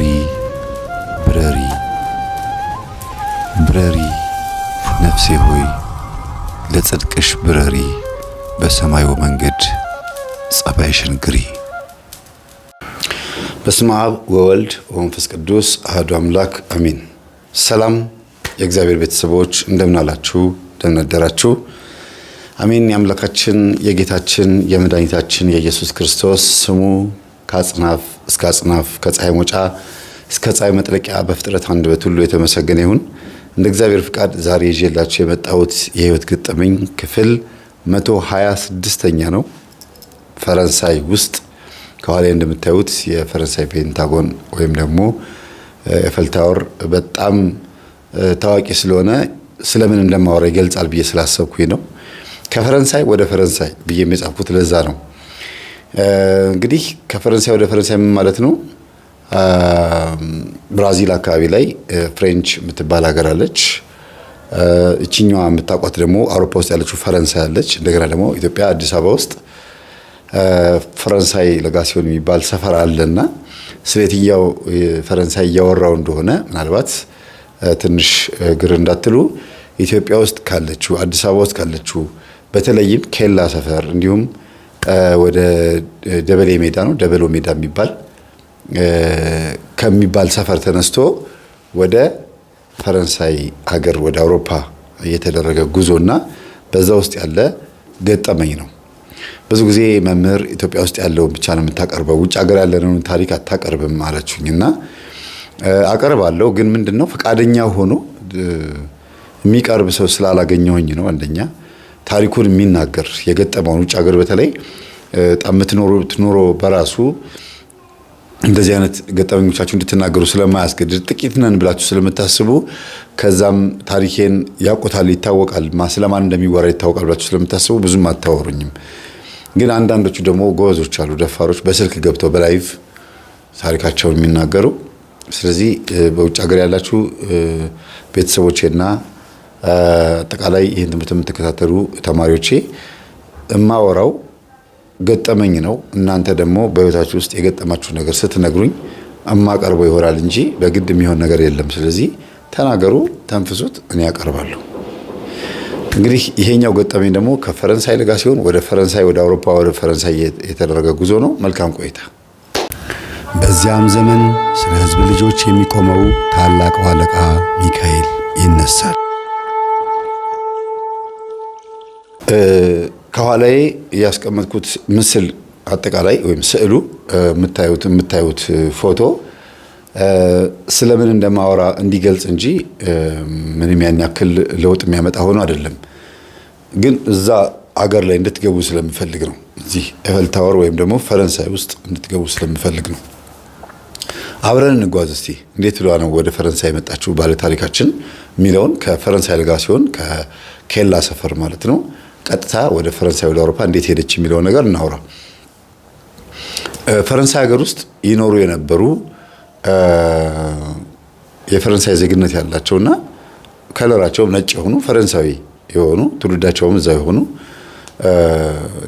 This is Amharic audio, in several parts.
ብረሪ ብረሪ ብረሪ ነፍሴ ሆይ ለጽድቅሽ ብረሪ፣ በሰማዩ መንገድ ጸባይሽን ግሪ። በስመ አብ ወወልድ ወመንፈስ ቅዱስ አሐዱ አምላክ አሜን። ሰላም የእግዚአብሔር ቤተሰቦች እንደምን አላችሁ? እንደምን አደራችሁ? አሜን። የአምላካችን የጌታችን የመድኃኒታችን የኢየሱስ ክርስቶስ ስሙ ከአጽናፍ እስከ አጽናፍ ከፀሐይ መውጫ እስከ ፀሐይ መጥለቂያ በፍጥረት አንደበት ሁሉ የተመሰገነ ይሁን። እንደ እግዚአብሔር ፍቃድ ዛሬ ይዤላችሁ የመጣሁት የህይወት ገጠመኝ ክፍል 126ኛ ነው። ፈረንሳይ ውስጥ ከኋላ እንደምታዩት የፈረንሳይ ፔንታጎን ወይም ደግሞ Eiffel Tower በጣም ታዋቂ ስለሆነ ስለምን እንደማወራ ይገልጻል ብዬ ስላሰብኩኝ ነው። ከፈረንሳይ ወደ ፈረንሳይ ብዬ የጻፍኩት ለዛ ነው። እንግዲህ ከፈረንሳይ ወደ ፈረንሳይ ምን ማለት ነው? ብራዚል አካባቢ ላይ French የምትባል ሀገር አለች። እችኛዋ የምታውቋት ደግሞ አውሮፓ ውስጥ ያለችው ፈረንሳይ አለች። እንደገና ደግሞ ኢትዮጵያ አዲስ አበባ ውስጥ ፈረንሳይ ለጋሲዮን የሚባል ሰፈር አለና ስለ የትኛው ፈረንሳይ እያወራው እንደሆነ ምናልባት ትንሽ ግር እንዳትሉ፣ ኢትዮጵያ ውስጥ ካለችው፣ አዲስ አበባ ውስጥ ካለችው፣ በተለይም ኬላ ሰፈር እንዲሁም ወደ ደበሌ ሜዳ ነው፣ ደበሎ ሜዳ የሚባል ከሚባል ሰፈር ተነስቶ ወደ ፈረንሳይ ሀገር ወደ አውሮፓ የተደረገ ጉዞና በዛ ውስጥ ያለ ገጠመኝ ነው። ብዙ ጊዜ መምህር ኢትዮጵያ ውስጥ ያለውን ብቻ ነው የምታቀርበው፣ ውጭ ሀገር ያለውን ታሪክ አታቀርብም አለችኝ እና አቀርባለሁ፣ ግን ምንድን ነው ፈቃደኛ ሆኖ የሚቀርብ ሰው ስላላገኘሁኝ ነው። አንደኛ ታሪኩን የሚናገር የገጠመውን ውጭ ሀገር በተለይ በጣም የምትኖሩት ኑሮ በራሱ እንደዚህ አይነት ገጠመኞቻችሁ እንድትናገሩ ስለማያስገድድ፣ ጥቂት ነን ብላችሁ ስለምታስቡ፣ ከዛም ታሪኬን ያውቁታል፣ ይታወቃል፣ ስለማን እንደሚወራ ይታወቃል ብላችሁ ስለምታስቡ ብዙም አታወሩኝም። ግን አንዳንዶቹ ደግሞ ጎበዞች አሉ፣ ደፋሮች፣ በስልክ ገብተው በ live ታሪካቸውን የሚናገሩ። ስለዚህ በውጭ ሀገር ያላችሁ ቤተሰቦቼና አጠቃላይ ይህን ትምህርት የምትከታተሉ ተማሪዎቼ እማወራው ገጠመኝ ነው። እናንተ ደግሞ በህይወታችሁ ውስጥ የገጠማችሁ ነገር ስትነግሩኝ እማቀርበው ይሆናል እንጂ በግድ የሚሆን ነገር የለም። ስለዚህ ተናገሩ፣ ተንፍሱት፣ እኔ አቀርባለሁ። እንግዲህ ይሄኛው ገጠመኝ ደግሞ ከፈረንሳይ ልጋ ሲሆን ወደ ፈረንሳይ፣ ወደ አውሮፓ፣ ወደ ፈረንሳይ የተደረገ ጉዞ ነው። መልካም ቆይታ። በዚያም ዘመን ስለ ሕዝብ ልጆች የሚቆመው ታላቁ አለቃ ሚካኤል ይነሳል። ከኋላዬ ያስቀመጥኩት ምስል አጠቃላይ ወይም ስዕሉ የምታዩት ፎቶ ስለምን እንደማወራ እንዲገልጽ እንጂ ምንም ያን ያክል ለውጥ የሚያመጣ ሆኖ አይደለም። ግን እዛ አገር ላይ እንድትገቡ ስለምፈልግ ነው። እዚህ Eiffel Tower ወይም ደግሞ ፈረንሳይ ውስጥ እንድትገቡ ስለምፈልግ ነው። አብረን እንጓዝ እስቲ። እንዴት ብላ ነው ወደ ፈረንሳይ የመጣችው ባለ ታሪካችን የሚለውን፣ ከፈረንሳይ ልጋ ሲሆን ከኬላ ሰፈር ማለት ነው ቀጥታ ወደ ፈረንሳይ ወደ አውሮፓ እንዴት ሄደች የሚለውን ነገር እናውራ። ፈረንሳይ ሀገር ውስጥ ይኖሩ የነበሩ የፈረንሳይ ዜግነት ያላቸውና ከለራቸውም ነጭ የሆኑ፣ ፈረንሳዊ የሆኑ፣ ትውልዳቸውም እዛ የሆኑ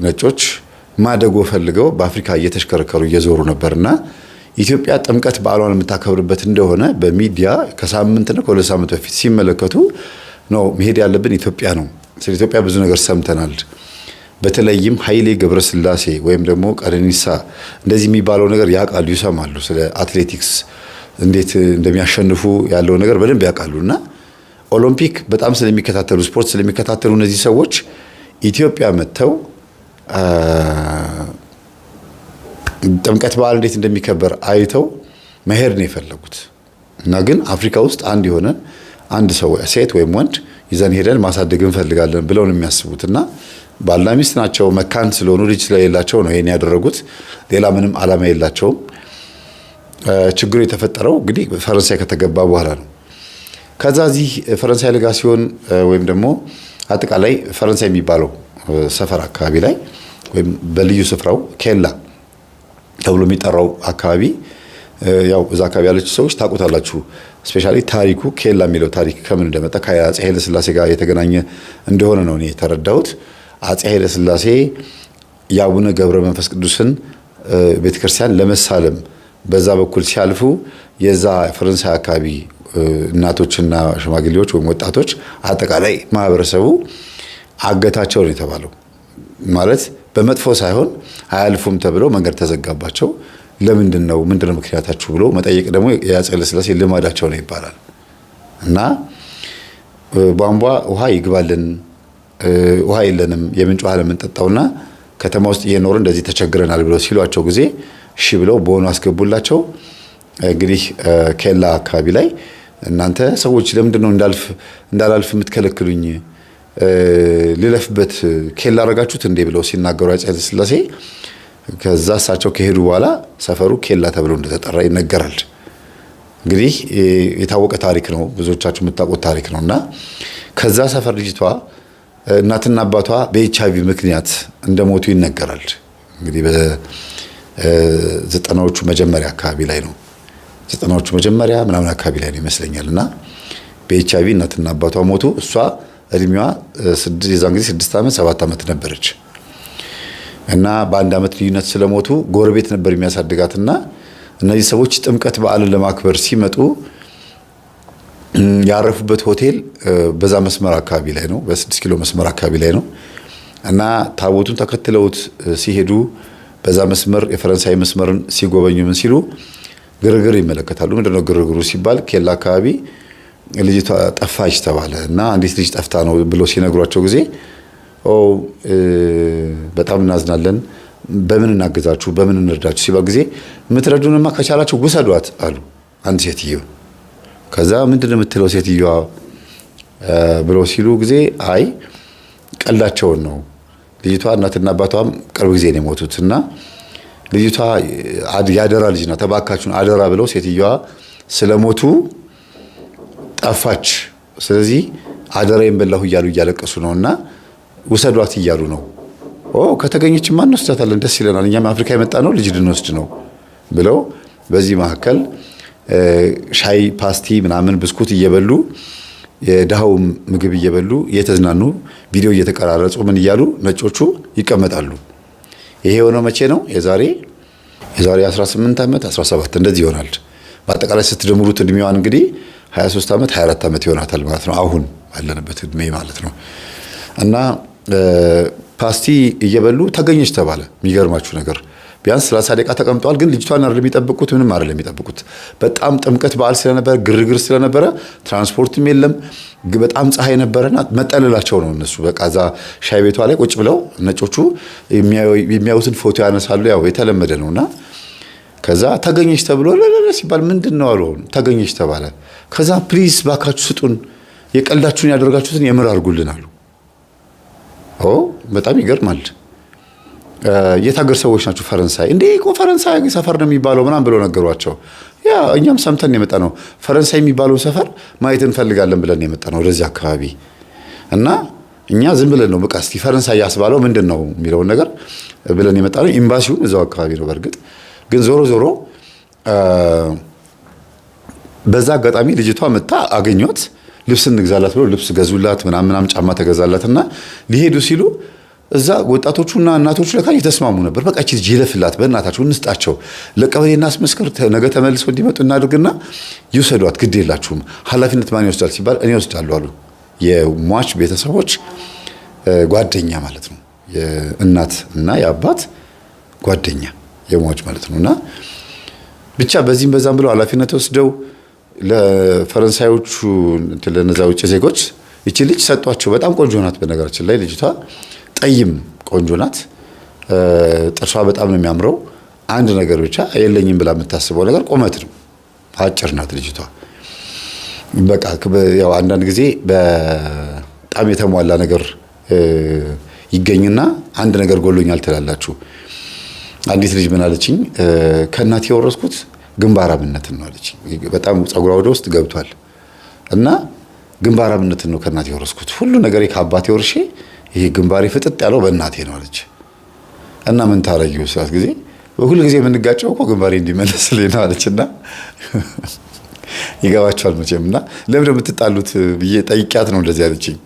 ነጮች ማደጎ ፈልገው በአፍሪካ እየተሽከረከሩ እየዞሩ ነበርና ኢትዮጵያ ጥምቀት በዓሏን የምታከብርበት እንደሆነ በሚዲያ ከሳምንትና ከ2 ሳምንት በፊት ሲመለከቱ ነው መሄድ ያለብን ኢትዮጵያ ነው። ስለ ኢትዮጵያ ብዙ ነገር ሰምተናል። በተለይም ኃይሌ ገብረስላሴ ወይም ደግሞ ቀነኒሳ እንደዚህ የሚባለው ነገር ያውቃሉ፣ ይሰማሉ። ስለ አትሌቲክስ እንዴት እንደሚያሸንፉ ያለው ነገር በደንብ ያውቃሉ። እና ኦሎምፒክ በጣም ስለሚከታተሉ፣ ስፖርት ስለሚከታተሉ እነዚህ ሰዎች ኢትዮጵያ መጥተው ጥምቀት በዓል እንዴት እንደሚከበር አይተው መሄድ ነው የፈለጉት። እና ግን አፍሪካ ውስጥ አንድ የሆነ አንድ ሰው ሴት ወይም ወንድ ይዘን ሄደን ማሳደግ እንፈልጋለን ብለው ነው የሚያስቡት። እና ባልና ሚስት ናቸው። መካን ስለሆኑ፣ ልጅ ስለሌላቸው ነው ይሄን ያደረጉት። ሌላ ምንም ዓላማ የላቸውም። ችግሩ የተፈጠረው እንግዲህ ፈረንሳይ ከተገባ በኋላ ነው። ከዛ እዚህ ፈረንሳይ ልጋ ሲሆን ወይም ደግሞ አጠቃላይ ፈረንሳይ የሚባለው ሰፈር አካባቢ ላይ ወይም በልዩ ስፍራው ኬላ ተብሎ የሚጠራው አካባቢ፣ ያው እዛ አካባቢ ያለችው ሰዎች ታውቁታላችሁ። Specially ታሪኩ ኬላ የሚለው ታሪክ ከምን እንደመጣ ከአፄ ኃይለ ሥላሴ ጋር የተገናኘ እንደሆነ ነው እኔ የተረዳሁት። አፄ ኃይለ ሥላሴ የአቡነ ገብረ መንፈስ ቅዱስን ቤተክርስቲያን ለመሳለም በዛ በኩል ሲያልፉ የዛ ፈረንሳይ አካባቢ እናቶችና ሽማግሌዎች ወይም ወጣቶች አጠቃላይ ማህበረሰቡ አገታቸው ነው የተባለው። ማለት በመጥፎ ሳይሆን አያልፉም ተብለው መንገድ ተዘጋባቸው። ለምንድን ነው ምንድን ነው ምክንያታችሁ ብሎ መጠየቅ ደግሞ የአፄ ኃይለሥላሴ ልማዳቸው ነው ይባላል። እና ቧንቧ ውሃ ይግባልን፣ ውሃ የለንም፣ የምንጭ ውሃ ለምንጠጣውና ከተማ ውስጥ እየኖርን እንደዚህ ተቸግረናል ብለው ሲሏቸው ጊዜ እሺ ብለው በሆኑ አስገቡላቸው። እንግዲህ ኬላ አካባቢ ላይ እናንተ ሰዎች ለምንድን ነው እንዳላልፍ የምትከለክሉኝ? ልለፍበት ኬላ አረጋችሁት እንዴ ብለው ሲናገሩ አፄ ኃይለሥላሴ ከዛ እሳቸው ከሄዱ በኋላ ሰፈሩ ኬላ ተብሎ እንደተጠራ ይነገራል። እንግዲህ የታወቀ ታሪክ ነው፣ ብዙዎቻችሁ የምታውቁት ታሪክ ነው። እና ከዛ ሰፈር ልጅቷ እናትና አባቷ በኤች አይቪ ምክንያት እንደሞቱ ይነገራል። እንግዲህ በዘጠናዎቹ መጀመሪያ አካባቢ ላይ ነው፣ ዘጠናዎቹ መጀመሪያ ምናምን አካባቢ ላይ ነው ይመስለኛል። እና በኤች አይቪ እናትና አባቷ ሞቱ። እሷ እድሜዋ የዛን ጊዜ 6 ዓመት 7 ዓመት ነበረች። እና በአንድ ዓመት ልዩነት ስለሞቱ ጎረቤት ነበር የሚያሳድጋትና እነዚህ ሰዎች ጥምቀት በዓልን ለማክበር ሲመጡ ያረፉበት ሆቴል በዛ መስመር አካባቢ ላይ ነው፣ በ6 ኪሎ መስመር አካባቢ ላይ ነው። እና ታቦቱን ተከትለውት ሲሄዱ በዛ መስመር የፈረንሳይ መስመርን ሲጎበኙ ምን ሲሉ ግርግር ይመለከታሉ። ምንድነው ግርግሩ ሲባል ኬላ አካባቢ ልጅቷ ጠፋች ተባለ። እና አንዲት ልጅ ጠፍታ ነው ብሎ ሲነግሯቸው ጊዜ ኦ በጣም እናዝናለን፣ በምን እናግዛችሁ፣ በምን እንርዳችሁ ሲባል ጊዜ የምትረዱንማ ከቻላችሁ ውሰዷት አሉ አንድ ሴትዮ። ከዛ ምንድን ነው የምትለው ሴትዮዋ ብለው ሲሉ ጊዜ አይ ቀልዳቸውን ነው፣ ልጅቷ እናትና አባቷም ቅርብ ጊዜ ነው የሞቱት እና ልጅቷ የአደራ ልጅ ናት፣ እባካችሁን አደራ ብለው ሴትዮዋ ስለሞቱ ጠፋች። ስለዚህ አደራዬን በላሁ እያሉ እያለቀሱ ነውና ውሰዷት እያሉ ነው። ኦ ከተገኘችማ እንወስዳታለን፣ ደስ ይለናል፣ እኛም አፍሪካ የመጣ ነው ልጅ ልንወስድ ነው ብለው በዚህ መካከል ሻይ ፓስቲ ምናምን ብስኩት እየበሉ የድሃው ምግብ እየበሉ እየተዝናኑ ቪዲዮ እየተቀራረጹ ምን እያሉ ነጮቹ ይቀመጣሉ። ይሄ የሆነው መቼ ነው? የዛሬ 18 ዓመት 17 እንደዚህ ይሆናል። በአጠቃላይ ስትደምሩት እድሜዋን እንግዲህ 23 ዓመት 24 ዓመት ይሆናታል ማለት ነው። አሁን ባለንበት እድሜ ማለት ነው። እና ፓስቲ እየበሉ ተገኘች ተባለ። የሚገርማችሁ ነገር ቢያንስ 30 ደቂቃ ተቀምጠዋል። ግን ልጅቷን አይደለም የሚጠብቁት፣ ምንም አይደለም የሚጠብቁት። በጣም ጥምቀት በዓል ስለነበረ ግርግር ስለነበረ ትራንስፖርትም የለም፣ በጣም ፀሐይ ነበረና መጠለላቸው ነው እነሱ። በቃ እዛ ሻይ ቤቷ ላይ ቁጭ ብለው ነጮቹ የሚያዩትን ፎቶ ያነሳሉ። ያው የተለመደ ነውና ከዛ ተገኘች ተብሎ ለለለ ሲባል ምንድን ነው አሉ። ተገኘች ተባለ። ከዛ please ባካችሁ ስጡን፣ የቀልዳችሁን ያደርጋችሁትን የምር አድርጉልን አሉ። ኦ በጣም ይገርማል። የት ሀገር ሰዎች ናቸው? ፈረንሳይ። እንዴ እኮ ፈረንሳይ ሰፈር ነው የሚባለው ምናምን ብለው ነገሯቸው። ያ እኛም ሰምተን የመጣ ነው፣ ፈረንሳይ የሚባለውን ሰፈር ማየት እንፈልጋለን ብለን የመጣ ነው ወደዚህ አካባቢ። እና እኛ ዝም ብለን ነው በቃ እስቲ ፈረንሳይ ያስባለው ምንድን ነው የሚለውን ነገር ብለን የመጣ ነው። ኤምባሲውም እዛው አካባቢ ነው። በእርግጥ ግን ዞሮ ዞሮ በዛ አጋጣሚ ልጅቷ መጣ አገኟት። ልብስ እንግዛላት ብሎ ልብስ ገዙላት፣ ምናምን ምናምን ጫማ ተገዛላትና ሊሄዱ ሲሉ እዛ ወጣቶቹና እናቶቹ ለካ እየተስማሙ ነበር። በቃ እቺ ልጅ ይለፍላት፣ በእናታቸው እንስጣቸው፣ ለቀበሌ እናስመስክር፣ ነገ ተመልሰው እንዲመጡ እናድርግና ይውሰዷት፣ ግድ የላችሁም፣ ኃላፊነት ማን ይወስዳል ሲባል እኔ እወስዳለሁ አሉ። የሟች ቤተሰቦች ጓደኛ ማለት ነው፣ የእናት እና የአባት ጓደኛ የሟች ማለት ነው። እና ብቻ በዚህም በዛም ብለው ኃላፊነት ወስደው ለፈረንሳዮቹ ለነዛ ውጭ ዜጎች ይቺ ልጅ ሰጧቸው። በጣም ቆንጆ ናት። በነገራችን ላይ ልጅቷ ጠይም ቆንጆ ናት። ጥርሷ በጣም ነው የሚያምረው። አንድ ነገር ብቻ የለኝም ብላ የምታስበው ነገር ቁመት ነው። አጭር ናት ልጅቷ። በቃ ያው አንዳንድ ጊዜ በጣም የተሟላ ነገር ይገኝና አንድ ነገር ጎሎኛል ትላላችሁ። አንዲት ልጅ ምን አለችኝ? ከእናቴ የወረስኩት ግንባራምነትን ነው አለችኝ። በጣም ፀጉሯ ወደ ውስጥ ገብቷል እና ግንባራምነትን ነው ከእናቴ የወረስኩት። ሁሉ ነገር ከአባቴ ወርሼ ይሄ ግንባሬ ፍጥጥ ያለው በእናቴ ነው አለች። እና ምን ታረጊው ስላት ጊዜ ሁሉ ጊዜ የምንጋጨው እኮ ግንባሬ እንዲመለስልኝ ነው አለች። እና ይገባቸዋል መቼም። እና ለምን የምትጣሉት ብዬ ጠይቂያት ነው እንደዚህ አለችኝ።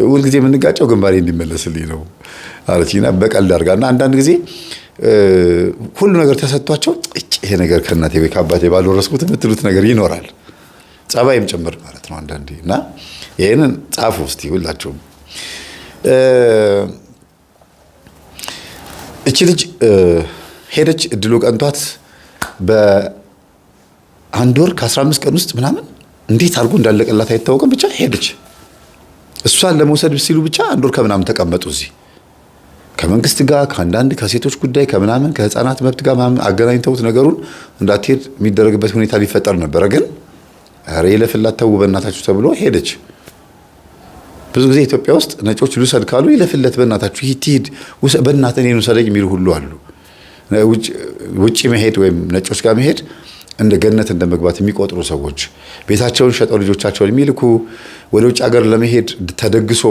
ሁል ጊዜ የምንጋጨው ግንባሬ እንዲመለስልኝ ነው አለችኝ። እና በቀልድ አድርጋ እና አንዳንድ ጊዜ ሁሉ ነገር ተሰጥቷቸው ይሄ ነገር ከእናቴ ወይ ከአባቴ ባልወረስኩት የምትሉት ነገር ይኖራል። ጸባይም ጭምር ማለት ነው አንዳንዴ። እና ይህንን ጻፉ እስቲ ሁላችሁም። እቺ ልጅ ሄደች፣ እድሉ ቀንቷት በአንድ ወር ከ15 ቀን ውስጥ ምናምን እንዴት አድርጎ እንዳለቀላት አይታወቅም። ብቻ ሄደች። እሷን ለመውሰድ ሲሉ ብቻ አንድ ወር ከምናምን ተቀመጡ እዚህ ከመንግስት ጋር ከአንዳንድ ከሴቶች ጉዳይ ከምናምን ከህፃናት መብት ጋር ምናምን አገናኝተውት ነገሩን እንዳትሄድ የሚደረግበት ሁኔታ ሊፈጠር ነበረ። ግን ኧረ ይለፍላት ተው በእናታችሁ ተብሎ ሄደች። ብዙ ጊዜ ኢትዮጵያ ውስጥ ነጮች ልውሰድ ካሉ ይለፍለት በእናታችሁ ትሂድ በእናትህ እኔን ውሰደኝ የሚሉ ሁሉ አሉ። ውጭ መሄድ ወይም ነጮች ጋር መሄድ እንደ ገነት እንደ መግባት የሚቆጥሩ ሰዎች፣ ቤታቸውን ሸጠው ልጆቻቸውን የሚልኩ፣ ወደ ውጭ ሀገር ለመሄድ ተደግሶ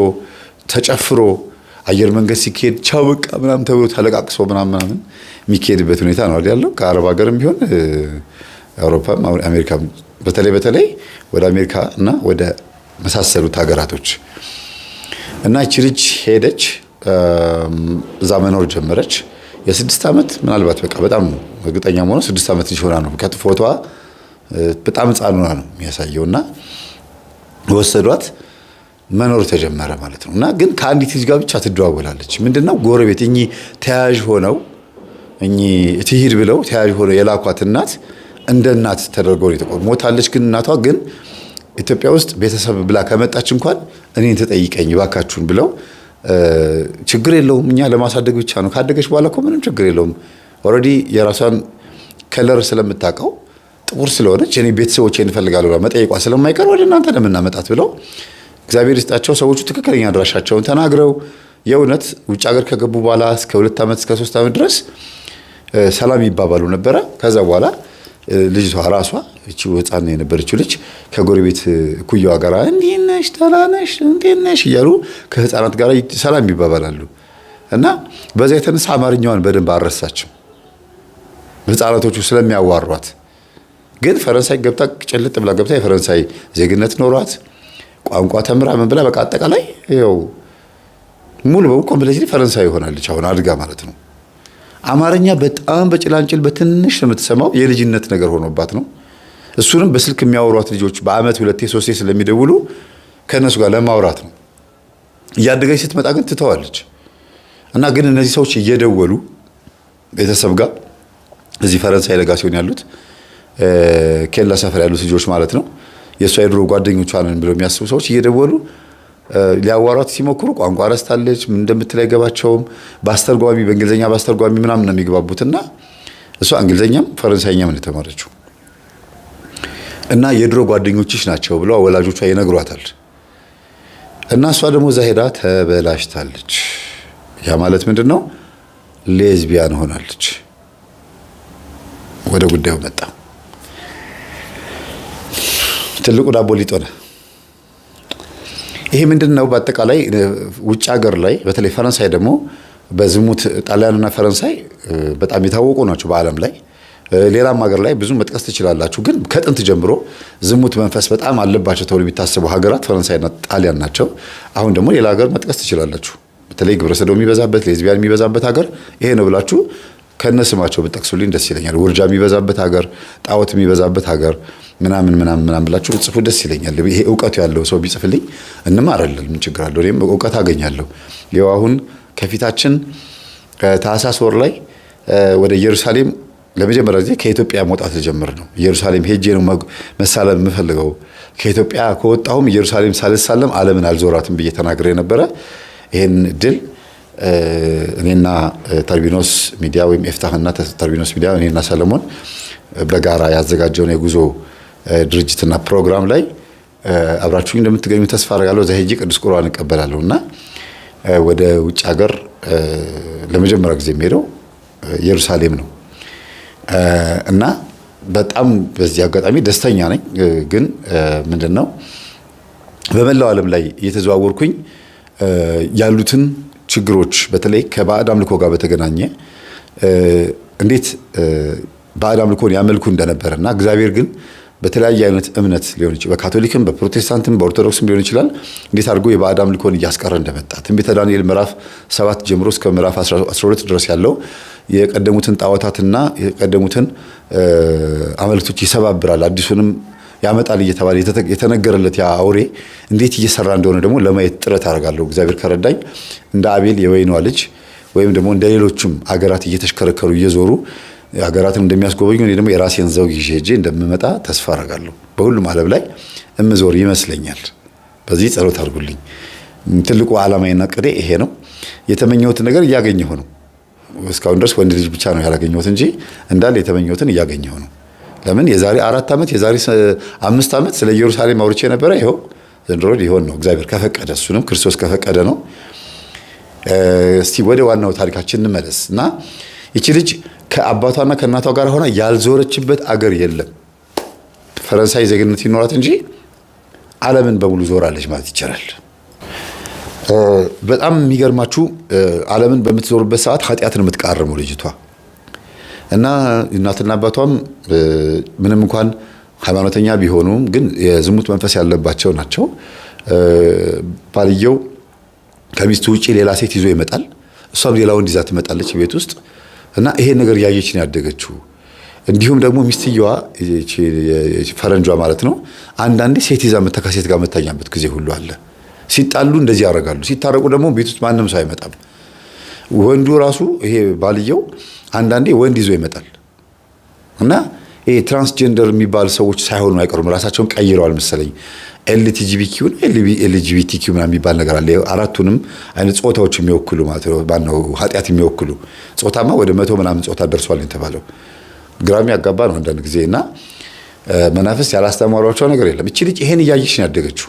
ተጨፍሮ አየር መንገድ ሲካሄድ ቻው በቃ ምናምን ተብሎ ተለቃቅሶ ምናምን ምናምን የሚካሄድበት ሁኔታ ነው ያለው። ከአረብ ሀገርም ቢሆን አውሮፓም አሜሪካም፣ በተለይ በተለይ ወደ አሜሪካ እና ወደ መሳሰሉት ሀገራቶች። እና እቺ ልጅ ሄደች፣ እዛ መኖር ጀመረች። የ6 ዓመት ምናልባት በቃ በጣም እርግጠኛ መሆኑ 6 ዓመት ልጅ ሆና ነው። ምክንያቱም ፎቶዋ በጣም ሕፃን ሆና ነው የሚያሳየው። እና ወሰዷት፣ መኖር ተጀመረ ማለት ነው። እና ግን ከአንዲት ልጅ ጋር ብቻ ትደዋወላለች። ምንድነው ጎረቤት እኚህ ተያዥ ሆነው፣ እኚህ ትሂድ ብለው ተያዥ ሆነው የላኳት እናት እንደ እናት ተደርገው ነው የተቆ ሞታለች። ግን እናቷ ግን ኢትዮጵያ ውስጥ ቤተሰብ ብላ ከመጣች እንኳን እኔን ትጠይቀኝ ባካችሁን ብለው፣ ችግር የለውም እኛ ለማሳደግ ብቻ ነው። ካደገች በኋላ እኮ ምንም ችግር የለውም። Already የራሷን color ስለምታውቀው ጥቁር ስለሆነች እኔ ቤተሰቦቼን እፈልጋለሁ ብላ መጠየቋ ስለማይቀር ወደ እናንተ ነው የምናመጣት ብለው፣ እግዚአብሔር ይስጣቸው ሰዎቹ ትክክለኛ አድራሻቸውን ተናግረው፣ የእውነት ውጭ ሀገር ከገቡ በኋላ እስከ 2 ዓመት እስከ 3 ዓመት ድረስ ሰላም ይባባሉ ነበረ። ከዛ በኋላ ልጅቷ ራሷ እቺ ሕፃን የነበረችው ልጅ ከጎረቤት እኩያዋ ጋር እንዴት ነሽ፣ ደህና ነሽ፣ እንዴት ነሽ እያሉ ከህፃናት ጋር ሰላም ይባባላሉ። እና በዛ የተነሳ አማርኛዋን በደንብ አልረሳችም፣ ህፃናቶቹ ስለሚያዋሯት። ግን ፈረንሳይ ገብታ ጭልጥ ብላ ገብታ የፈረንሳይ ዜግነት ኖሯት ቋንቋ ተምራ ምን ብላ በቃ አጠቃላይ ይኸው ሙሉ በሙሉ completely ፈረንሳይ ሆናለች አሁን አድጋ ማለት ነው። አማርኛ በጣም በጭላንጭል በትንሽ ነው የምትሰማው። የልጅነት ነገር ሆኖባት ነው። እሱንም በስልክ የሚያወሯት ልጆች በአመት ሁለቴ ሶስቴ ስለሚደውሉ ከእነሱ ጋር ለማውራት ነው። እያደገች ስትመጣ ግን ትተዋለች። እና ግን እነዚህ ሰዎች እየደወሉ ቤተሰብ ጋር እዚህ ፈረንሳይ ለጋ ሲሆን ያሉት ኬላ ሰፈር ያሉት ልጆች ማለት ነው፣ የእሷ የድሮ ጓደኞቿ ነን ብለው የሚያስቡ ሰዎች እየደወሉ ሊያዋሯት ሲሞክሩ ቋንቋ ረስታለች፣ ምን እንደምትል አይገባቸውም። በአስተርጓሚ፣ በእንግሊዝኛ በአስተርጓሚ ምናምን ነው የሚግባቡት። እና እሷ እንግሊዝኛም ፈረንሳይኛም ነው የተማረችው። እና የድሮ ጓደኞችሽ ናቸው ብለው ወላጆቿ ይነግሯታል። እና እሷ ደግሞ እዛ ሄዳ ተበላሽታለች። ያ ማለት ምንድን ነው? ሌዝቢያን ሆናለች። ወደ ጉዳዩ መጣ። ትልቁ ዳቦ ሊጥ ሆነ። ይሄ ምንድን ነው? በአጠቃላይ ውጭ ሀገር ላይ በተለይ ፈረንሳይ ደግሞ በዝሙት፣ ጣሊያንና ፈረንሳይ በጣም የታወቁ ናቸው በዓለም ላይ። ሌላም ሀገር ላይ ብዙ መጥቀስ ትችላላችሁ። ግን ከጥንት ጀምሮ ዝሙት መንፈስ በጣም አለባቸው ተብሎ የሚታሰቡ ሀገራት ፈረንሳይና ጣሊያን ናቸው። አሁን ደግሞ ሌላ ሀገር መጥቀስ ትችላላችሁ። በተለይ ግብረ ሰዶም የሚበዛበት፣ ሌዝቢያን የሚበዛበት ሀገር ይሄ ነው ብላችሁ ከነስማቸው ብትጠቅሱልኝ ደስ ይለኛል። ውርጃ የሚበዛበት ሀገር፣ ጣዖት የሚበዛበት ሀገር ምናምን ምናምን ምናምን ብላችሁ ብትጽፉ ደስ ይለኛል። ይሄ እውቀቱ ያለው ሰው ቢጽፍልኝ እንማራለን። ምን ችግር አለው? እኔም እውቀት አገኛለሁ። ይኸው አሁን ከፊታችን ታህሳስ ወር ላይ ወደ ኢየሩሳሌም ለመጀመሪያ ጊዜ ከኢትዮጵያ መውጣት ልጀምር ነው። ኢየሩሳሌም ሄጄ ነው መሳለም የምፈልገው። ከኢትዮጵያ ከወጣሁም ኢየሩሳሌም ሳልሳለም ዓለምን አልዞራትም ብዬ ተናግሬ ነበረ። ይሄን እድል እኔና ተርቢኖስ ሚዲያ ወይም ኤፍታህና ተርቢኖስ ሚዲያ፣ እኔና ሰለሞን በጋራ ያዘጋጀውን የጉዞ ድርጅትና ፕሮግራም ላይ አብራችሁኝ እንደምትገኙ ተስፋ አደርጋለሁ። እዛ ሄጄ ቅዱስ ቁርባን እቀበላለሁ እና ወደ ውጭ ሀገር ለመጀመሪያ ጊዜ የሚሄደው ኢየሩሳሌም ነው እና በጣም በዚህ አጋጣሚ ደስተኛ ነኝ። ግን ምንድን ነው፣ በመላው ዓለም ላይ እየተዘዋወርኩኝ ያሉትን ችግሮች በተለይ ከባዕድ አምልኮ ጋር በተገናኘ እንዴት ባዕድ አምልኮን ያመልኩ እንደነበረ እና እግዚአብሔር ግን በተለያየ አይነት እምነት ሊሆን ይችላል፣ በካቶሊክም፣ በፕሮቴስታንትም፣ በኦርቶዶክስም ሊሆን ይችላል፣ እንዴት አድርጎ የባዕድ አምልኮን እያስቀረ እንደመጣ ትንቢተ ዳንኤል ምዕራፍ 7 ጀምሮ እስከ ምዕራፍ 12 ድረስ ያለው የቀደሙትን ጣዖታትና የቀደሙትን አማልክቶች ይሰባብራል፣ አዲሱንም ያመጣል እየተባለ የተነገረለት ያ አውሬ እንዴት እየሰራ እንደሆነ ደግሞ ለማየት ጥረት አደርጋለሁ። እግዚአብሔር ከረዳኝ እንደ አቤል የወይኗ ልጅ ወይም ደግሞ እንደ ሌሎቹም አገራት እየተሽከረከሩ እየዞሩ ሀገራትን እንደሚያስጎበኙ እኔ ደግሞ የራሴን ዘውግ ይዤ ሄጄ እንደምመጣ ተስፋ አደርጋለሁ። በሁሉም ዓለም ላይ እምዞር ይመስለኛል። በዚህ ጸሎት አድርጉልኝ። ትልቁ ዓላማዬና ዕቅዴ ይሄ ነው። የተመኘሁትን ነገር እያገኘሁ ነው። እስካሁን ድረስ ወንድ ልጅ ብቻ ነው ያላገኘሁት እንጂ እንዳለ የተመኘሁትን እያገኘሁ ነው። ለምን የዛሬ 4 ዓመት፣ የዛሬ 5 ዓመት ስለ ኢየሩሳሌም አውርቼ ነበረ። ይኸው ዘንድሮ ሊሆን ነው እግዚአብሔር ከፈቀደ፣ እሱንም ክርስቶስ ከፈቀደ ነው። እስቲ ወደ ዋናው ታሪካችን እንመለስ እና ይቺ ልጅ ከአባቷና ከእናቷ ጋር ሆና ያልዞረችበት አገር የለም። ፈረንሳይ ዜግነት ይኖራት እንጂ ዓለምን በሙሉ ዞራለች ማለት ይቻላል። በጣም የሚገርማችሁ ዓለምን በምትዞርበት ሰዓት ኃጢአትን የምትቃርመው ልጅቷ እና እናትና አባቷም ምንም እንኳን ሃይማኖተኛ ቢሆኑም ግን የዝሙት መንፈስ ያለባቸው ናቸው። ባልየው ከሚስቱ ውጪ ሌላ ሴት ይዞ ይመጣል። እሷም ሌላ ወንድ ይዛ ትመጣለች ቤት ውስጥ እና ይሄን ነገር እያየች ነው ያደገችው። እንዲሁም ደግሞ ሚስትየዋ፣ ፈረንጇ ማለት ነው፣ አንዳንዴ ሴት ይዛ መታ ከሴት ጋር መታኛበት ጊዜ ሁሉ አለ። ሲጣሉ እንደዚህ ያደርጋሉ። ሲታረቁ ደግሞ ቤት ውስጥ ማንም ሰው አይመጣም። ወንዱ ራሱ፣ ይሄ ባልየው፣ አንዳንዴ ወንድ ይዞ ይመጣል እና ይሄ transgender የሚባል ሰዎች ሳይሆኑ አይቀሩም። ራሳቸውን ቀይረዋል መሰለኝ። LTGBQ፣ LGBTQ ምናምን የሚባል ነገር አለ። አራቱንም አይነት ጾታዎች የሚወክሉ ማለት ነው። ማነው ኃጢአት የሚወክሉ ጾታማ ወደ 100 ምናምን ጾታ ደርሷል የተባለው ግራም ያጋባ ነው አንዳንድ ጊዜ እና መናፍስት ያላስተማሯቸው ነገር የለም። እቺ ልጅ ይሄን እያየች ነው ያደገችው።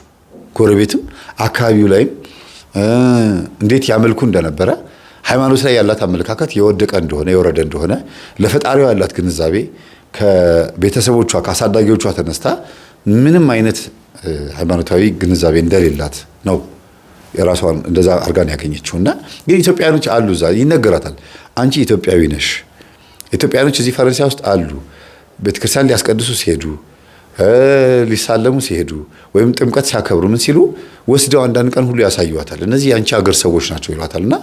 ጎረቤትም አካባቢው ላይም እንዴት ያመልኩ እንደነበረ፣ ሃይማኖት ላይ ያላት አመለካከት የወደቀ እንደሆነ፣ የወረደ እንደሆነ፣ ለፈጣሪዋ ያላት ግንዛቤ ከቤተሰቦቿ ከአሳዳጊዎቿ ተነስታ ምንም አይነት ሃይማኖታዊ ግንዛቤ እንደሌላት ነው የራሷን እንደዛ አርጋን ያገኘችው። እና ግን ኢትዮጵያኖች አሉ እዛ፣ ይነገራታል። አንቺ ኢትዮጵያዊ ነሽ። ኢትዮጵያኖች እዚህ ፈረንሳይ ውስጥ አሉ። ቤተክርስቲያን ሊያስቀድሱ ሲሄዱ፣ ሊሳለሙ ሲሄዱ ወይም ጥምቀት ሲያከብሩ ምን ሲሉ ወስደው አንዳንድ ቀን ሁሉ ያሳዩዋታል። እነዚህ የአንቺ ሀገር ሰዎች ናቸው ይሏታል። እና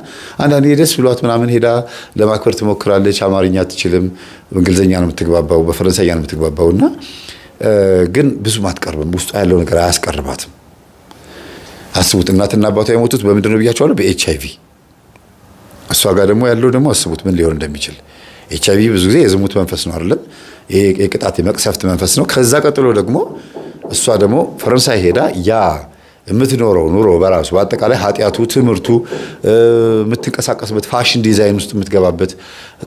አንዳንዴ ደስ ብሏት ምናምን ሄዳ ለማክበር ትሞክራለች። አማርኛ አትችልም፣ እንግሊዝኛ ነው የምትግባባው፣ በፈረንሳይኛ ነው የምትግባባው እና ግን ብዙም አትቀርብም። ውስጧ ያለው ነገር አያስቀርባትም። አስቡት፣ እናትና አባቷ የሞቱት በምንድን ነው ብያቸዋለሁ? በኤች አይቪ። እሷ ጋር ደግሞ ያለው ደግሞ አስቡት ምን ሊሆን እንደሚችል። ኤች አይቪ ብዙ ጊዜ የዝሙት መንፈስ ነው አይደለም? የቅጣት የመቅሰፍት መንፈስ ነው። ከዛ ቀጥሎ ደግሞ እሷ ደግሞ ፈረንሳይ ሄዳ ያ የምትኖረው ኑሮ በራሱ በአጠቃላይ ኃጢአቱ፣ ትምህርቱ፣ የምትንቀሳቀስበት፣ fashion design ውስጥ የምትገባበት፣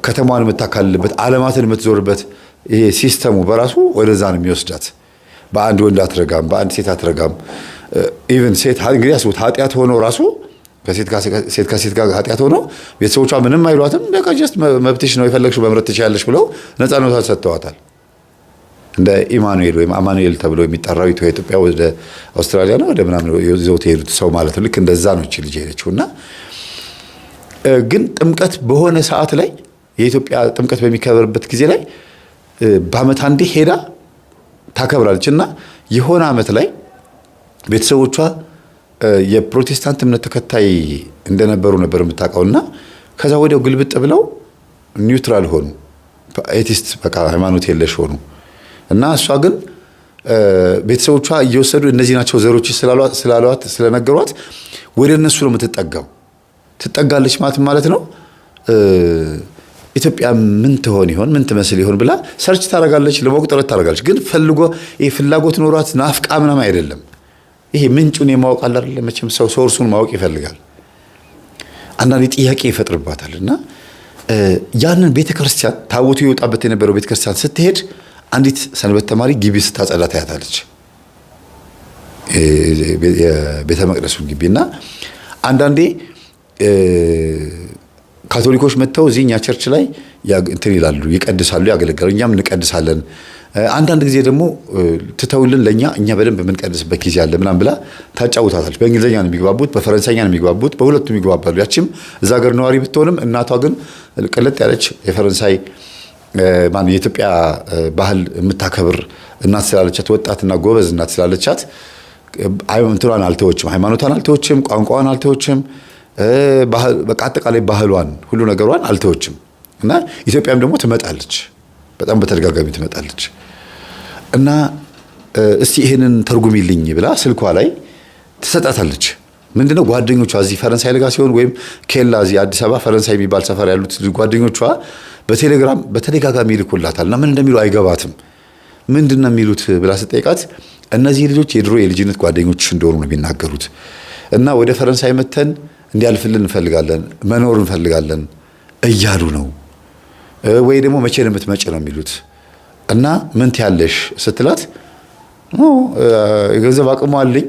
ከተማዋን የምታካልልበት፣ ዓለማትን የምትዞርበት ይሄ system ኡ በራሱ ወደዛ ነው የሚወስዳት። በአንድ ወንድ አትረጋም፣ በአንድ ሴት አትረጋም። Even ሴት እንግዲህ አስቡት፣ ኃጢአት ሆኖ ራሱ ሴት ከሴት ጋር ኃጢአት ሆኖ ቤተሰቦቿ ምንም አይሏትም። በቃ just መብትሽ ነው፣ የፈለግሽው መምረጥ ትችያለሽ ብለው ነፃነቷን ሰጥተዋታል። እንደ ኢማኑኤል ወይም አማኑኤል ተብሎ የሚጠራው ኢትዮጵያ ወደ አውስትራሊያ ነው ወደ ምናምን ይዘውት የሄዱት ሰው ማለት ነው። ልክ እንደዛ ነው እቺ ልጅ የሄደችው። እና ግን ጥምቀት በሆነ ሰዓት ላይ፣ የኢትዮጵያ ጥምቀት በሚከበርበት ጊዜ ላይ በዓመት አንዴ ሄዳ ታከብራለች። እና የሆነ ዓመት ላይ ቤተሰቦቿ የፕሮቴስታንት እምነት ተከታይ እንደነበሩ ነበር የምታውቀው። እና ከዛ ወዲያው ግልብጥ ብለው neutral ሆኑ፣ atheist፣ በቃ ሃይማኖት የለሽ ሆኑ። እና እሷ ግን ቤተሰቦቿ እየወሰዱ እነዚህ ናቸው ዘሮች ስላሏት፣ ስለነገሯት ወደ እነሱ ነው የምትጠጋው። ትጠጋለች ማለት ማለት ነው። ኢትዮጵያ ምን ትሆን ይሆን፣ ምን ትመስል ይሆን ብላ search ታደርጋለች፣ ለማወቅ ጥረት ታደርጋለች። ግን ፈልጎ ይሄ ፍላጎት ኖሯት ናፍቃ ምናምን አይደለም። ይሄ ምንጩን የማወቅ አለ አይደለ? መቼም ሰው source ኡን ማወቅ ይፈልጋል። አንዳንዴ ጥያቄ ይፈጥርባታል። እና ያንን ቤተክርስቲያን፣ ታቦቱ ይወጣበት የነበረው ቤተክርስቲያን ስትሄድ አንዲት ሰንበት ተማሪ ግቢ ስታጸዳ ታያታለች። የቤተ መቅደሱን ግቢ። እና አንዳንዴ ካቶሊኮች መጥተው እዚህ እኛ church ላይ እንትን ይላሉ፣ ይቀድሳሉ፣ ያገለግላሉ። እኛም እንቀድሳለን። አንዳንድ ጊዜ ደግሞ ትተውልን ለእኛ እኛ በደንብ የምንቀድስበት ጊዜ አለ ምናምን ብላ ታጫውታታለች። በእንግሊዝኛ ነው የሚግባቡት፣ በፈረንሳይኛ ነው የሚግባቡት፣ በሁለቱም ይግባባሉ። ያችም እዛ ሀገር ነዋሪ ብትሆንም እናቷ ግን ቅልጥ ያለች የፈረንሳይ ማነው የኢትዮጵያ ባህል የምታከብር እናት ስላለቻት፣ ወጣትና ጎበዝ እናት ስላለቻት እንትኗን አልተወችም፣ ሃይማኖቷን አልተወችም፣ ቋንቋዋን አልተወችም፣ በቃ አጠቃላይ ባህሏን ሁሉ ነገሯን አልተወችም። እና ኢትዮጵያም ደግሞ ትመጣለች፣ በጣም በተደጋጋሚ ትመጣለች። እና እስቲ ይሄንን ተርጉሚልኝ ብላ ስልኳ ላይ ትሰጣታለች። ምንድነው ጓደኞቿ እዚህ ፈረንሳይ ልጋ ሲሆን ወይም ኬላ እዚህ አዲስ አበባ ፈረንሳይ የሚባል ሰፈር ያሉት ጓደኞቿ በቴሌግራም በተደጋጋሚ ይልኩላታል። እና ምን እንደሚሉ አይገባትም። ምንድን ነው የሚሉት ብላ ስጠይቃት እነዚህ ልጆች የድሮ የልጅነት ጓደኞች እንደሆኑ ነው የሚናገሩት። እና ወደ ፈረንሳይ መተን እንዲያልፍልን እንፈልጋለን፣ መኖር እንፈልጋለን እያሉ ነው። ወይ ደግሞ መቼ ነው የምትመጪ ነው የሚሉት። እና ምን ትያለሽ ስትላት የገንዘብ አቅሙ አለኝ፣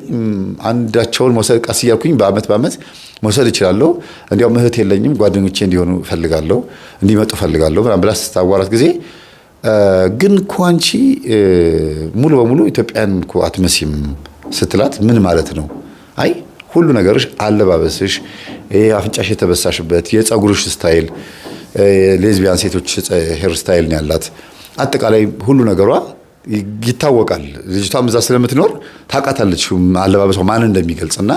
አንዳቸውን መውሰድ ቀስ እያልኩኝ በአመት በአመት መውሰድ እችላለሁ። እንዲያውም እህት የለኝም፣ ጓደኞቼ እንዲሆኑ እፈልጋለሁ፣ እንዲመጡ እፈልጋለሁ ምናምን ብላ ስታዋራት ጊዜ ግን እኮ አንቺ ሙሉ በሙሉ ኢትዮጵያን እኮ አትመሲም ስትላት ምን ማለት ነው? አይ ሁሉ ነገርሽ፣ አለባበስሽ፣ አፍንጫሽ የተበሳሽበት፣ የፀጉርሽ style፣ ሌዝቢያን ሴቶች hair style ነው ያላት፣ አጠቃላይ ሁሉ ነገሯ ይታወቃል። ልጅቷም እዛ ስለምትኖር ታውቃታለች አለባበሷ ማን እንደሚገልጽና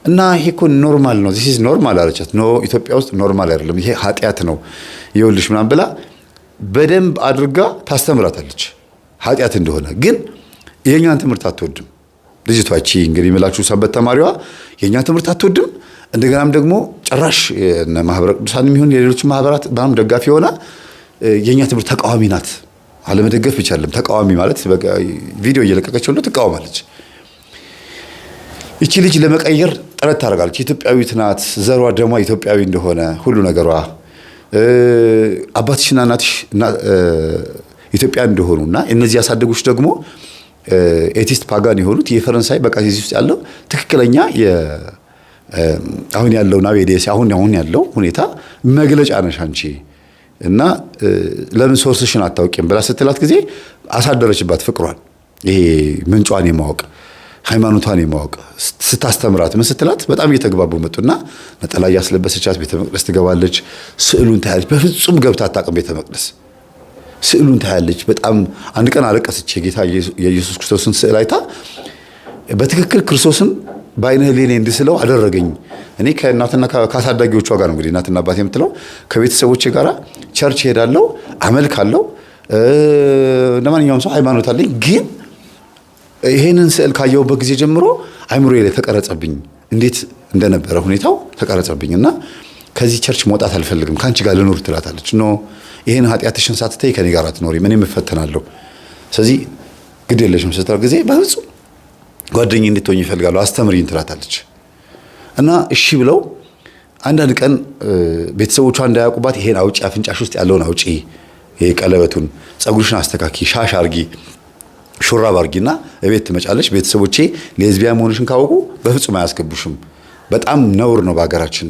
እና ይሄ እኮ normal ነው፣ this is normal አለቻት። No፣ ኢትዮጵያ ውስጥ normal አይደለም፣ ይሄ ኃጢአት ነው፣ ይኸውልሽ ምናምን ብላ በደንብ አድርጋ ታስተምራታለች ኃጢአት እንደሆነ። ግን የኛን ትምህርት አትወድም ልጅቷ። እቺ እንግዲህ የምላችሁ ሰንበት ተማሪዋ የኛን ትምህርት አትወድም። እንደገናም ደግሞ ጭራሽ ማህበረ ቅዱሳን የሚሆን የሌሎች ማህበራት በጣም ደጋፊ ሆና የኛ ትምህርት ተቃዋሚ ናት። አለመደገፍ ብቻ አይደለም፣ ተቃዋሚ ማለት ቪዲዮ እየለቀቀች ሁሉ ትቃወማለች። ይቺ ልጅ ለመቀየር ጥረት ታደርጋለች። ኢትዮጵያዊት ናት፣ ዘሯ ደሟ ኢትዮጵያዊ እንደሆነ ሁሉ ነገሯ፣ አባትሽና እናትሽ ኢትዮጵያ እንደሆኑና እነዚህ ያሳደጉሽ ደግሞ atheist pagan የሆኑት የፈረንሳይ በቃ እዚህ ውስጥ ያለው ትክክለኛ አሁን ያለው nowadays አሁን አሁን ያለው ሁኔታ መግለጫ ነሽ አንቺ እና ለምን source ሽን አታውቂም ብላ ስትላት ጊዜ አሳደረችባት ፍቅሯን። ይሄ ምንጯን የማወቅ፣ ሃይማኖቷን የማወቅ ስታስተምራት ምን ስትላት በጣም እየተግባቡ መጡና ነጠላ እያስለበሰቻት ቤተ መቅደስ ትገባለች። ስዕሉን ታያለች። በፍጹም ገብታ አታውቅም ቤተ መቅደስ። ስዕሉን ታያለች። በጣም አንድ ቀን አለቀሰች። የጌታ የኢየሱስ ክርስቶስን ስዕል አይታ በትክክል ክርስቶስን በአይነ ህሊኔ እንድስለው አደረገኝ። እኔ ከእናትና ከአሳዳጊዎቿ ጋር ነው እንግዲህ እናትና አባት የምትለው ከቤተሰቦቼ ጋር church እሄዳለሁ፣ አመልካለሁ። ለማንኛውም ሰው ሃይማኖት አለኝ። ግን ይሄንን ስዕል ካየሁበት ጊዜ ጀምሮ አይምሮዬ ላይ ተቀረጸብኝ። እንዴት እንደነበረ ሁኔታው ተቀረጸብኝ እና ከዚህ church መውጣት አልፈልግም፣ ከአንቺ ጋር ልኖር ትላታለች። No፣ ይሄን ኃጢአትሽን ሳትተይ ከኔ ጋር አትኖሪም፣ እኔም እፈተናለሁ። ስለዚህ ግድ የለሽም ስትላት ጊዜ በፍጹም ጓደኛዬ እንድትሆኝ እፈልጋለሁ፣ አስተምሪኝ ትላታለች። እና እሺ ብለው አንዳንድ ቀን ቤተሰቦቿ እንዳያውቁባት ይሄን አውጪ፣ አፍንጫሽ ውስጥ ያለውን አውጪ፣ ይሄ ቀለበቱን፣ ፀጉርሽን አስተካኪ፣ ሻሽ አርጊ፣ ሹራብ አርጊና እቤት ትመጫለሽ። ቤተሰቦቼ ሌዝቢያን መሆንሽን ካወቁ በፍጹም አያስገቡሽም። በጣም ነውር ነው በሀገራችን፣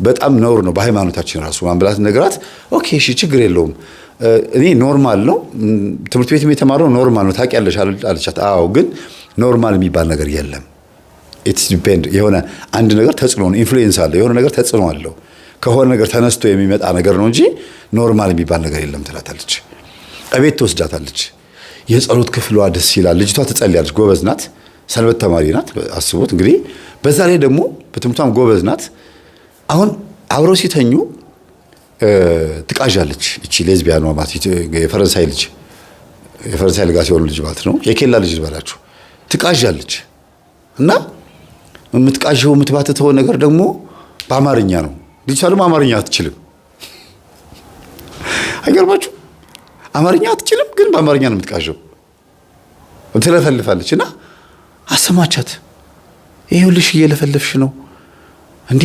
በጣም ነውር ነው በሃይማኖታችን ራሱ ማንብላት ነገራት። Okay እሺ ችግር የለውም፣ እኔ normal ነው፣ ትምህርት ቤትም የተማረው normal ነው ታውቂያለሽ አለቻት። አዎ ግን normal የሚባል ነገር የለም። It's depend የሆነ አንድ ነገር ተጽዕኖ ነው፣ influence አለው፣ የሆነ ነገር ተጽዕኖ አለው። ከሆነ ነገር ተነስቶ የሚመጣ ነገር ነው እንጂ normal የሚባል ነገር የለም ትላታለች። እቤት ትወስዳታለች። የጸሎት ክፍሏ ደስ ይላል። ልጅቷ ትጸልያለች፣ ጎበዝ ናት። ሰንበት ተማሪ ናት። አስቡት እንግዲህ። በዛ ላይ ደግሞ በትምህርቷም ጎበዝ ናት። አሁን አብረው ሲተኙ ትቃዣለች። እቺ ሌዝቢያኗ ማለት የፈረንሳይ ልጅ፣ የፈረንሳይ ልጋ ሲሆኑ ልጅ ማለት ነው። የኬላ ልጅ ልበላችሁ፣ ትቃዣለች እና የምትቃዠው የምትባትተው ነገር ደግሞ በአማርኛ ነው። ልጅቷ ደግሞ አማርኛ አትችልም። አይገርማችሁ? አማርኛ አትችልም፣ ግን በአማርኛ ነው የምትቃዠው። ትለፈልፋለች እና አሰማቻት። ይኸውልሽ እየለፈለፍሽ ነው እንዴ?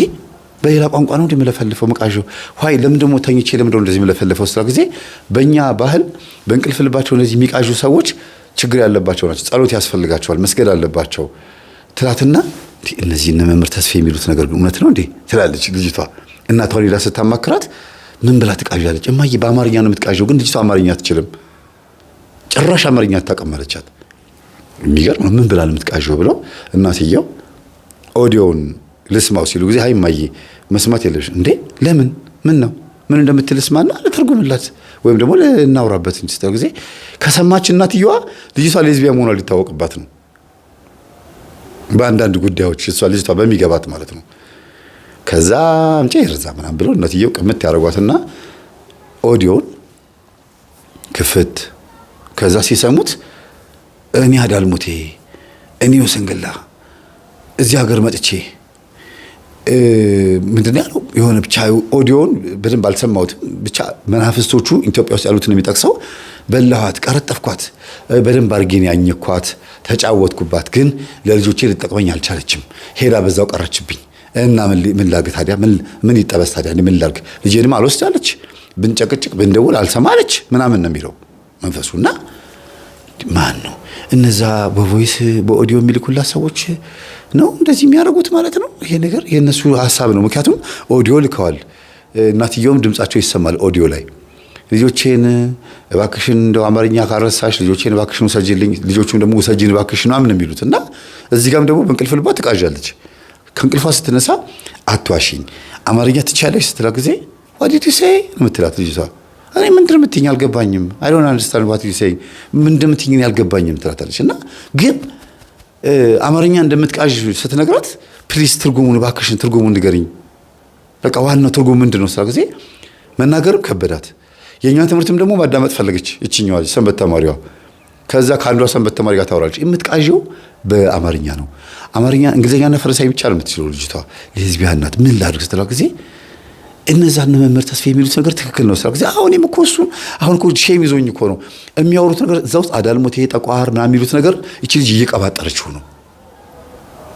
በሌላ ቋንቋ ነው እንደምለፈልፈው መቃዠው። Why ለምን ደግሞ ተኝቼ ለምን ደግሞ እንደዚህ የምለፈልፈው ስራ ጊዜ በእኛ ባህል በእንቅልፍ ልባቸው እንደዚህ የሚቃዡ ሰዎች ችግር ያለባቸው ናቸው። ጸሎት ያስፈልጋቸዋል፣ መስገድ አለባቸው ትላትና እነዚህ እነ መምህር ተስፋ የሚሉት ነገር ግን እውነት ነው እንዴ ትላለች ልጅቷ። እናቷን ሄዳ ስታማክራት ምን ብላ ትቃዣለች? እማዬ በአማርኛ ነው የምትቃዠው፣ ግን ልጅቷ አማርኛ አትችልም፣ ጭራሽ አማርኛ አታውቅም አለቻት። የሚገርም ነው። ምን ብላ ነው የምትቃዠው ብለው እናትየው ኦዲዮውን ልስማው ሲሉ ጊዜ አይ እማዬ መስማት የለብሽ። እንዴ ለምን? ምን ነው ምን እንደምትል ስማና ልተርጉምላት ወይም ደግሞ ልናውራበት እንጂ ስትለው ጊዜ ከሰማች እናትየዋ ልጅቷ ሌዝቢያ መሆኗ ሊታወቅባት ነው። በአንዳንድ ጉዳዮች እሷ ልጅቷ በሚገባት ማለት ነው። ከዛ አምጪ ይርዛ ምናምን ብሎ እናትየው ቅምት ያደርጓትና ኦዲዮን ክፍት። ከዛ ሲሰሙት እኔ አዳልሞቴ፣ እኔ ወሰንገላ እዚህ ሀገር መጥቼ ምንድን ያለው የሆነ ብቻ ኦዲዮን በደንብ አልሰማሁትም። ብቻ መናፍስቶቹ ኢትዮጵያ ውስጥ ያሉትን የሚጠቅሰው በላኋት፣ ቀረጠፍኳት፣ በደንብ አድርጌን ያኘኳት፣ ተጫወትኩባት፣ ግን ለልጆቼ ልጠቅመኝ አልቻለችም። ሄዳ በዛው ቀረችብኝ እና ምን ላድርግ ታዲያ? ምን ይጠበስ ታዲያ? ምን ላድርግ? ልጄንም አልወስዳለች፣ ብንጨቅጭቅ ብንደውል አልሰማለች ምናምን ነው የሚለው መንፈሱ። እና ማን ነው እነዛ በ voice በ audio የሚልኩላት ሰዎች ነው እንደዚህ የሚያደርጉት ማለት ነው። ይሄ ነገር የእነሱ ሀሳብ ነው። ምክንያቱም ኦዲዮ ልከዋል። እናትየውም ድምጻቸው ይሰማል ኦዲዮ ላይ። ልጆቼን እባክሽን እንደው አማርኛ ካረሳሽ ልጆቼን እባክሽን ውሰጂልኝ፣ ልጆቹም ደግሞ ውሰጂን እባክሽን ምናምን የሚሉት። እና እዚህ ጋርም ደግሞ በእንቅልፍ ልቧ ትቃዣለች። ከእንቅልፏ ስትነሳ አትዋሽኝ፣ አማርኛ ትችያለሽ ስትላት ጊዜ "What did you say?" ነው የምትላት ልጅቷ። እኔ ምንድን የምትይኝ አልገባኝም፣ I don't understand what you say፣ ምንድን የምትይኝ አልገባኝም ትላታለች። እና ግን አማርኛ እንደምትቃዥ ስትነግራት please ትርጉሙን እባክሽን ትርጉሙን ንገሪኝ፣ በቃ ዋናው ትርጉሙ ምንድን ነው ስላት ጊዜ መናገርም ከበዳት። የእኛ ትምህርትም ደግሞ ማዳመጥ ፈለገች እችኛዋ ሰንበት ተማሪዋ። ከዛ ከአንዷ ሰንበት ተማሪ ጋር ታወራለች። የምትቃዠው በአማርኛ ነው። አማርኛ፣ እንግሊዝኛና ፈረንሳይ ብቻ ነው የምትችለው ልጅቷ። ሌዝቢያን ናት። ምን ላድርግ ስትላት ጊዜ እነዛ እነ መምህር ተስፋ የሚሉት ነገር ትክክል ነው ስላት ጊዜ አሁን እኔም እኮ እሱ አሁን እኮ shame ይዞኝ እኮ ነው የሚያወሩት ነገር እዛ ውስጥ አዳልሞቴ፣ ጠቋር ምናምን የሚሉት ነገር ይቺ ልጅ እየቀባጠረችው ነው።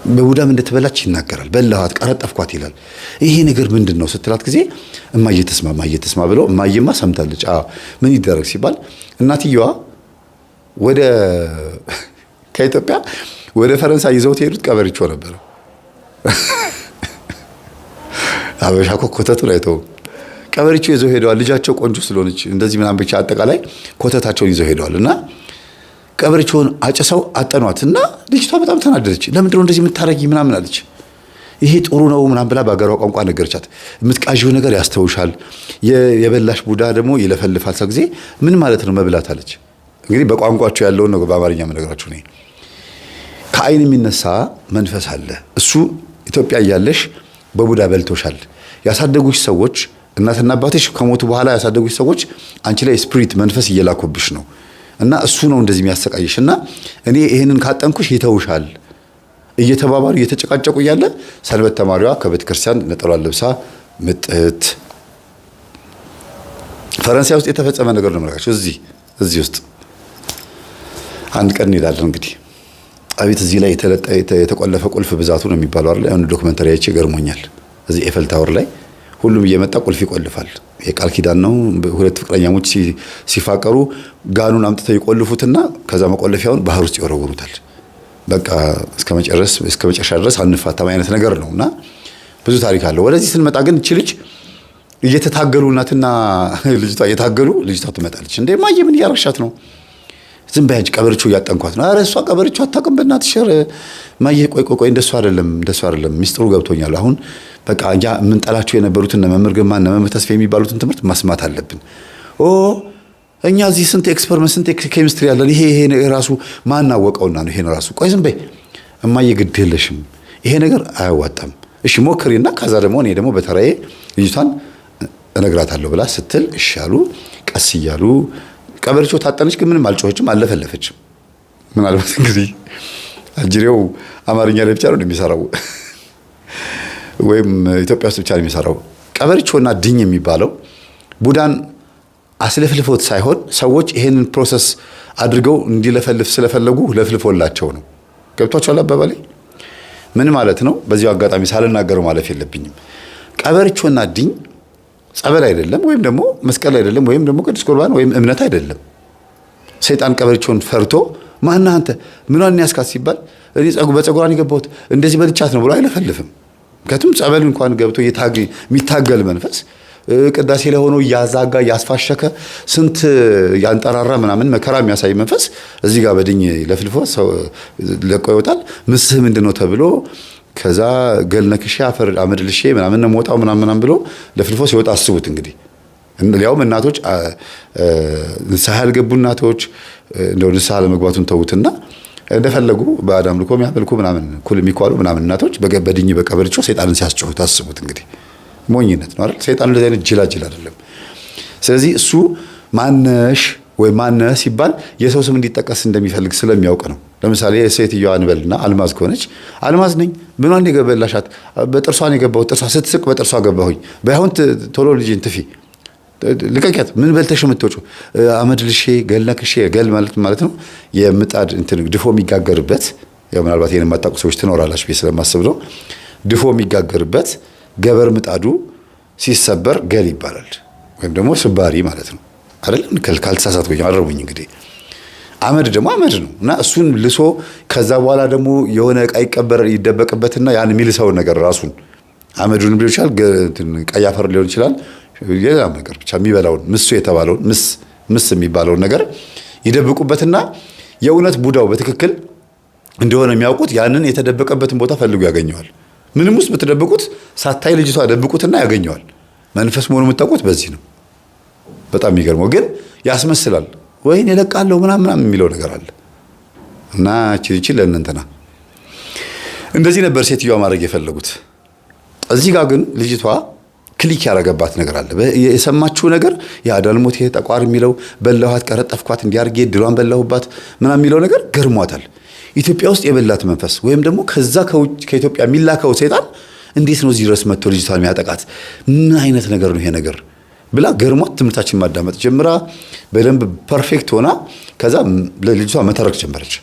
በቡዳም እንደተበላች ይናገራል። በላኋት፣ ቀረጠፍኳት ይላል። ይሄ ነገር ምንድን ነው ስትላት ጊዜ እማዬ ትስማ፣ እማዬ ትስማ ብለው እማዬማ ሰምታለች። አዎ ምን ይደረግ ሲባል እናትየዋ ወደ ከኢትዮጵያ ወደ ፈረንሳይ ይዘውት የሄዱት ቀበሪቾ ነበረ። አበሻ እኮ ኮተቱን አይተውም። ቀበሪቾ ይዘው ሄደዋል። ልጃቸው ቆንጆ ስለሆነች እንደዚህ ምናምን ብቻ አጠቃላይ ኮተታቸውን ይዘው ሄደዋል እና ቀበሪቾን አጭሰው አጠኗት እና ልጅቷ በጣም ተናደደች። ለምንድን ነው እንደዚህ የምታረጊ ምናምን አለች። ይሄ ጥሩ ነው ምናምን ብላ በሀገሯ ቋንቋ ነገረቻት። የምትቃዥው ነገር ያስተውሻል፣ የበላሽ ቡዳ ደግሞ ይለፈልፋል። ሰው ጊዜ ምን ማለት ነው መብላት አለች። እንግዲህ በቋንቋቸው ያለውን ነው በአማርኛ የምነግራችሁ እኔ። ከአይን የሚነሳ መንፈስ አለ። እሱ ኢትዮጵያ እያለሽ በቡዳ በልቶሻል። ያሳደጉሽ ሰዎች እናትና አባትሽ ከሞቱ በኋላ ያሳደጉሽ ሰዎች አንቺ ላይ spirit መንፈስ እየላኩብሽ ነው እና እሱ ነው እንደዚህ የሚያሰቃይሽ እና እኔ ይሄንን ካጠንኩሽ ይተውሻል እየተባባሉ እየተጨቃጨቁ እያለ ሰንበት ተማሪዋ ከቤተ ክርስቲያን ነጠሏን ለብሳ ምጥት። ፈረንሳይ ውስጥ የተፈጸመ ነገር ነው የምላችሁ። እዚህ ውስጥ አንድ ቀን እንሄዳለን እንግዲህ። አቤት እዚህ ላይ የተቆለፈ ቁልፍ ብዛቱ ነው የሚባለው አይደል? አንድ documentary አይቼ ገርሞኛል። እዚህ Eiffel Tower ላይ ሁሉም እየመጣ ቁልፍ ይቆልፋል። የቃል ኪዳን ነው። ሁለት ፍቅረኛሞች ሲፋቀሩ ጋኑን አምጥተው ይቆልፉትና ከዛ መቆለፊያውን ባህር ውስጥ ይወረውሩታል። በቃ እስከ መጨረሻ ድረስ አንፋታም አይነት ነገር ነው እና ብዙ ታሪክ አለው። ወደዚህ ስንመጣ ግን እቺ ልጅ እየተታገሉ እናትና ልጅቷ እየታገሉ ልጅቷ ትመጣለች። እንዴ እማዬ ምን እያረግሻት ነው? ዝም በይ አንቺ፣ ቀበርቾ እያጠንኳት ነው። ኧረ እሷ ቀበርቾ አታውቅም። በእናትሽ ኧረ እማዬ ቆይ ቆይ ቆይ፣ እንደሱ አይደለም፣ እንደሱ አይደለም። ሚስጥሩ ገብቶኛል። አሁን በቃ እኛ የምንጠላቸው የነበሩትን እነ መምህር ግርማ፣ እነ መምህር ተስፋ የሚባሉትን ትምህርት መስማት አለብን። ኦ እኛ እዚህ ስንት experiment፣ ስንት ኬሚስትሪ ያለን፣ ይሄ ራሱ ማን አወቀውና ነው ይሄን ራሱ። ቆይ ዝም በይ እማዬ፣ ግድ የለሽም፣ ይሄ ነገር አያዋጣም። እሺ ሞክሪና ከዛ ደግሞ እኔ ደግሞ በተራዬ ልጅቷን እነግራታለሁ ብላ ስትል እሺ አሉ። ቀስ እያሉ ቀበርቾ ታጠነች፣ ግን ምንም አልጮኸችም፣ አልለፈለፈችም። ምናልባት እንግዲህ አጅሬው አማርኛ ላይ ብቻ ነው የሚሰራው ወይም ኢትዮጵያ ውስጥ ብቻ ነው የሚሰራው። ቀበርቾና ድኝ የሚባለው ቡዳን አስለፍልፎት ሳይሆን ሰዎች ይሄንን process አድርገው እንዲለፈልፍ ስለፈለጉ ለፍልፎላቸው ነው። ገብቷችኋል አባባሌ? ምን ማለት ነው? በዚሁ አጋጣሚ ሳልናገረው ማለፍ የለብኝም። ቀበርቾና ድኝ ጸበል አይደለም፣ ወይም ደግሞ መስቀል አይደለም፣ ወይም ደግሞ ቅዱስ ቁርባን ወይም እምነት አይደለም። ሰይጣን ቀበርቾን ፈርቶ ማነህ አንተ ምኗን ያስካት ሲባል እኔ በጸጉሯን የገባሁት እንደዚህ በልቻት ነው ብሎ አይለፈልፍም። ምክንያቱም ጸበል እንኳን ገብቶ የሚታገል መንፈስ፣ ቅዳሴ ላይ ሆኖ እያዛጋ፣ እያስፋሸከ፣ ስንት ያንጠራራ ምናምን መከራ የሚያሳይ መንፈስ እዚህ ጋር በድኝ ለፍልፎ ሰው ለቆ ይወጣል። ምስህ ምንድን ነው ተብሎ ከዛ ገል ነክሼ አፈር አመድ ልሼ ምናምን ነው የምወጣው ምናምን ምናምን ብሎ ለፍልፎ ሲወጣ አስቡት እንግዲህ። ሊያውም እናቶች፣ ንስሐ ያልገቡ እናቶች፣ እንደው ንስሐ ለመግባቱን ተዉትና እንደፈለጉ ባዕድ አምልኮ የሚያመልኩ ምናምን ኩል የሚኳሉ ምናምን እናቶች በድኝ በቀበርቾ ሰይጣንን ሲያስጮሁ ታስቡት እንግዲህ። ሞኝነት ነው አይደል? ሰይጣን እንደዚህ አይነት ጅላጅል አይደለም። ስለዚህ እሱ ማነሽ ወይ ማነህ ሲባል የሰው ስም እንዲጠቀስ እንደሚፈልግ ስለሚያውቅ ነው። ለምሳሌ ሴትዮዋ እንበልና አልማዝ ከሆነች አልማዝ ነኝ፣ ምኗን የገበላሻት? በጥርሷን የገባሁት፣ ጥርሷ ስትስቅ በጥርሷ ገባሁኝ። ባይሆን ቶሎ ልጅን ትፊ ልቀቂያት። ምን በልተሽ የምትወጪው? አመድ ልሼ ገል ነክሼ። ገል ማለት ማለት ነው የምጣድ እንትን ድፎ የሚጋገርበት፣ ያው ምናልባት ይሄን የማታውቁ ሰዎች ትኖራላችሁ ብዬ ስለማስብ ነው። ድፎ የሚጋገርበት ገበር ምጣዱ ሲሰበር ገል ይባላል፣ ወይም ደግሞ ስባሪ ማለት ነው አይደለም? ካልተሳሳትኩኝ አርሙኝ እንግዲህ። አመድ ደግሞ አመድ ነው እና እሱን ልሶ ከዛ በኋላ ደግሞ የሆነ እቃ ይቀበር ይደበቅበትና ያን የሚልሰውን ነገር ራሱን አመዱን ሊሆን ይችላል፣ ቀይ አፈር ሊሆን ይችላል፣ ሌላም ነገር ብቻ የሚበላውን ምሱ የተባለውን ምስ ምስ የሚባለውን ነገር ይደብቁበትና የእውነት ቡዳው በትክክል እንደሆነ የሚያውቁት ያንን የተደበቀበትን ቦታ ፈልጎ ያገኘዋል። ምንም ውስጥ ብትደብቁት ሳታይ ልጅቷ ደብቁትና ያገኘዋል። መንፈስ መሆኑ የምታውቁት በዚህ ነው። በጣም የሚገርመው ግን ያስመስላል። ወይኔ እለቃለሁ ምናምን ምናምን የሚለው ነገር አለ እና እቺ ለእነንትና እንደዚህ ነበር ሴትዮዋ ማድረግ የፈለጉት። እዚህ ጋር ግን ልጅቷ click ያደረገባት ነገር አለ። የሰማችው ነገር የአዳልሞቴ ጠቋር የሚለው በላኋት፣ ቀረጠፍኳት፣ እንዲያርጌ ድሏን በላሁባት ምናምን የሚለው ነገር ገርሟታል። ኢትዮጵያ ውስጥ የበላት መንፈስ ወይም ደግሞ ከዛ ከኢትዮጵያ የሚላከው ሰይጣን እንዴት ነው እዚህ ድረስ መጥቶ ልጅቷን የሚያጠቃት? ምን አይነት ነገር ነው ይሄ ነገር ብላ ገርሟት ትምህርታችን ማዳመጥ ጀምራ በደንብ perfect ሆና ከዛ ለልጅቷ መተረክ ጀመረች።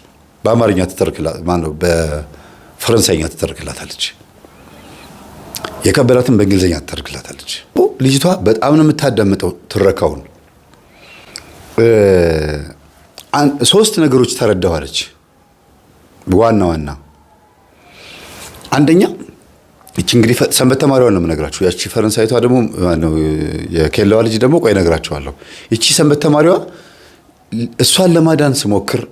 በአማርኛ ትተርክላት ማነው በፈረንሳይኛ ትተርክላታለች። የከበዳትን በእንግሊዝኛ ትተርክላታለች። ልጅቷ በጣም ነው የምታዳምጠው ትረካውን። ሶስት ነገሮች ተረዳኋለች። ዋና ዋና አንደኛ እቺ እንግዲህ ሰንበት ተማሪዋን ነው የምነግራችሁ። ያቺ ፈረንሳይቷ ደግሞ የኬላዋ ልጅ ደግሞ ቆይ እነግራችኋለሁ። እቺ ሰንበት ተማሪዋ እሷን ለማዳን ስሞክር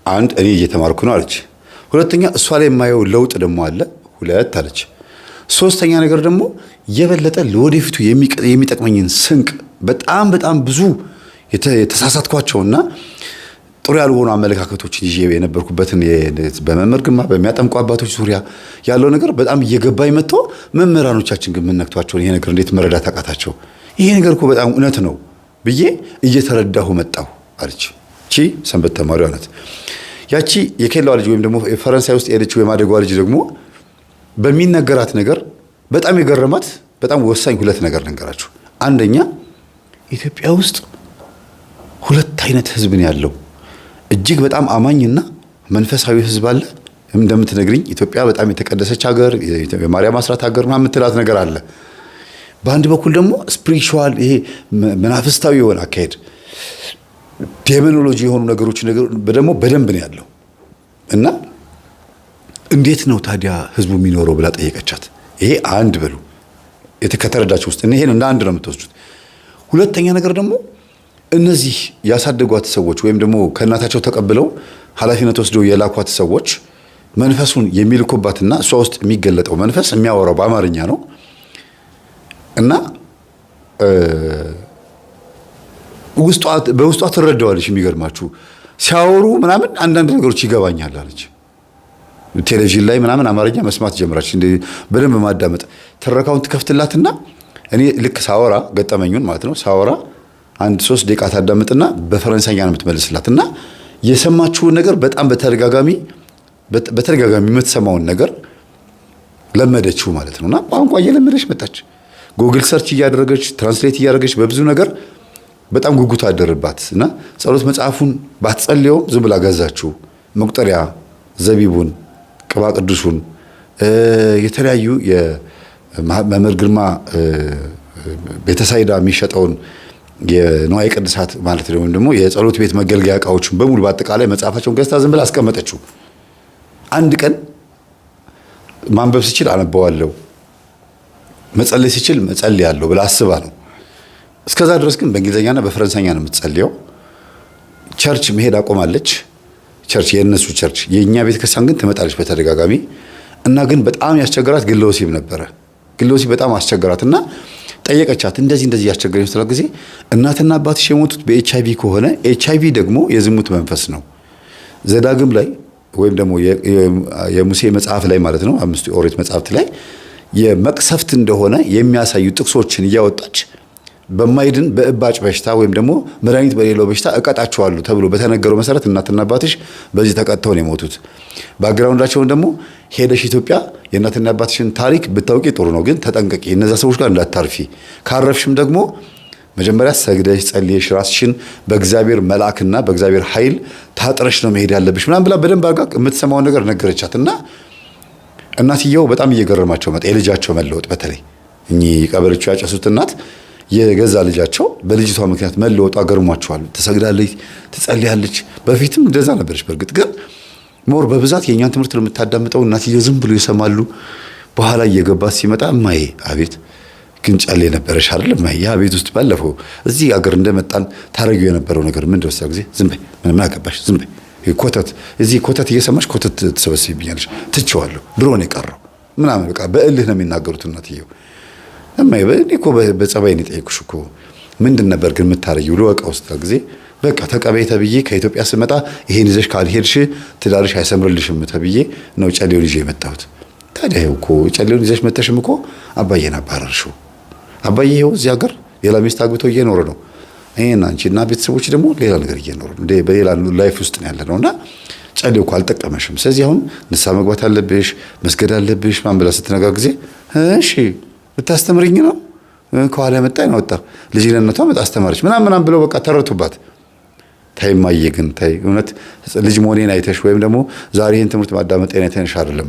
አንድ እኔ እየተማርኩ ነው አለች። ሁለተኛ እሷ ላይ የማየው ለውጥ ደግሞ አለ፣ ሁለት አለች። ሶስተኛ ነገር ደግሞ የበለጠ ለወደፊቱ የሚጠቅመኝን ስንቅ በጣም በጣም ብዙ የተሳሳትኳቸውና ጥሩ ያልሆኑ አመለካከቶችን ይዤ የነበርኩበትን በመምህር ግርማ በሚያጠምቁ አባቶች ዙሪያ ያለው ነገር በጣም እየገባኝ መጥቶ መምህራኖቻችን ግን ምን ነክቷቸውን ይሄ ነገር እንዴት መረዳት አቃታቸው? ይሄ ነገር እኮ በጣም እውነት ነው ብዬ እየተረዳሁ መጣሁ አለች። ቺ ሰንበት ተማሪዋ ናት። ያቺ የኬላዋ ልጅ ወይም ደግሞ የፈረንሳይ ውስጥ የሄደችው የማደጓ ልጅ ደግሞ በሚነገራት ነገር በጣም የገረማት በጣም ወሳኝ ሁለት ነገር ነገራችሁ። አንደኛ ኢትዮጵያ ውስጥ ሁለት አይነት ህዝብ ነው ያለው። እጅግ በጣም አማኝና መንፈሳዊ ህዝብ አለ። እንደምትነግሪኝ ኢትዮጵያ በጣም የተቀደሰች ሀገር፣ የማርያም አስራት ሀገር ምናምን የምትላት ነገር አለ። በአንድ በኩል ደግሞ spiritual ይሄ መናፍስታዊ የሆነ አካሄድ demonology የሆኑ ነገሮች ደግሞ በደንብ ነው ያለው። እና እንዴት ነው ታዲያ ህዝቡ የሚኖረው ብላ ጠየቀቻት። ይሄ አንድ በሉ ከተረዳችሁ ውስጥ ይሄን እንደ አንድ ነው የምትወስዱት። ሁለተኛ ነገር ደግሞ እነዚህ ያሳደጓት ሰዎች ወይም ደግሞ ከእናታቸው ተቀብለው ኃላፊነት ወስደው የላኳት ሰዎች መንፈሱን የሚልኩባትና እሷ ውስጥ የሚገለጠው መንፈስ የሚያወራው በአማርኛ ነው እና በውስጧ ትረዳዋለች። የሚገርማችሁ ሲያወሩ ምናምን አንዳንድ ነገሮች ይገባኛል አለች። ቴሌቪዥን ላይ ምናምን አማርኛ መስማት ጀምራች በደንብ ማዳመጥ ትረካውን ትከፍትላትና እኔ ልክ ሳወራ ገጠመኙን ማለት ነው ሳወራ አንድ 3 ደቂቃ ታዳምጥና በፈረንሳይኛ ነው የምትመልስላት እና የሰማችውን ነገር በጣም በተደጋጋሚ በተደጋጋሚ የምትሰማውን ነገር ለመደችው ማለት ነው። እና ቋንቋ እየለመደች መጣች። Google search እያደረገች translate እያደረገች በብዙ ነገር በጣም ጉጉት አደረባት እና ጸሎት መጽሐፉን ባትጸልየውም ዝም ብላ ገዛችው። መቁጠሪያ፣ ዘቢቡን፣ ቅባ ቅዱሱን፣ የተለያዩ የመምህር ግርማ ቤተሳይዳ የሚሸጠውን የንዋየ ቅድሳት ማለት ነው ደግሞ የጸሎት ቤት መገልገያ እቃዎችን በሙሉ በአጠቃላይ መጽሐፋቸውን ገዝታ ዝም ብላ አስቀመጠችው። አንድ ቀን ማንበብ ስችል አነበዋለሁ፣ መጸለይ ስችል መጸልያለሁ ብላ አስባ ነው። እስከዛ ድረስ ግን በእንግሊዝኛና በፈረንሳይኛ ነው የምትጸልየው። church መሄድ አቆማለች። church የእነሱ church፣ የእኛ ቤተክርስቲያን ግን ትመጣለች በተደጋጋሚ እና ግን በጣም ያስቸገራት ግለ ወሲብ ነበረ። ግለ ወሲብ በጣም አስቸገራት እና ጠየቀቻት። እንደዚህ እንደዚህ ያስቸገረኝ ስትላት ጊዜ እናትና አባትሽ የሞቱት በኤች አይቪ ከሆነ ኤች አይቪ ደግሞ የዝሙት መንፈስ ነው። ዘዳግም ላይ ወይም ደግሞ የሙሴ መጽሐፍ ላይ ማለት ነው 5 የኦሪት መጽሐፍት ላይ የመቅሰፍት እንደሆነ የሚያሳዩ ጥቅሶችን እያወጣች በማይድን በእባጭ በሽታ ወይም ደግሞ መድኃኒት በሌለው በሽታ እቀጣችኋለሁ ተብሎ በተነገረው መሰረት እናትና አባትሽ በዚህ ተቀጥተው ነው የሞቱት። Background ኣቸውን ደግሞ ሄደሽ ኢትዮጵያ የእናትና አባትሽን ታሪክ ብታውቂ ጥሩ ነው፣ ግን ተጠንቀቂ፣ እነዛ ሰዎች ጋር እንዳታርፊ። ካረፍሽም ደግሞ መጀመሪያ ሰግደሽ ጸልየሽ ራስሽን በእግዚአብሔር መልአክና በእግዚአብሔር ኃይል ታጥረሽ ነው መሄድ ያለብሽ ምናምን ብላ በደንብ አድርጋ የምትሰማውን ነገር ነገረቻት። እና እናትየው በጣም እየገረማቸው መጣ የልጃቸው መለወጥ። በተለይ እኚህ ቀበሮቹ ያጨሱት እናት የገዛ ልጃቸው በልጅቷ ምክንያት መለወጧ ገርሟቸዋል። ትሰግዳለች፣ ትጸልያለች። በፊትም እንደዛ ነበረች። በእርግጥ ግን more በብዛት የእኛን ትምህርት ነው የምታዳምጠው። እናትየው ዝም ብሎ ይሰማሉ። በኋላ እየገባት ሲመጣ እማዬ አቤት ግን ጨሌ ነበረሽ አይደል እማዬ? ያ ቤት ውስጥ ባለፈው እዚህ አገር እንደመጣን ታረጊው የነበረው ነገር ምን ደወሰ ጊዜ ዝም በይ፣ ምንም አገባሽ፣ ዝም በይ፣ ኮተት እዚህ ኮተት እየሰማሽ ኮተት ትሰበስቢብኛለሽ፣ ትቼዋለሁ፣ ድሮ ነው የቀረው ምናምን በቃ በእልህ ነው የሚናገሩት እናትየው። እማዬ እኔ እኮ በጸባይ ነው የጠየኩሽ እኮ ምንድን ነበር ግን የምታረጊው ልወቀው ውስጥ ጊዜ በቃ ተቀበይ ተብዬ ከኢትዮጵያ ስመጣ ይሄን ይዘሽ ካልሄድሽ ትዳርሽ አይሰምርልሽም ተብዬ ነው ጨሌውን ይዤ የመጣሁት። ታዲያ ይኸው እኮ ጨሌውን ይዘሽ መተሽም እኮ አባዬን አባረርሽው። አባዬ ይኸው እዚህ ሀገር ሌላ ሚስት አግብቶ እየኖረ ነው። ይሄን አንቺ እና ቤተሰቦች ደግሞ ሌላ ነገር እየኖሩ ነው፣ በሌላ life ውስጥ ነው ያለነው እና ጨሌው እኮ አልጠቀመሽም። ስለዚህ አሁን ንስሐ መግባት አለብሽ፣ መስገድ አለብሽ ማን ብላ ስትነጋ ጊዜ እሺ ልታስተምርኝ ነው ከኋላ መጣ ነው ወጣ ልጅ ለእናቷ መጣ አስተማረች ምናምን ምናምን ብለው በቃ ተረቱባት። ተይ እማዬ ግን ተይ፣ እውነት ልጅ መሆኔን አይተሽ ወይም ደግሞ ዛሬ ይህን ትምህርት ማዳመጤን አይተሽ አይደለም።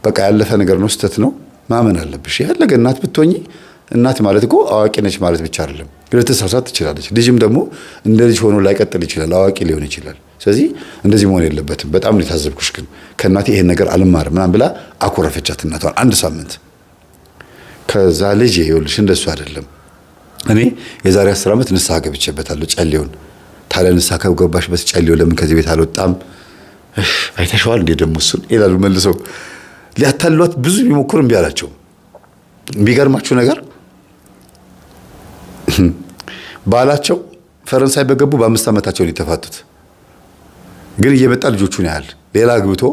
በቃ ያለፈ ነገር ነው፣ ስህተት ነው፣ ማመን አለብሽ። ያለገ እናት ብትሆኚ እናት ማለት እኮ አዋቂ ነች ማለት ብቻ አይደለም። ልትሳሳት ትችላለች። ልጅም ደግሞ እንደ ልጅ ሆኖ ላይቀጥል ይችላል፣ አዋቂ ሊሆን ይችላል። ስለዚህ እንደዚህ መሆን የለበትም። በጣም ነው የታዘብኩሽ፣ ግን ከእናቴ ይሄን ነገር አልማርም ምናምን ብላ አኮረፈቻት እናቷን አንድ ሳምንት። ከዛ ልጅ ይኸውልሽ እንደሱ አይደለም፣ እኔ የዛሬ 10 ዓመት ንስሐ ገብቼበታለሁ ጨሌውን። ታዲያ ንስሐ ከገባሽበት ጨሌው ለምን ከዚህ ቤት አልወጣም? አይተሸዋል እንዴ ደግሞ እሱን ይላሉ መልሰው። ሊያታልሏት ብዙ ቢሞክሩ እምቢ አላቸው። የሚገርማችሁ ነገር ባላቸው ፈረንሳይ በገቡ በ5 ዓመታቸው ነው የተፋቱት። ግን እየመጣ ልጆቹን ያህል ሌላ አግብቶ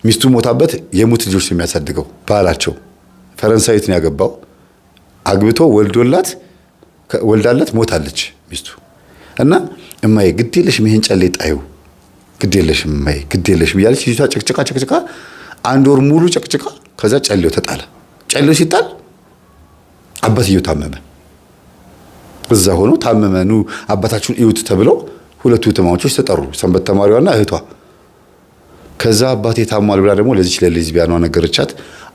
ሚስቱ ሞታበት የሙት ልጆች ነው የሚያሳድገው። ባላቸው ፈረንሳዊት ነው ያገባው። አግብቶ ወልዶላት ወልዳለት ሞታለች ሚስቱ። እና እማዬ ግድ የለሽም ይሄን ጨሌ ጣዩ፣ ግድ የለሽም እማዬ ግድ የለሽም እያለች ልጅቷ ጨቅጭቃ ጨቅጭቃ አንድ ወር ሙሉ ጨቅጭቃ፣ ከዛ ጨሌው ተጣለ። ጨሌው ሲጣል አባትየው ታመመ። እዛ ሆኖ ታመመ። ኑ አባታችሁን እዩት ተብለው ሁለቱ እህትማማቾች ተጠሩ፣ ሰንበት ተማሪዋና እህቷ። ከዛ አባቴ ታሟል ብላ ደግሞ ለዚች ለሌዝቢያኗ ነገረቻት።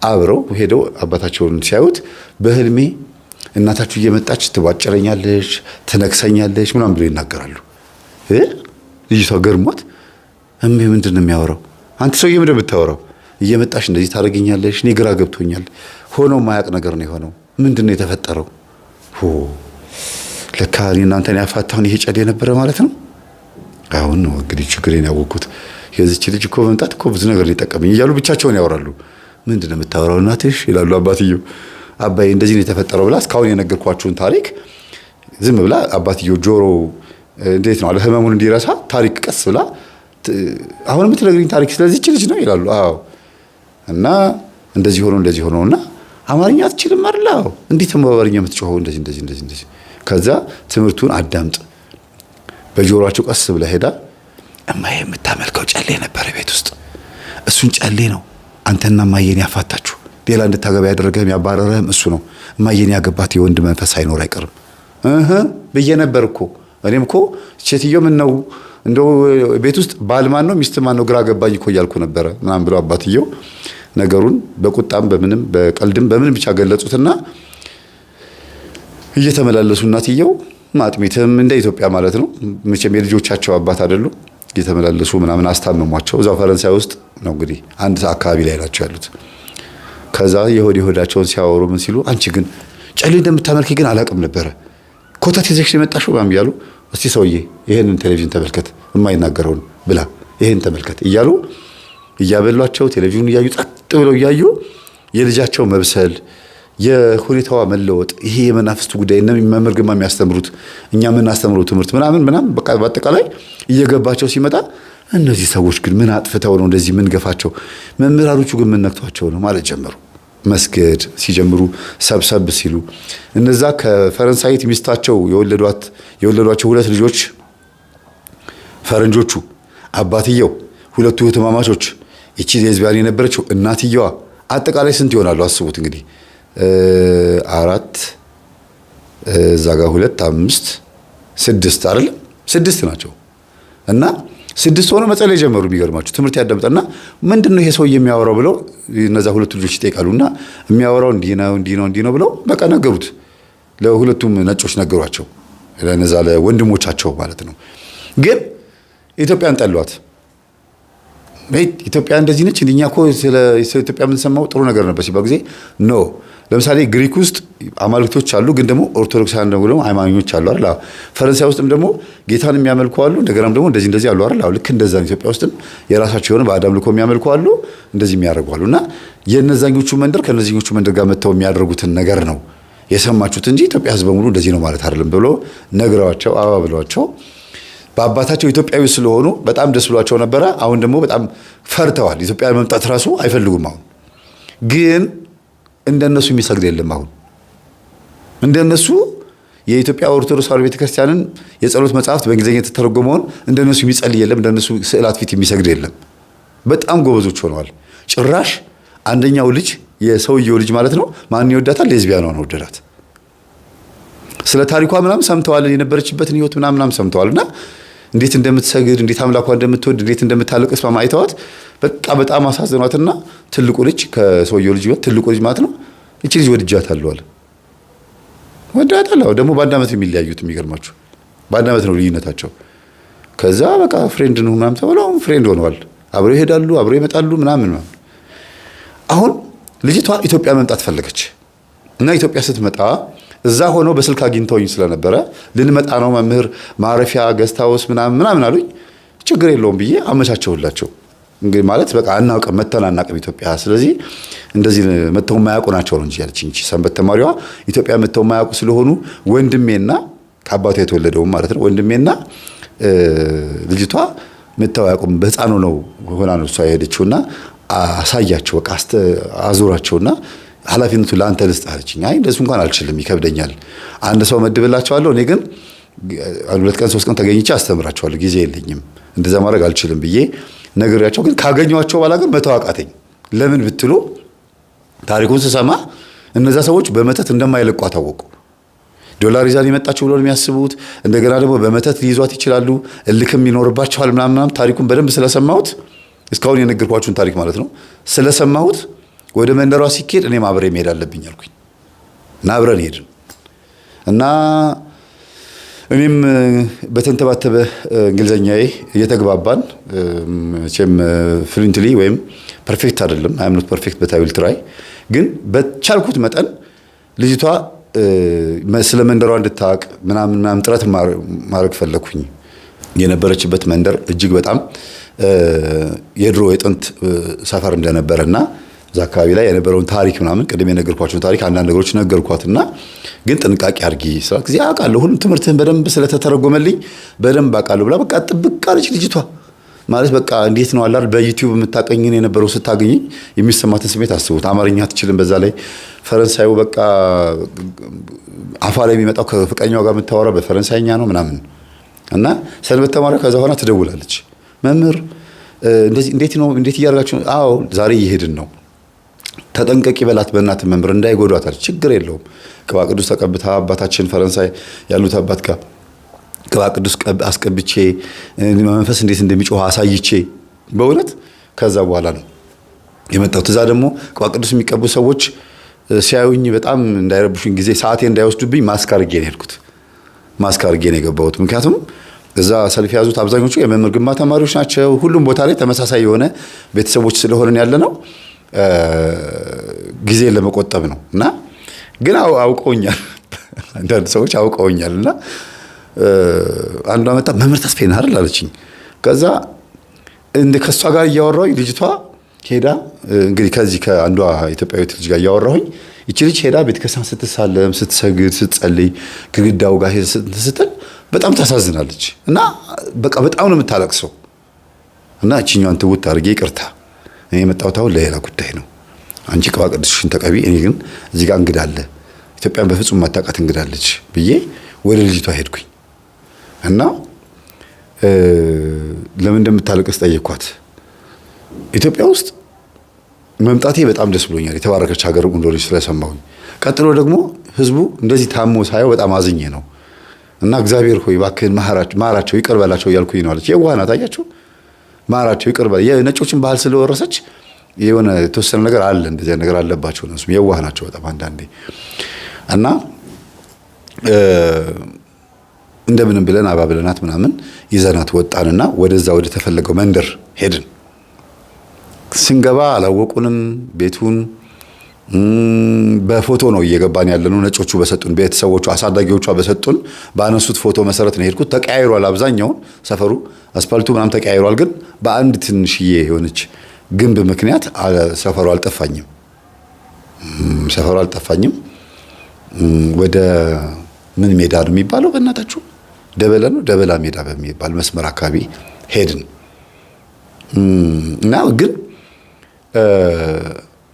አብረው ሄደው አባታቸውን ሲያዩት በህልሜ እናታችሁ እየመጣች ትቧጭረኛለች፣ ትነክሰኛለች ምናምን ብሎ ይናገራሉ። ልጅቷ ገርሟት እሜ ምንድን ነው የሚያወራው? አንተ ሰውዬ ምንድን ነው የምታወራው? እየመጣሽ እንደዚህ ታደርገኛለሽ፣ እኔ ግራ ገብቶኛል። ሆኖ ማያውቅ ነገር ነው የሆነው። ምንድን ነው የተፈጠረው? ለካ እኔ እናንተን ያፋታሁን ይሄ ጨሌ ነበረ ማለት ነው። አሁን ነው እንግዲህ ችግሬን ያወቅኩት። የዚች ልጅ እኮ መምጣት እኮ ብዙ ነገር ሊጠቀመኝ እያሉ ብቻቸውን ያወራሉ። ምንድን ነው የምታወራው እናትሽ ይላሉ አባትየው። አባዬ እንደዚህ ነው የተፈጠረው ብላ እስካሁን የነገርኳችሁን ታሪክ ዝም ብላ አባትየው ጆሮ እንዴት ነው አለ ህመሙን እንዲረሳ ታሪክ ቀስ ብላ አሁን የምትነግሪኝ ታሪክ ስለዚህች ልጅ ነው ይላሉ። አዎ እና እንደዚህ ሆኖ እንደዚህ ሆኖ እና አማርኛ አትችልም አይደል? አዎ። እንዴት ነው በአማርኛ የምትጮኸው? እንደዚህ እንደዚህ እንደዚህ እንደዚህ። ከዛ ትምህርቱን አዳምጥ በጆሮአቸው ቀስ ብላ ሄዳ እማዬ የምታመልከው ጨሌ ነበረ ቤት ውስጥ፣ እሱን ጨሌ ነው አንተና እማዬን ያፋታችሁ፣ ሌላ እንድታገባ ያደረገህም ያባረረህም እሱ ነው። እማዬን ያገባት የወንድ መንፈስ ሳይኖር አይቀርም እህ ብዬ ነበር እኮ እኔም እኮ ሴትዮ ምን ነው እንደው ቤት ውስጥ ባል ማን ነው ሚስት ማን ነው ግራ ገባኝ እኮ እያልኩ ነበረ ምናምን ብለው አባትየው ነገሩን በቁጣም በምንም በቀልድም በምንም ብቻ ገለጹትና እየተመላለሱ እናትየው ማጥሚትም እንደ ኢትዮጵያ ማለት ነው መቼም የልጆቻቸው አባት አይደሉ፣ እየተመላለሱ ምናምን አስታመሟቸው። እዛው ፈረንሳይ ውስጥ ነው እንግዲህ አንድ አካባቢ ላይ ናቸው ያሉት። ከዛ የሆድ የሆዳቸውን ሲያወሩ ምን ሲሉ አንቺ ግን ጨሌ እንደምታመልኪ ግን አላውቅም ነበረ፣ ኮተት ይዘሽ የመጣሽው ምናምን እያሉ እስቲ ሰውዬ ይሄንን ቴሌቪዥን ተመልከት የማይናገረውን ብላ ይሄን ተመልከት እያሉ እያበሏቸው ቴሌቪዥኑን እያዩ ጸጥ ብለው እያዩ የልጃቸው መብሰል የሁኔታዋ መለወጥ ይሄ የመናፍስቱ ጉዳይ እነ መምህር ግርማ የሚያስተምሩት እኛ የምናስተምረው ትምህርት ምናምን ምናምን በቃ በአጠቃላይ እየገባቸው ሲመጣ እነዚህ ሰዎች ግን ምን አጥፍተው ነው እንደዚህ ምን ገፋቸው? መምህራኖቹ ግን ምን ነክቷቸው ነው ማለት ጀመሩ። መስገድ ሲጀምሩ ሰብሰብ ሲሉ እነዛ ከፈረንሳይት ሚስታቸው የወለዷቸው ሁለት ልጆች ፈረንጆቹ፣ አባትየው፣ ሁለቱ እህትማማቾች፣ ይቺ ሌዝቢያን የነበረችው እናትየዋ፣ አጠቃላይ ስንት ይሆናሉ? አስቡት እንግዲህ አራት፣ እዛ ጋር ሁለት፣ አምስት፣ ስድስት አይደለም? ስድስት ናቸው። እና ስድስት ሆነው መጸለይ ጀመሩ። የሚገርማችሁ ትምህርት ያዳምጣና ምንድን ነው ይሄ ሰው የሚያወራው ብለው እነዛ ሁለቱ ልጆች ይጠይቃሉ። እና የሚያወራው እንዲህ ነው፣ እንዲህ ነው፣ እንዲህ ነው ብለው በቃ ነገሩት። ለሁለቱም ነጮች ነገሯቸው፣ ለነዛ ለወንድሞቻቸው ማለት ነው። ግን ኢትዮጵያን ጠሏት። ኢትዮጵያ እንደዚህ ነች፣ እኛ እኮ ስለ ኢትዮጵያ የምንሰማው ጥሩ ነገር ነበር ሲባል ጊዜ no። ለምሳሌ ግሪክ ውስጥ አማልክቶች አሉ፣ ግን ደግሞ ኦርቶዶክሳውያን ደግሞ ሃይማኖኞች አሉ አይደል? ፈረንሳይ ውስጥም ደግሞ ጌታን የሚያመልኩ አሉ፣ እንደገናም ደግሞ እንደዚህ እንደዚህ አሉ አይደል? ልክ እንደዛ ነው። ኢትዮጵያ ውስጥም የራሳቸው የሆነ ባዕድ አምልኮ የሚያመልኩ አሉ፣ እንደዚህ የሚያደርጉ አሉ። እና የነዛኞቹ መንደር ከነዚኞቹ መንደር ጋር መጥተው የሚያደርጉትን ነገር ነው የሰማችሁት እንጂ ኢትዮጵያ ሕዝብ በሙሉ እንደዚህ ነው ማለት አይደለም ብሎ ነግረዋቸው አባብለዋቸው በአባታቸው ኢትዮጵያዊ ስለሆኑ በጣም ደስ ብሏቸው ነበረ። አሁን ደግሞ በጣም ፈርተዋል። ኢትዮጵያ መምጣት ራሱ አይፈልጉም። አሁን ግን እንደነሱ የሚሰግድ የለም። አሁን እንደነሱ የኢትዮጵያ ኦርቶዶክስ ተዋሕዶ ቤተክርስቲያንን የጸሎት መጽሐፍት በእንግሊዝኛ የተተረጎመውን እንደነሱ የሚጸልይ የለም። እንደነሱ ስዕላት ፊት የሚሰግድ የለም። በጣም ጎበዞች ሆነዋል። ጭራሽ አንደኛው ልጅ የሰውየው ልጅ ማለት ነው ማን ይወዳታል? ሌዝቢያኗን ወደዳት። ስለ ታሪኳ ምናምን ሰምተዋል። የነበረችበትን ህይወት ምናምን ሰምተዋል። እና እንዴት እንደምትሰግድ፣ እንዴት አምላኳ እንደምትወድ፣ እንዴት እንደምታለቅስ አይተዋት በቃ በጣም አሳዝኗትና ትልቁ ልጅ ከሰውየው ልጅ ትልቁ ልጅ ማለት ነው እቺ ልጅ ወድጃታለሁ አለ። ወድጃታለሁ። ደግሞ በአንድ ዓመት የሚለያዩት፣ የሚገርማችሁ በአንድ ዓመት ነው ልዩነታቸው። ከዛ በቃ friend ነው ምናምን ተብለው friend ሆነዋል። አብረው ይሄዳሉ፣ አብረው ይመጣሉ ምናምን። አሁን ልጅቷ ኢትዮጵያ መምጣት ፈለገች እና ኢትዮጵያ ስትመጣ እዛ ሆኖ በስልክ አግኝተውኝ ስለነበረ ልንመጣ ነው መምህር፣ ማረፊያ guest house ምናምን ምናምን አሉኝ። ችግር የለውም ብዬ አመቻቸውላቸው። እንግዲህ ማለት በቃ አናውቅም፣ መተን አናውቅም ኢትዮጵያ። ስለዚህ እንደዚህ መተው የማያውቁ ናቸው ነው እንጂ ያለችኝ ሰንበት ተማሪዋ ኢትዮጵያ መተው የማያውቁ ስለሆኑ ወንድሜና ከአባቷ የተወለደውም ማለት ነው ወንድሜና ልጅቷ መተው አያውቁም። በህፃኑ ነው ሆና ነው እሷ የሄደችውና አሳያቸው፣ በቃ አዙራቸውና ኃላፊነቱ ለአንተ ልስጥ አለችኝ። አይ እንደሱ እንኳን አልችልም፣ ይከብደኛል። አንድ ሰው መድብላቸዋለሁ፣ እኔ ግን 2 ቀን 3 ቀን ተገኝቼ አስተምራቸዋለሁ፣ ጊዜ የለኝም፣ እንደዛ ማድረግ አልችልም ብዬ ነግሬያቸው፣ ግን ካገኘኋቸው በኋላ ግን መተው አቃተኝ። ለምን ብትሉ ታሪኩን ስሰማ እነዛ ሰዎች በመተት እንደማይለቋት አወቁ። ዶላር ይዛን የመጣችው ብሎ ነው የሚያስቡት። እንደገና ደግሞ በመተት ሊይዟት ይችላሉ፣ እልክም ይኖርባቸዋል ምናምን ምናምን። ታሪኩን በደንብ ስለሰማሁት፣ እስካሁን የነገርኳችሁን ታሪክ ማለት ነው፣ ስለሰማሁት ወደ መንደሯ ሲኬድ እኔም አብሬ መሄድ አለብኝ አልኩኝ እና አብረን ሄድን እና እኔም በተንተባተበ እንግሊዘኛዬ እየተግባባን፣ መቼም fluently ወይም perfect አይደለም፣ I'm not perfect but I will try፣ ግን በቻልኩት መጠን ልጅቷ ስለ መንደሯ እንድታውቅ ምናምን ምናምን ጥረት ማድረግ ፈለግኩኝ። የነበረችበት መንደር እጅግ በጣም የድሮ የጥንት ሰፈር እንደነበረ እና እዛ አካባቢ ላይ የነበረውን ታሪክ ምናምን ቅድም የነገርኳቸውን ታሪክ አንዳንድ ነገሮች ነገርኳትና ግን ጥንቃቄ አድርጊ ስላት ጊዜ አውቃለሁ፣ ሁሉም ትምህርትህን በደንብ ስለተተረጎመልኝ በደንብ አውቃለሁ ብላ በቃ ጥብቅ አለች ልጅቷ። ማለት በቃ እንዴት ነው አላር በዩቲዩብ የምታቀኝን የነበረው ስታገኘኝ የሚሰማትን ስሜት አስቡት። አማርኛ አትችልም፣ በዛ ላይ ፈረንሳዩ በቃ አፏ ላይ የሚመጣው ከፍቅረኛዋ ጋር የምታወራው በፈረንሳይኛ ነው ምናምን። እና ሰንበት ተማሪዋ ከዛ ሆና ትደውላለች። መምህር እንደዚህ እንዴት ነው፣ እንዴት እያደረጋችሁ? አዎ ዛሬ እየሄድን ነው፣ ተጠንቀቂ በላት በእናት መምህር እንዳይጎዷት አለች። ችግር የለውም፣ ቅባ ቅዱስ ተቀብታ አባታችን ፈረንሳይ ያሉት አባት ጋር ቅባ ቅዱስ አስቀብቼ መንፈስ እንዴት እንደሚጮህ አሳይቼ በእውነት ከዛ በኋላ ነው የመጣሁት። እዛ ደግሞ ቅባ ቅዱስ የሚቀቡ ሰዎች ሲያዩኝ በጣም እንዳይረብሹኝ፣ ጊዜ ሰዓቴ እንዳይወስዱብኝ ማስክ አድርጌ ነው የሄድኩት። ማስክ አድርጌ ነው የገባሁት። ምክንያቱም እዛ ሰልፍ የያዙት አብዛኞቹ የመምህር ግርማ ተማሪዎች ናቸው። ሁሉም ቦታ ላይ ተመሳሳይ የሆነ ቤተሰቦች ስለሆንን ያለ ነው ጊዜ ለመቆጠብ ነው። እና ግን አውቀውኛል፣ አንዳንድ ሰዎች አውቀውኛል። እና አንዷ መጣ፣ መምህር ተስፋዬ ነህ አይደል አለችኝ። ከዛ እንደ ከእሷ ጋር እያወራሁኝ ልጅቷ ሄዳ እንግዲህ ከዚህ ከአንዷ ኢትዮጵያዊት ልጅ ጋር እያወራሁኝ ይቺ ልጅ ሄዳ ቤተክርስቲያን ስትሳለም፣ ስትሰግድ፣ ስትጸልይ ግድግዳው ጋር ስትል በጣም ታሳዝናለች። እና በቃ በጣም ነው የምታለቅሰው። እና እችኛዋን ትውት አድርጌ ይቅርታ እኔ የመጣሁት አሁን ለሌላ ጉዳይ ነው። አንቺ ቅባ ቅዱስሽን ተቀቢ፣ እኔ ግን እዚህ ጋር እንግዳ አለ፣ ኢትዮጵያን በፍጹም ማታውቃት እንግዳ አለች ብዬ ወደ ልጅቷ ሄድኩኝ እና ለምን እንደምታለቅስ ጠየኳት። ኢትዮጵያ ውስጥ መምጣቴ በጣም ደስ ብሎኛል፣ የተባረከች ሀገር እንደሆነች ስለሰማሁኝ። ቀጥሎ ደግሞ ህዝቡ እንደዚህ ታሞ ሳየው በጣም አዝኜ ነው እና እግዚአብሔር ሆይ እባክህን ማራቸው፣ ይቅር በላቸው እያልኩኝ ነው አለች። የዋህ ናት፣ አያችሁ፣ ማራቸው፣ ይቅር በላ። የነጮችን ባህል ስለወረሰች የሆነ የተወሰነ ነገር አለ፣ እንደዚያ ነገር አለባቸው እነሱም የዋህ ናቸው በጣም አንዳንዴ። እና እንደምንም ብለን አባብለናት ምናምን ይዘናት ወጣንና ወደዛ ወደ ተፈለገው መንደር ሄድን። ስንገባ አላወቁንም ቤቱን በፎቶ ነው እየገባን ያለነው። ነጮቹ በሰጡን ቤተሰቦቹ አሳዳጊዎቿ በሰጡን ባነሱት ፎቶ መሰረት ነው የሄድኩት። ተቀያይሯል፣ አብዛኛውን ሰፈሩ አስፋልቱ ምናምን ተቀያይሯል። ግን በአንድ ትንሽዬ የሆነች ግንብ ምክንያት ሰፈሩ አልጠፋኝም። ሰፈሩ አልጠፋኝም። ወደ ምን ሜዳ ነው የሚባለው? በእናታችሁ ደበላ ነው፣ ደበላ ሜዳ በሚባል መስመር አካባቢ ሄድን እና ግን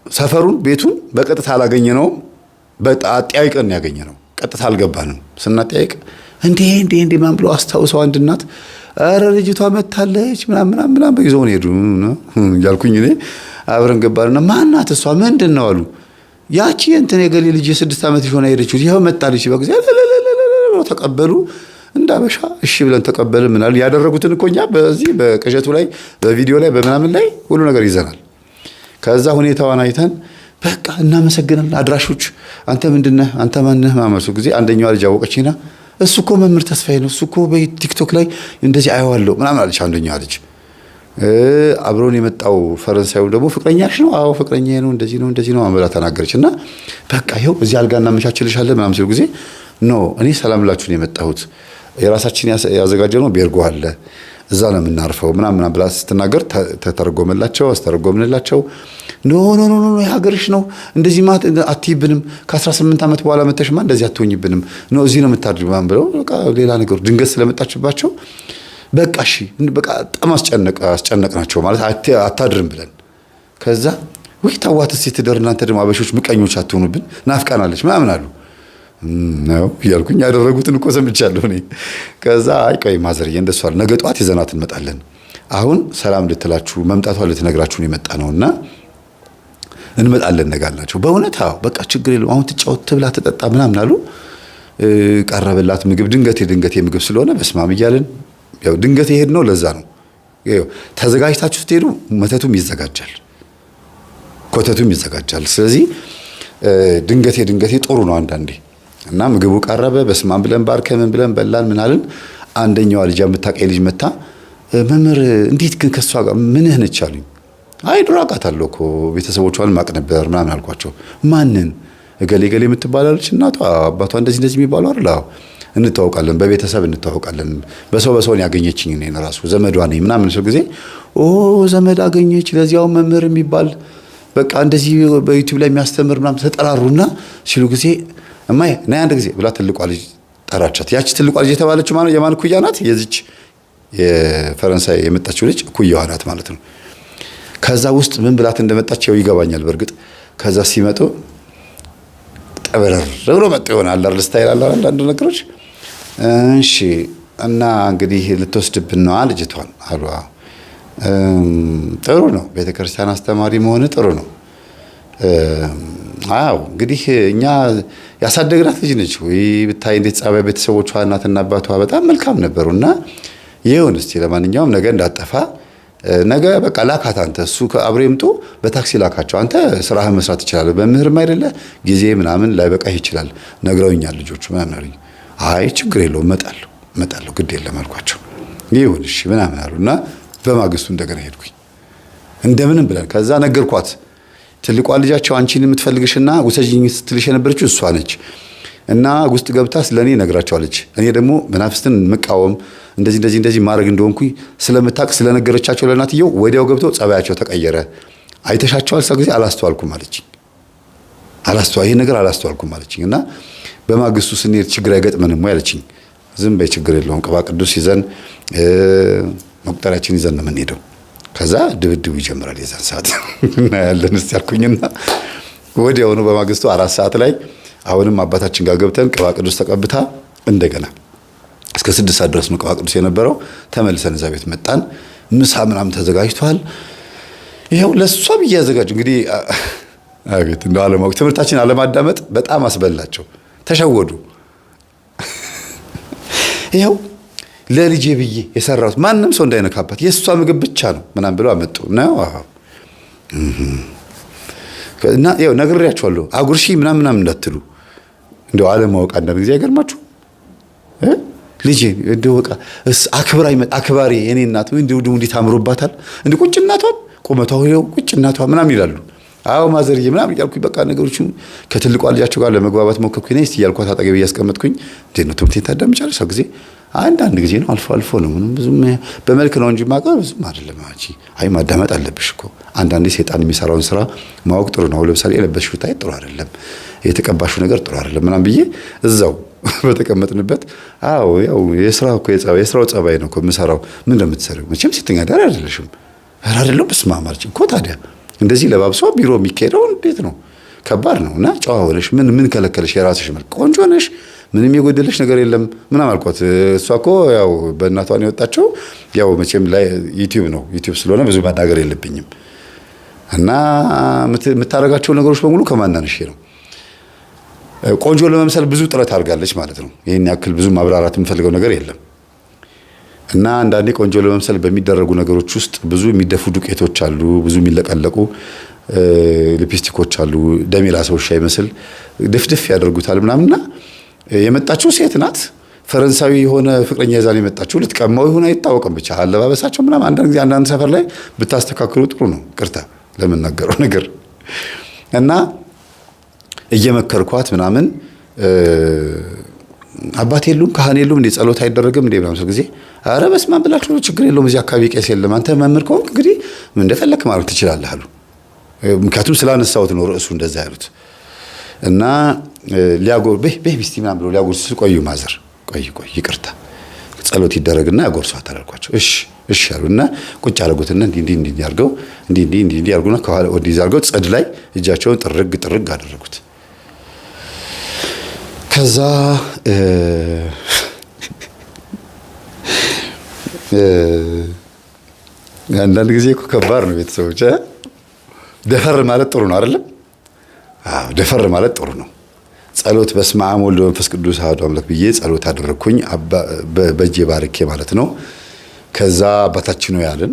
ሰፈሩን ቤቱን በቀጥታ አላገኘነውም። አጠያይቀን ያገኘነው፣ ቀጥታ አልገባንም። ስናጠያይቅ እንዴ እንዴ እንዴ ማን ብሎ አስታውሰው አንድ እናት ኧረ ልጅቷ መታለች ምናምን ምናምን ምናምን ይዘውን ሄዱ እያልኩኝ እኔ አብረን ገባንና ማናት እሷ ምንድን ነው አሉ። ያቺ እንትን የገሌ ልጅ የ6 ዓመት ሆና ሄደችው ይኸው መጣለች። በጊዜ ተቀበሉ እንዳበሻ እሺ ብለን ተቀበልን። ምናል ያደረጉትን እኮ እኛ በዚህ በቅዠቱ ላይ በቪዲዮ ላይ በምናምን ላይ ሁሉ ነገር ይዘናል። ከዛ ሁኔታዋን አይተን በቃ እናመሰግናለን አድራሾች፣ አንተ ምንድነህ አንተ ማነህ ማመሱ ጊዜ አንደኛዋ ልጅ አወቀችና እሱ እኮ መምህር ተስፋዬ ነው፣ እሱ እኮ በቲክቶክ ላይ እንደዚህ አየዋለሁ ምናምን አለች አንደኛዋ ልጅ። አብሮን የመጣው ፈረንሳዩ ደግሞ ፍቅረኛሽ ነው? አዎ ፍቅረኛዬ ነው፣ እንደዚህ ነው እንደዚህ ነው ብላ ተናገረች። እና በቃ ይኸው እዚህ አልጋ እናመቻችልሻለን ምናምን ሲሉ ጊዜ no እኔ ሰላም ላችሁ ነው የመጣሁት፣ የራሳችን ያዘጋጀነው ቤርጎ አለ እዛ ነው የምናርፈው ምናምን ምናምን ብላ ስትናገር ተተረጎመላቸው፣ አስተረጎምንላቸው። no no no no የሀገርሽ ነው እንደዚህ አትይብንም፣ ከ18 ዓመት በኋላ መተሽማ እንደዚህ አትሆኝብንም፣ no እዚህ ነው የምታድሪው ምናምን ብለው በቃ ሌላ ነገር ድንገት ስለመጣችባቸው በቃ እሺ በቃ በጣም አስጨነቅናቸው ማለት አታድርም ብለን። ከዛ ወይ ታዋት እስኪ ትደር እናንተ ደግሞ አበሾች ምቀኞች አትሆኑብን፣ ናፍቃናለች ምናምን አሉ ነው እያልኩኝ ያደረጉትን እኮ ሰምቻለሁ እኔ። ከዛ አይ ቆይ ማዘርዬ እንደሱ አለ፣ ነገ ጠዋት ይዘናት እንመጣለን። አሁን ሰላም ልትላችሁ መምጣቷ ልትነግራችሁ ነው የመጣ ነውና እንመጣለን ነገ አልናቸው። በእውነት አዎ በቃ ችግር የለውም አሁን ትጫወት ትብላ ትጠጣ ምናምን አሉ። ቀረበላት ምግብ ድንገቴ ድንገቴ ምግብ ስለሆነ በስማም እያልን ያው ድንገት የሄድ ነው ለዛ ነው። ተዘጋጅታችሁ ስትሄዱ መተቱም ይዘጋጃል፣ ኮተቱም ይዘጋጃል። ስለዚህ ድንገቴ ድንገቴ ጥሩ ነው አንዳንዴ። እና ምግቡ ቀረበ። በስማም ብለን ባርከ ምን ብለን በላን ምን አልን። አንደኛዋ ልጅ የምታውቀኝ ልጅ መታ መምህር እንዴት ግን ከሷ ጋር ምንህ ነች አሉኝ። አይ ድሮ አውቃታለሁ እኮ ቤተሰቦቿን ማቅ ነበር ምናምን አልኳቸው። ማንን? እገሌ እገሌ የምትባላለች እናቷ አባቷ እንደዚህ እንደዚህ የሚባሉ አይደል? አዎ እንተዋወቃለን፣ በቤተሰብ እንተዋወቃለን። በሰው በሰውን ያገኘችኝ እኔን ራሱ ዘመዷ ነኝ ምናምን ስል ጊዜ ኦ ዘመድ አገኘች፣ ለዚያው መምህር የሚባል በቃ እንደዚህ በዩቲዩብ ላይ የሚያስተምር ምናምን ተጠራሩና ሲሉ ጊዜ እማዬ ነይ አንድ ጊዜ ብላ ትልቋ ልጅ ጠራቻት። ያቺ ትልቋ ልጅ የተባለችው ማለት የማን እኩያ ናት? የዚች የፈረንሳይ የመጣችው ልጅ እኩያዋ ናት ማለት ነው። ከዛ ውስጥ ምን ብላት እንደመጣች ያው ይገባኛል በእርግጥ። ከዛ ሲመጡ ጠበረር ብሎ መጡ ይሆናል አይደል? style አለ አንዳንድ ነገሮች። እሺ እና እንግዲህ ልትወስድብን ነዋ ልጅቷን አሉ። ጥሩ ነው፣ ቤተክርስቲያን አስተማሪ መሆን ጥሩ ነው። አዎ እንግዲህ እኛ ያሳደግናት ልጅ ነች ወይ ብታይ እንዴት ጸባይ፣ ቤተሰቦቿ እናትና አባቷ በጣም መልካም ነበሩና ይሁን እስቲ ለማንኛውም ነገ እንዳጠፋ ነገ በቃ ላካት። አንተ እሱ አብሮ ይምጡ፣ በታክሲ ላካቸው። አንተ ስራህን መስራት ትችላለህ፣ መምህርም አይደለ ጊዜ ምናምን ላይበቃህ ይችላል። ነግረውኛል ልጆቹ ምናምን አሉኝ። አይ ችግር የለውም እመጣለሁ እመጣለሁ ግድ የለም አልኳቸው። ይሁን እሺ ምናምን አሉና በማግስቱ እንደገና ሄድኩኝ እንደምንም ብለን። ከዛ ነገርኳት ትልቋ ልጃቸው አንቺን የምትፈልግሽና ውሰጂኝ ስትልሽ የነበረችው እሷ ነች እና ውስጥ ገብታ ስለኔ ነግራቸዋለች። እኔ ደግሞ መናፍስትን መቃወም እንደዚህ እንደዚህ እንደዚህ ማድረግ እንደሆንኩኝ ስለምታውቅ ስለነገረቻቸው ለእናትየው ወዲያው ገብተው ጸባያቸው ተቀየረ። አይተሻቸዋል? ሰው ጊዜ አላስተዋልኩም አለችኝ። ይሄ ነገር አላስተዋልኩም አለችኝ። እና በማግስቱ ስንሄድ ችግር አይገጥመንም ወይ አለችኝ። ዝም በይ ችግር የለውም ቅባ ቅዱስ ይዘን መቁጠሪያችን ይዘን ነው የምንሄደው። ከዛ ድብድቡ ይጀምራል። የዛን ሰዓት እናያለን እስቲ አልኩኝና ወዲያውኑ በማግስቱ 4 ሰዓት ላይ አሁንም አባታችን ጋር ገብተን ቅባ ቅዱስ ተቀብታ እንደገና እስከ 6 ሰዓት ድረስ ነው ቅባ ቅዱስ የነበረው። ተመልሰን እዛ ቤት መጣን። ምሳ ምናምን ተዘጋጅቷል። ይኸው ለእሷ ብዬ ያዘጋጁ እንግዲህ። አቤት እንደው አለማወቅ፣ ትምህርታችን አለማዳመጥ በጣም አስበላቸው። ተሸወዱ። ይኸው ለልጄ ብዬ የሰራሁት ማንም ሰው እንዳይነካባት የእሷ ምግብ ብቻ ነው ምናምን ብለው አመጡ። እና ይኸው ነግሬያቸዋለሁ። አጉርሺ ምናምን ምናምን እንዳትሉ። እንደው አለማወቅ አንዳንድ ጊዜ አይገርማችሁ? ልጄ እንደው በቃ አክብራ አክባሪ የኔ እናት እንደው እንዴት አምሮባታል፣ እንደ ቁጭ እናቷን ቁመቷ ይኸው ቁጭ እናቷ ምናምን ይላሉ። አዎ ማዘርዬ ምናምን እያልኩኝ በቃ ነገሮችን ከትልቋ ልጃቸው ጋር ለመግባባት ሞከርኩኝ። ነይ እስቲ እያልኳት አጠገቤ እያስቀመጥኩኝ፣ እንዴት ነው፣ ትምህርቴን ታዳምጫለሽ? ሰው ጊዜ አንዳንድ ጊዜ ነው፣ አልፎ አልፎ ነው። ምንም ብዙም በመልክ ነው እንጂ የማውቀው ብዙም አይደለም። አንቺ አይ ማዳመጥ አለብሽ እኮ፣ አንዳንዴ ሰይጣን የሚሰራውን ስራ ማወቅ ጥሩ ነው። ለምሳሌ የለበስሽው tight ጥሩ አይደለም፣ የተቀባሽው ነገር ጥሩ አይደለም ምናምን ብዬ እዛው በተቀመጥንበት፣ አዎ ያው የስራ እኮ የስራው ጸባይ ነው እኮ የምሰራው። ምን እንደምትሰሪው መቼም ሴተኛ አዳሪ አይደለሽም። ኧረ አይደለሁም። በስመ አብ አለችኝ እኮ። ታዲያ እንደዚህ ለባብሶ ቢሮ የሚካሄደው እንዴት ነው? ከባድ ነው። እና ጨዋ ሆነሽ ምን ምን ከለከለሽ? የራስሽ መልክ ቆንጆ ነሽ፣ ምንም የጎደለሽ ነገር የለም ምናምን አልኳት። እሷ እኮ ያው በእናቷ ነው የወጣችው። ያው መቼም ላይ YouTube ነው፣ YouTube ስለሆነ ብዙ መናገር የለብኝም። እና የምታደርጋቸው ነገሮች በሙሉ ከማናንሼ ነው። ቆንጆ ለመምሰል ብዙ ጥረት አድርጋለች ማለት ነው። ይህን ያክል ብዙ ማብራራት የምፈልገው ነገር የለም። እና አንዳንዴ ቆንጆ ለመምሰል በሚደረጉ ነገሮች ውስጥ ብዙ የሚደፉ ዱቄቶች አሉ፣ ብዙ የሚለቀለቁ ሊፕስቲኮች አሉ። ደም የላሰ ውሻ ይመስል ድፍድፍ ያደርጉታል ምናምንና የመጣችው ሴት ናት። ፈረንሳዊ የሆነ ፍቅረኛ ይዛ ነው የመጣችው። ልትቀማው ይሁን አይታወቅም። ብቻ አለባበሳቸው ምናምን አንዳንድ ጊዜ አንዳንድ ሰፈር ላይ ብታስተካክሉ ጥሩ ነው። ይቅርታ ለምናገረው ነገር። እና እየመከርኳት ምናምን፣ አባት የሉም፣ ካህን የሉም እንዴ፣ ጸሎት አይደረግም እንዴ ምናምን ጊዜ፣ ኧረ በስመ አብ ብላችሁ ችግር የለውም፣ እዚህ አካባቢ ቄስ የለም፣ አንተ መምህር ከሆንክ እንግዲህ እንደፈለክ ማድረግ ትችላለህ አሉ። ምክንያቱም ስላነሳሁት ነው ርዕሱ እንደዛ ያሉት። እና ሊያጎር ቤህ ቤህ ቢስቲ ምናምን ብሎ ሊያጎርሱ ሲሉ፣ ቆዩ ማዘር፣ ቆይ ቆይ፣ ይቅርታ፣ ጸሎት ይደረግና ያጎርሷታል አልኳቸው። እሺ እሺ አሉና ቁጭ አደረጉትና እንዲህ እንዲህ እንዲህ አድርገው፣ እንዲህ እንዲህ እንዲህ እንዲህ አድርጉና ከኋላ ወዲህ አድርገው ጽድ ላይ እጃቸውን ጥርግ ጥርግ አደረጉት። ከዛ አንዳንድ ጊዜ እኮ ከባድ ነው። ቤተሰቦች፣ ደፈር ማለት ጥሩ ነው አይደለም? አዎ ደፈር ማለት ጥሩ ነው። ጸሎት በስመ አብ ወልድ ወመንፈስ ቅዱስ አሐዱ አምላክ ብዬ ጸሎት አደረግኩኝ፣ በእጄ ባርኬ ማለት ነው። ከዛ አባታችን ሆይ አልን።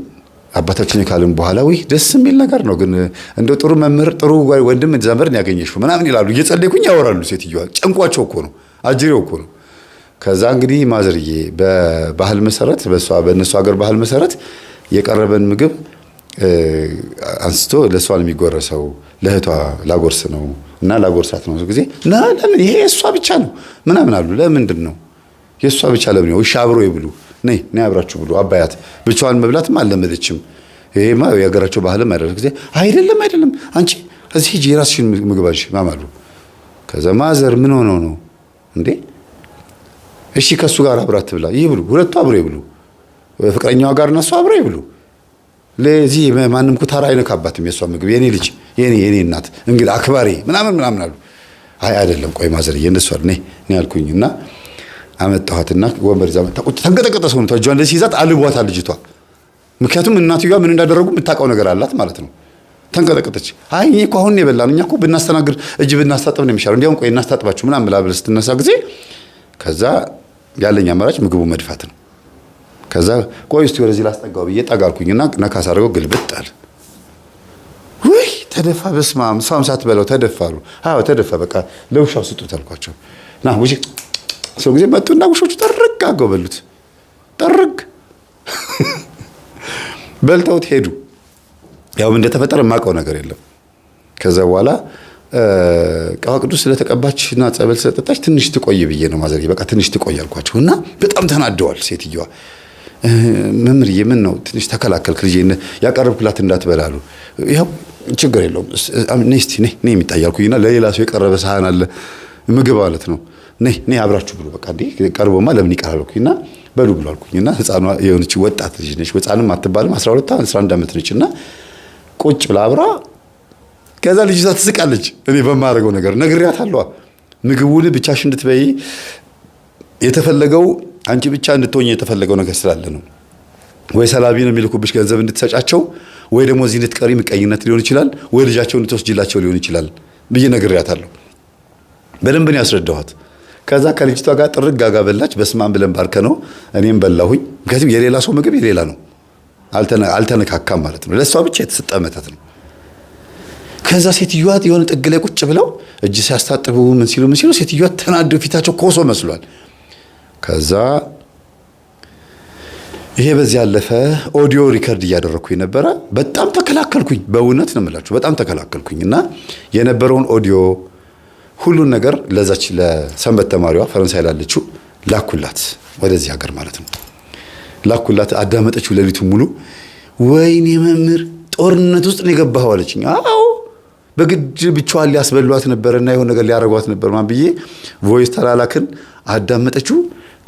አባታችን ካልን በኋላ ውይ ደስ የሚል ነገር ነው፣ ግን እንደው ጥሩ መምህር፣ ጥሩ ወንድም ዘመድን ያገኘሽው ምናምን ይላሉ። እየጸለይኩኝ ያወራሉ። ሴትዮዋ ጨንቋቸው እኮ ነው፣ አጅሬው እኮ ነው። ከዛ እንግዲህ ማዘርዬ በባህል መሰረት፣ በሷ በእነሱ ሀገር ባህል መሰረት የቀረበን ምግብ አንስቶ ለእሷ ነው የሚጎረሰው። ለእህቷ ላጎርስ ነው እና ላጎርሳት ነው ጊዜ፣ ለምን ይሄ የእሷ ብቻ ነው ምናምን አሉ። ለምንድን ነው የእሷ ብቻ ለምን ነው? እሺ አብሮ ይብሉ፣ ነይ ነይ አብራችሁ ብሉ። አባያት ብቻዋን መብላትም አልለመደችም። ይሄማ የሀገራቸው ባህልም አይደለም። ጊዜ አይደለም አይደለም፣ አንቺ እዚህ ሂጂ የራስሽን ምግብ አንሺ ማማሉ። ከዛ ማዘር ምን ሆነው ነው እንዴ? እሺ ከእሱ ጋር አብራ ትብላ፣ ይብሉ፣ ሁለቱ አብሮ ይብሉ። ፍቅረኛዋ ጋር እነሱ አብሮ ይብሉ። ለዚህ ማንም ኩታራ አይነካባትም የእሷ ምግብ፣ የኔ ልጅ፣ የኔ እናት እንግዲህ አክባሪ ምናምን ምናምን አሉ። አይ አይደለም፣ ቆይ ማዘርዬ እንደሱ አይደል፣ ነይ ነይ አልኩኝ እና አመጣኋትና ወንበር ይዛ መጣ ቁጭ። ተንቀጠቀጠ ሰውነቷ። እጇ እንደዚህ ይዛት አልቧታል ልጅቷ። ምክንያቱም እናትየዋ ምን እንዳደረጉ የምታውቀው ነገር አላት ማለት ነው። ተንቀጠቀጠች። አይ እኔ እኮ አሁን የበላን፣ እኛ እኮ ብናስተናግድ እጅ ብናስታጥብ ነው የሚሻለው። እንዲያውም ቆይ እናስታጥባችሁ ምናምን ብላ ብላ ስትነሳ ጊዜ ከዛ ያለኝ አማራጭ ምግቡ መድፋት ነው። ከዛ ቆይ እስቲ ወደዚህ ላስጠጋው ብዬ ጠጋ አልኩኝና ነካ ሳደርገው ግልብጥ አለ። ውይ ተደፋ፣ በስመ አብ፣ እሷም ሳትበላው ተደፋ አሉ። አዎ ተደፋ፣ በቃ ለውሻው ስጡት አልኳቸው። ና ውጪ ሰው ጊዜ መጡና ውሾቹ ጥርግ አድርገው በሉት። ጥርግ በልተውት ሄዱ። ያው ምን እንደተፈጠረ የማውቀው ነገር የለም። ከዛ በኋላ ቅባ ቅዱስ ስለተቀባች እና ጸበል ስለጠጣች ትንሽ ትቆይ ብዬ ነው ማዘርዬ፣ በቃ ትንሽ ትቆይ አልኳቸው እና በጣም ተናደዋል ሴትዮዋ። መምህርዬ ምን ነው ትንሽ ተከላከልክ፣ ልጄ ያቀረብኩላት እንዳትበላሉ። ይኸው ችግር የለውም፣ ነይ እስቲ፣ ነይ ነይ የሚታይ አልኩኝና ለሌላ ሰው የቀረበ ሳህን አለ ምግብ ማለት ነው። ነይ ነይ አብራችሁ ብሉ፣ በቃ እንዴ ቀርቦማ ለምን ይቀራል አልኩኝና በሉ ብሎ አልኩኝ እና ህፃኗ የሆነች ወጣት ልጅ ነች፣ ህፃንም አትባልም፣ 12 11 ዓመት ነች። እና ቁጭ ብላ አብራ ከዛ ልጅቷ ትስቃለች። እኔ በማደርገው ነገር ነግሬያታለሁ። ምግቡን ብቻሽ እንድትበይ የተፈለገው አንቺ ብቻ እንድትሆኝ የተፈለገው ነገር ስላለ ነው። ወይ ሰላቢ ነው የሚልኩብሽ ገንዘብ እንድትሰጫቸው፣ ወይ ደግሞ እዚህ እንድትቀሪ ምቀኝነት ሊሆን ይችላል፣ ወይ ልጃቸው እንድትወስጂላቸው ሊሆን ይችላል ብዬ ነግሬያታለሁ። በደንብ ነው ያስረዳኋት። ከዛ ከልጅቷ ጋር ጥርግ ጋጋ በላች። በስማም ብለን ባርከ ነው እኔም በላሁኝ። ምክንያቱም የሌላ ሰው ምግብ የሌላ ነው፣ አልተነካካም ማለት ነው። ለእሷ ብቻ የተሰጠ መተት ነው። ከዛ ሴትዮዋ የሆነ ጥግ ላይ ቁጭ ብለው እጅ ሲያስታጥቡ ምን ሲሉ ምን ሲሉ ሴትዮዋ ተናደው ፊታቸው ኮሶ መስሏል። ከዛ ይሄ በዚህ ያለፈ audio record እያደረግኩኝ ነበረ። በጣም ተከላከልኩኝ፣ በእውነት ነው የምላችሁ፣ በጣም ተከላከልኩኝ እና የነበረውን ኦዲዮ ሁሉን ነገር ለዛች ለሰንበት ተማሪዋ ፈረንሳይ ላለችው ላኩላት፣ ወደዚህ ሀገር ማለት ነው ላኩላት። አዳመጠችው ሌሊቱን ሙሉ። ወይኔ መምህር ጦርነት ውስጥ ነው የገባኸው አለችኝ። አዎ በግድ ብቻዋን ሊያስበሏት ነበር እና የሆነ ነገር ሊያረጓት ነበር ማን ብዬ voice ተላላክን። አዳመጠችው።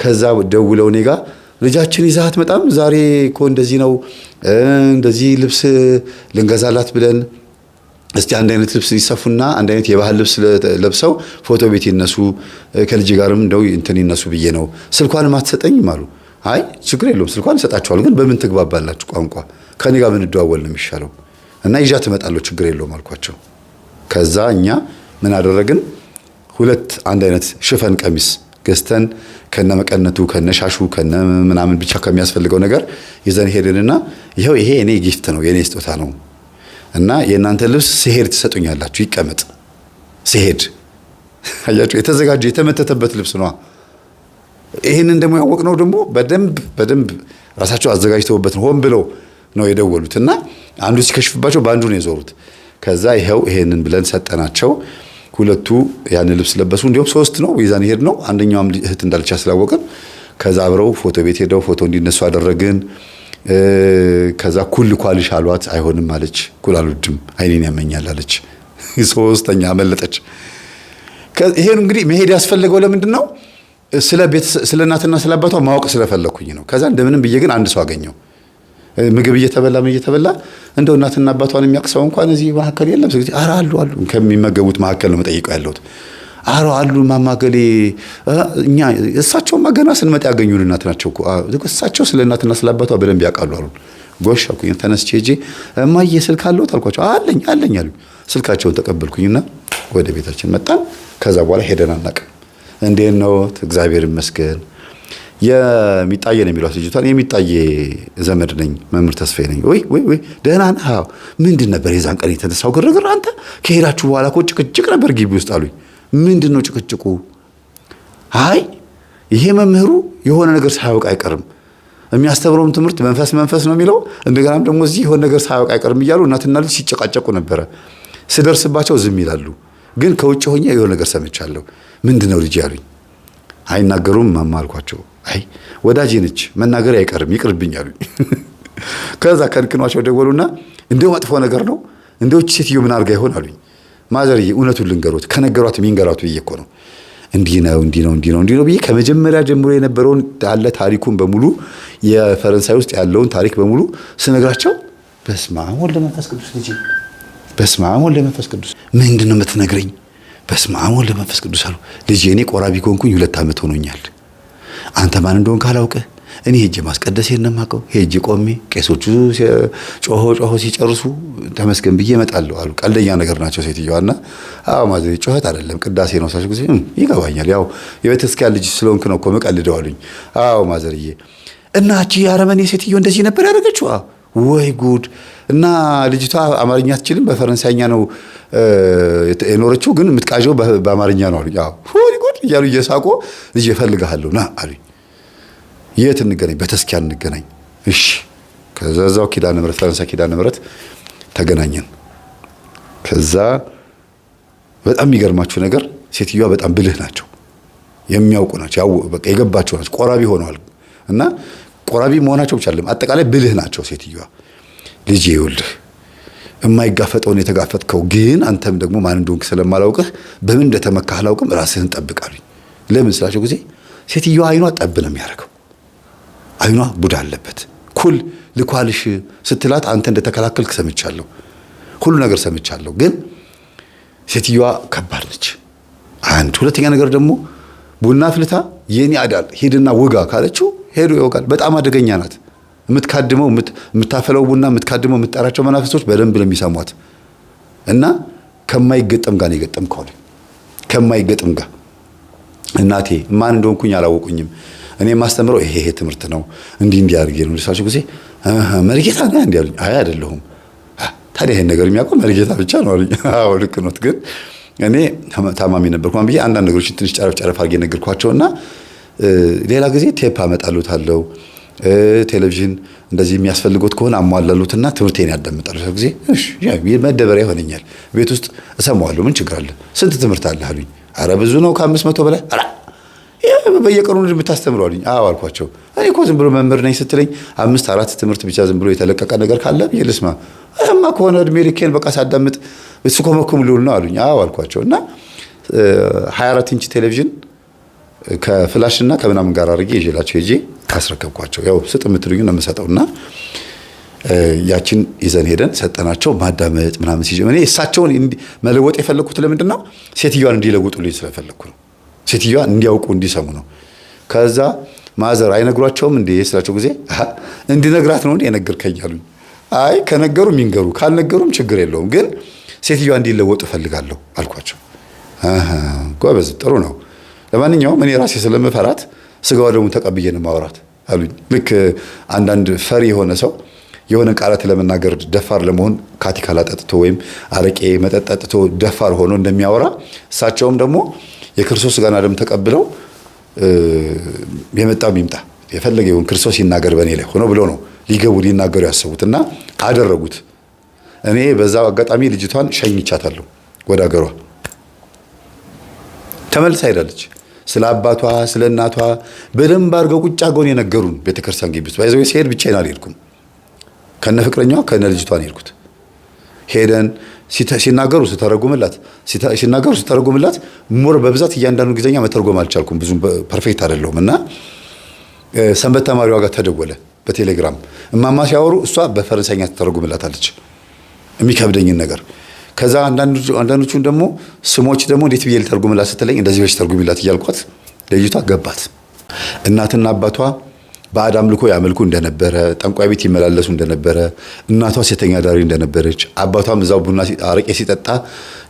ከዛ ደውለው እኔ ጋ ልጃችን ይዛት አትመጣም ዛሬ እኮ እንደዚህ ነው እንደዚህ ልብስ ልንገዛላት ብለን እስቲ አንድ አይነት ልብስ ይሰፉና አንድ አይነት የባህል ልብስ ለብሰው ፎቶ ቤት ይነሱ፣ ከልጅ ጋርም እንደው እንትን ይነሱ ብዬ ነው። ስልኳንም አትሰጠኝም አሉ። አይ ችግር የለውም ስልኳን እሰጣችኋለሁ፣ ግን በምን ትግባባላችሁ? ቋንቋ ከኔ ጋር ብንደዋወል ነው የሚሻለው እና ይዣት እመጣለሁ፣ ችግር የለውም አልኳቸው። ከዛ እኛ ምን አደረግን? ሁለት አንድ አይነት ሽፈን ቀሚስ ገዝተን ከነ መቀነቱ ከነ ሻሹ ከነ ምናምን ብቻ ከሚያስፈልገው ነገር ይዘን ሄድንና ይኸው ይሄ የኔ gift ነው የኔ ስጦታ ነው እና የእናንተ ልብስ ስሄድ ትሰጡኛላችሁ፣ ይቀመጥ ስሄድ። አያችሁ፣ የተዘጋጀ የተመተተበት ልብስ ነዋ። ይህንን ደግሞ ያወቅነው ደግሞ በደንብ በደንብ ራሳቸው አዘጋጅተውበት ነው፣ ሆን ብለው ነው የደወሉት እና አንዱ ሲከሽፍባቸው በአንዱ ነው የዞሩት። ከዛ ይኸው ይሄንን ብለን ሰጠናቸው። ሁለቱ ያን ልብስ ለበሱ። እንዲሁም ሶስት ነው ይዛን ሄድ ነው። አንደኛውም እህት እንዳልቻ ስላወቅን ከዛ አብረው ፎቶ ቤት ሄደው ፎቶ እንዲነሱ አደረግን። ከዛ ኩል ኳልሽ አሏት። አይሆንም አለች። ኩል አልወድም አይኔን ያመኛል አለች። ሶስተኛ አመለጠች። ይሄን እንግዲህ መሄድ ያስፈለገው ለምንድን ነው? ስለ እናትና ስለ አባቷ ማወቅ ስለፈለኩኝ ነው። ከዛ እንደምንም ብዬ ግን አንድ ሰው አገኘው። ምግብ እየተበላ ምን እየተበላ እንደው እናትና አባቷን የሚያውቅ ሰው እንኳን እዚህ መካከል የለም። ስለዚህ ኧረ አሉ አሉ ከሚመገቡት መካከል ነው መጠይቀው ያለሁት። ኧረ አሉ ማማገሌ እኛ እሳቸውማ ገና ስንመጣ ያገኙን እናት ናቸው እኮ እሳቸው ስለ እናትና ስለ አባቷ በደንብ ያውቃሉ አሉ። ጎሽ አልኩኝ። ተነስቼ ሄጄ እማዬ ስልክ አለዎት አልኳቸው። አለኝ አለኝ አሉ። ስልካቸውን ተቀበልኩኝና ወደ ቤታችን መጣን። ከዛ በኋላ ሄደን አናውቅም። እንዴት ነው? እግዚአብሔር ይመስገን። የሚጣዬ ነው የሚሏት ልጅቷን። የሚጣዬ ዘመድ ነኝ፣ መምህር ተስፋዬ ነኝ። ወይ ወይ ወይ ደህና ነህ? አዎ። ምንድን ነበር የዛን ቀን የተነሳው ግርግር? አንተ ከሄዳችሁ በኋላ እኮ ጭቅጭቅ ነበር ግቢ ውስጥ አሉኝ። ምንድን ነው ጭቅጭቁ? አይ ይሄ መምህሩ የሆነ ነገር ሳያውቅ አይቀርም፣ የሚያስተምረውም ትምህርት መንፈስ መንፈስ ነው የሚለው፣ እንደገናም ደግሞ እዚህ የሆነ ነገር ሳያውቅ አይቀርም እያሉ እናትና ልጅ ሲጨቃጨቁ ነበረ። ስደርስባቸው ዝም ይላሉ፣ ግን ከውጭ ሆኜ የሆነ ነገር ሰምቻለሁ። ምንድን ነው ልጅ ያሉኝ። አይናገሩም ማማ አልኳቸው። አይ ወዳጄ ነች መናገር አይቀርም ይቅርብኝ አሉኝ። ከዛ ከንክኗቸው ደወሉና እንደው መጥፎ ነገር ነው እንደው ሴትዮ ምን አድርጋ ይሆን አሉኝ። ማዘርዬ እውነቱን ልንገሮት ከነገሯት የሚንገሯት ብዬ እኮ ነው። እንዲህ ነው እንዲህ ነው እንዲህ ነው እንዲህ ነው ብዬ ከመጀመሪያ ጀምሮ የነበረውን ያለ ታሪኩን በሙሉ የፈረንሳይ ውስጥ ያለውን ታሪክ በሙሉ ስነግራቸው በስመ አብ ወወልድ ወመንፈስ ቅዱስ ልጄ፣ በስመ አብ ወወልድ ወመንፈስ ቅዱስ ምንድን ነው የምትነግረኝ? በስመ አብ ወወልድ ወመንፈስ ቅዱስ አሉ። ልጄ እኔ ቆራቢ ከሆንኩኝ 2 ዓመት ሆኖኛል። አንተ ማን እንደሆንክ አላውቅህ። እኔ ሄጄ ማስቀደሴን ነው የማውቀው። ሄጄ ቆሜ ቄሶቹ ጮሆ ጮሆ ሲጨርሱ ተመስገን ብዬ እመጣለሁ አሉ። ቀልደኛ ነገር ናቸው ሴትዮዋና። አዎ ማዘሬ ጮኸት አይደለም ቅዳሴ ነው ሳሽ ጊዜ ይገባኛል። ያው የቤተክርስቲያን ልጅ ስለሆንክ ነው እኮ የምቀልደው አሉኝ። አዎ ማዘርዬ። እና እቺ አረመኔ ሴትዮ እንደዚህ ነበር ያደረገችው? ወይ ጉድ! እና ልጅቷ አማርኛ አትችልም፣ በፈረንሳይኛ ነው የኖረችው፣ ግን የምትቃዠው በአማርኛ ነው አሉኝ። አዎ ወይ ጉድ እያሉ እየሳቁ ልጅ እፈልግሃለሁ ና አሉኝ። የት እንገናኝ? በተስኪያን እንገናኝ። እሺ። ከዛ እዛው ኪዳነ ምሕረት ፈረንሳይ ኪዳነ ምሕረት ተገናኘን። ከዛ በጣም የሚገርማችሁ ነገር ሴትዮዋ በጣም ብልህ ናቸው፣ የሚያውቁ ናቸው፣ በቃ የገባቸው ናቸው። ቆራቢ ሆነዋል እና ቆራቢ መሆናቸው ብቻ አይደለም አጠቃላይ ብልህ ናቸው ሴትዮዋ። ልጄ ይኸውልህ የማይጋፈጠውን የተጋፈጥከው ግን አንተም ደግሞ ማን እንደሆንክ ስለማላውቅህ በምን እንደተመካህ አላውቅም፣ ራስህን ጠብቅ አሉኝ። ለምን ስላቸው ጊዜ ሴትዮዋ አይኗ ጠብ ነው የሚያደርገው። አይኗ ቡዳ አለበት። ኩል ልኳልሽ ስትላት አንተ እንደተከላከልክ ሰምቻለሁ፣ ሁሉ ነገር ሰምቻለሁ። ግን ሴትዮዋ ከባድ ነች። አንድ ሁለተኛ ነገር ደግሞ ቡና አፍልታ የኔ አዳል ሂድና ውጋ ካለችው ሄዶ ይወጋል። በጣም አደገኛ ናት። የምትካድመው የምታፈለው ቡና የምትካድመው የምትጠራቸው መናፍስቶች በደንብ ነው የሚሰሟት። እና ከማይገጠም ጋር ነው የገጠምከው፣ ከማይገጥም ጋር። እናቴ ማን እንደሆንኩኝ አላወቁኝም። እኔ የማስተምረው ይሄ ይሄ ትምህርት ነው፣ እንዲህ እንዲህ አድርጌ ነው ልሳቸው ጊዜ መሪጌታ ነህ እንዲህ አሉኝ። አይ አይደለሁም። ታዲያ ይሄን ነገር የሚያውቀው መሪጌታ ብቻ ነው አሉኝ። አዎ ልክ ኖት፣ ግን እኔ ታማሚ ነበርኩ ብዬ አንዳንድ ነገሮችን ትንሽ ጨረፍ ጨረፍ አድርጌ ነገርኳቸውና ሌላ ጊዜ ቴፕ አመጣሉታለሁ፣ ቴሌቪዥን እንደዚህ የሚያስፈልጎት ከሆነ አሟላሉትና ትምህርቴን ያዳምጣሉ። ጊዜ እሺ መደበሪያ ይሆነኛል። ቤት ውስጥ እሰማዋለሁ። ምን ችግር አለ? ስንት ትምህርት አለ አሉኝ። አረ ብዙ ነው፣ ከ500 በላይ። አረ በየቀኑ የምታስተምረው አሉኝ። አዎ አልኳቸው። እኔ እኮ ዝም ብሎ መምህር ነኝ ስትለኝ አምስት አራት ትምህርት ብቻ ዝም ብሎ የተለቀቀ ነገር ካለ ብዬ ልስማ። እማ ከሆነ እድሜ ልኬን በቃ ሳዳምጥ ስኮመኩም ልውል ነው አሉኝ። አዎ አልኳቸው። እና 24 ኢንች ቴሌቪዥን ከ flash እና ከምናምን ጋር አድርጌ ይዤላቸው ሄጄ አስረከብኳቸው። ያው ስጥ የምትሉኝ ነው የምሰጠው። እና ያችን ይዘን ሄደን ሰጠናቸው። ማዳመጥ ምናምን ሲጀምር እኔ እሳቸውን መለወጥ የፈለግኩት ለምንድን ነው? ሴትዮዋን እንዲለውጡልኝ ስለፈለግኩ ነው። ሴትዮዋ እንዲያውቁ እንዲሰሙ ነው። ከዛ mother አይነግሯቸውም እንዴ ስላቸው ጊዜ እንዲነግራት ነው እንዴ የነገርከኝ አሉኝ። አይ ከነገሩም ይንገሩ ካልነገሩም ችግር የለውም፣ ግን ሴትዮዋ እንዲለወጡ እፈልጋለሁ አልኳቸው። ጎበዝ ጥሩ ነው። ለማንኛውም እኔ ራሴ ስለምፈራት ስጋዋ ደግሞ ተቀብዬ ነው ማውራት አሉኝ። ልክ አንዳንድ ፈሪ የሆነ ሰው የሆነ ቃላት ለመናገር ደፋር ለመሆን ካቲካላ ጠጥቶ ወይም አረቄ መጠጥ ጠጥቶ ደፋር ሆኖ እንደሚያወራ እሳቸውም ደግሞ የክርስቶስ ስጋና ደም ተቀብለው የመጣው ይምጣ የፈለገ ይሁን ክርስቶስ ይናገር በእኔ ላይ ሆኖ ብሎ ነው ሊገቡ ሊናገሩ ያሰቡት እና አደረጉት። እኔ በዛው አጋጣሚ ልጅቷን ሸኝቻታለሁ ወደ አገሯ። ተመልሳ ሄዳለች። ስለ አባቷ ስለ እናቷ በደንብ አድርገው ቁጭ አድርገውን የነገሩን ቤተክርስቲያን ግቢ ውስጥ ባይዘው ሲሄድ ብቻዬን አልሄድኩም። ከነ ፍቅረኛዋ ከነ ልጅቷ ነው የሄድኩት። ሄደን ሲናገሩ ስተረጉምላት ሲናገሩ ስተረጉምላት more በብዛት እያንዳንዱ እንግሊዝኛ መተርጎም አልቻልኩም። ብዙም perfect አይደለሁም። እና ሰንበት ተማሪዋ ጋር ተደወለ በቴሌግራም። እማማ ሲያወሩ እሷ በፈረንሳይኛ ትተረጉምላታለች የሚከብደኝን ነገር። ከዛ አንዳንዶቹን ደግሞ ስሞች ደግሞ እንዴት ብዬ ልተርጉምላት ስትለኝ እንደዚህ በሽ ተርጉሚላት እያልኳት ልጅቷ ገባት። እናትና አባቷ ባዕድ አምልኮ ያመልኩ እንደነበረ፣ ጠንቋይ ቤት ይመላለሱ እንደነበረ፣ እናቷ ሴተኛ ዳሪ እንደነበረች፣ አባቷም እዛው ቡና አረቄ ሲጠጣ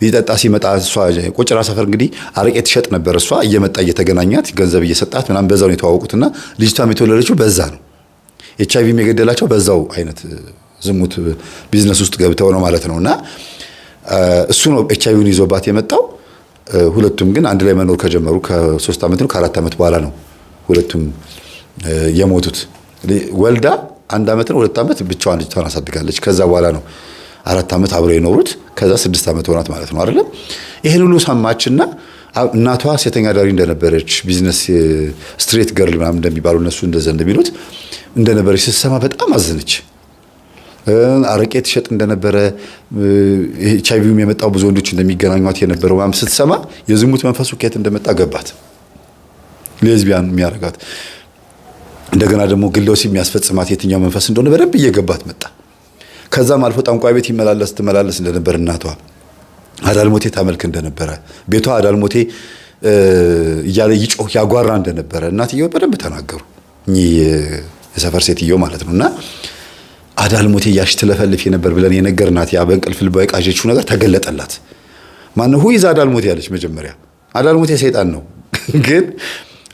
ሊጠጣ ሲመጣ እሷ ቆጭራ ሰፈር እንግዲህ አረቄ ትሸጥ ነበር። እሷ እየመጣ እየተገናኛት ገንዘብ እየሰጣት ምናምን በዛው ነው የተዋወቁትና ልጅቷም የተወለደችው በዛ ነው። ኤች አይቪም የገደላቸው በዛው አይነት ዝሙት ቢዝነስ ውስጥ ገብተው ነው ማለት ነው። እና እሱ ነው ኤች አይቪውን ይዞባት የመጣው። ሁለቱም ግን አንድ ላይ መኖር ከጀመሩ ከ3 ዓመት ነው ከ4 ዓመት በኋላ ነው ሁለቱም የሞቱት። ወልዳ 1 ዓመት ነው 2 ዓመት ብቻዋን ልጅቷን አሳድጋለች። ከዛ በኋላ ነው 4 ዓመት አብረው የኖሩት። ከዛ 6 ዓመት ሆናት ማለት ነው አይደለም። ይሄን ሁሉ ሰማችና እናቷ ሴተኛ አዳሪ እንደነበረች business street girl ምናምን እንደሚባሉ እነሱ እንደዛ እንደሚሉት እንደነበረች ስትሰማ በጣም አዘነች። አረቄ ትሸጥ እንደነበረ ኤች አይቪውም የመጣው ብዙ ወንዶች እንደሚገናኟት የነበረው ምናምን ስትሰማ የዝሙት መንፈሱ ከየት እንደመጣ ገባት። ሌዝቢያን የሚያረጋት እንደገና ደግሞ ግለወሲብ የሚያስፈጽማት የትኛው መንፈስ እንደሆነ በደንብ እየገባት መጣ። ከዛም አልፎ ጠንቋይ ቤት ይመላለስ ትመላለስ እንደነበር እናቷ አዳልሞቴ ታመልክ እንደነበረ ቤቷ አዳልሞቴ እያለ ይጮህ ያጓራ እንደነበረ እናትየው በደንብ ተናገሩ። እኚህ የሰፈር ሴትየው ማለት ነው። እና አዳልሞቴ እያልሽ ትለፈልፍ የነበር ብለን የነገርናት ያ በእንቅልፍ ልቧ የቃዠችው ነገር ተገለጠላት። ማነው who is አዳልሞቴ ያለች? መጀመሪያ አዳልሞቴ ሰይጣን ነው፣ ግን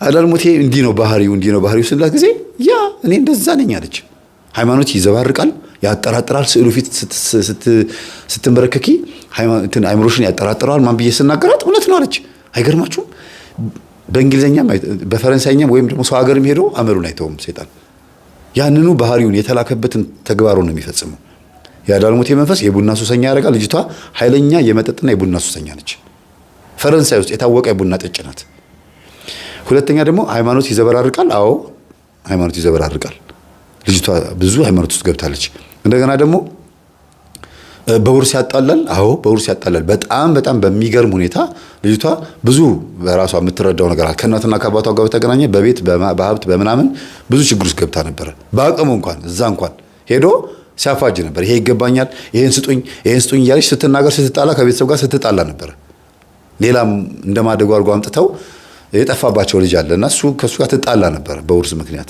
አዳልሞቴ እንዲህ ነው ባህሪው፣ እንዲህ ነው ባህሪው ስንላት ጊዜ ያ እኔ እንደዛ ነኝ አለች። ሃይማኖት ይዘባርቃል፣ ያጠራጥራል። ስዕሉ ፊት ስትንበረከኪ አይምሮሽን ያጠራጥረዋል። ማን ብዬ ስናገራት እውነት ነው አለች። አይገርማችሁም? በእንግሊዝኛም በፈረንሳይኛም ወይም ደግሞ ሰው ሀገርም ሄዶ አመሉን አይተውም ሰይጣን። ያንኑ ባህሪውን የተላከበትን ተግባሩን ነው የሚፈጽመው። የአዳልሞቴ መንፈስ የቡና ሱሰኛ ያደርጋል። ልጅቷ ኃይለኛ የመጠጥና የቡና ሱሰኛ ነች። ፈረንሳይ ውስጥ የታወቀ የቡና ጠጭ ናት። ሁለተኛ ደግሞ ሃይማኖት ይዘበራርቃል። አዎ ሃይማኖት ይዘበራርቃል። ልጅቷ ብዙ ሃይማኖት ውስጥ ገብታለች። እንደገና ደግሞ በውርስ ያጣላል። አዎ በውርስ ያጣላል። በጣም በጣም በሚገርም ሁኔታ ልጅቷ ብዙ በራሷ የምትረዳው ነገር አለ። ከእናትና ከአባቷ ጋር በተገናኘ በቤት በሀብት በምናምን ብዙ ችግር ውስጥ ገብታ ነበረ። በአቅሙ እንኳን እዛ እንኳን ሄዶ ሲያፋጅ ነበር። ይሄ ይገባኛል፣ ይሄን ስጡኝ፣ ይሄን ስጡኝ እያለች ስትናገር ስትጣላ፣ ከቤተሰብ ጋር ስትጣላ ነበረ። ሌላም እንደማደጎ አድርጎ አምጥተው የጠፋባቸው ልጅ አለ እና እሱ ከእሱ ጋር ትጣላ ነበረ በውርስ ምክንያት።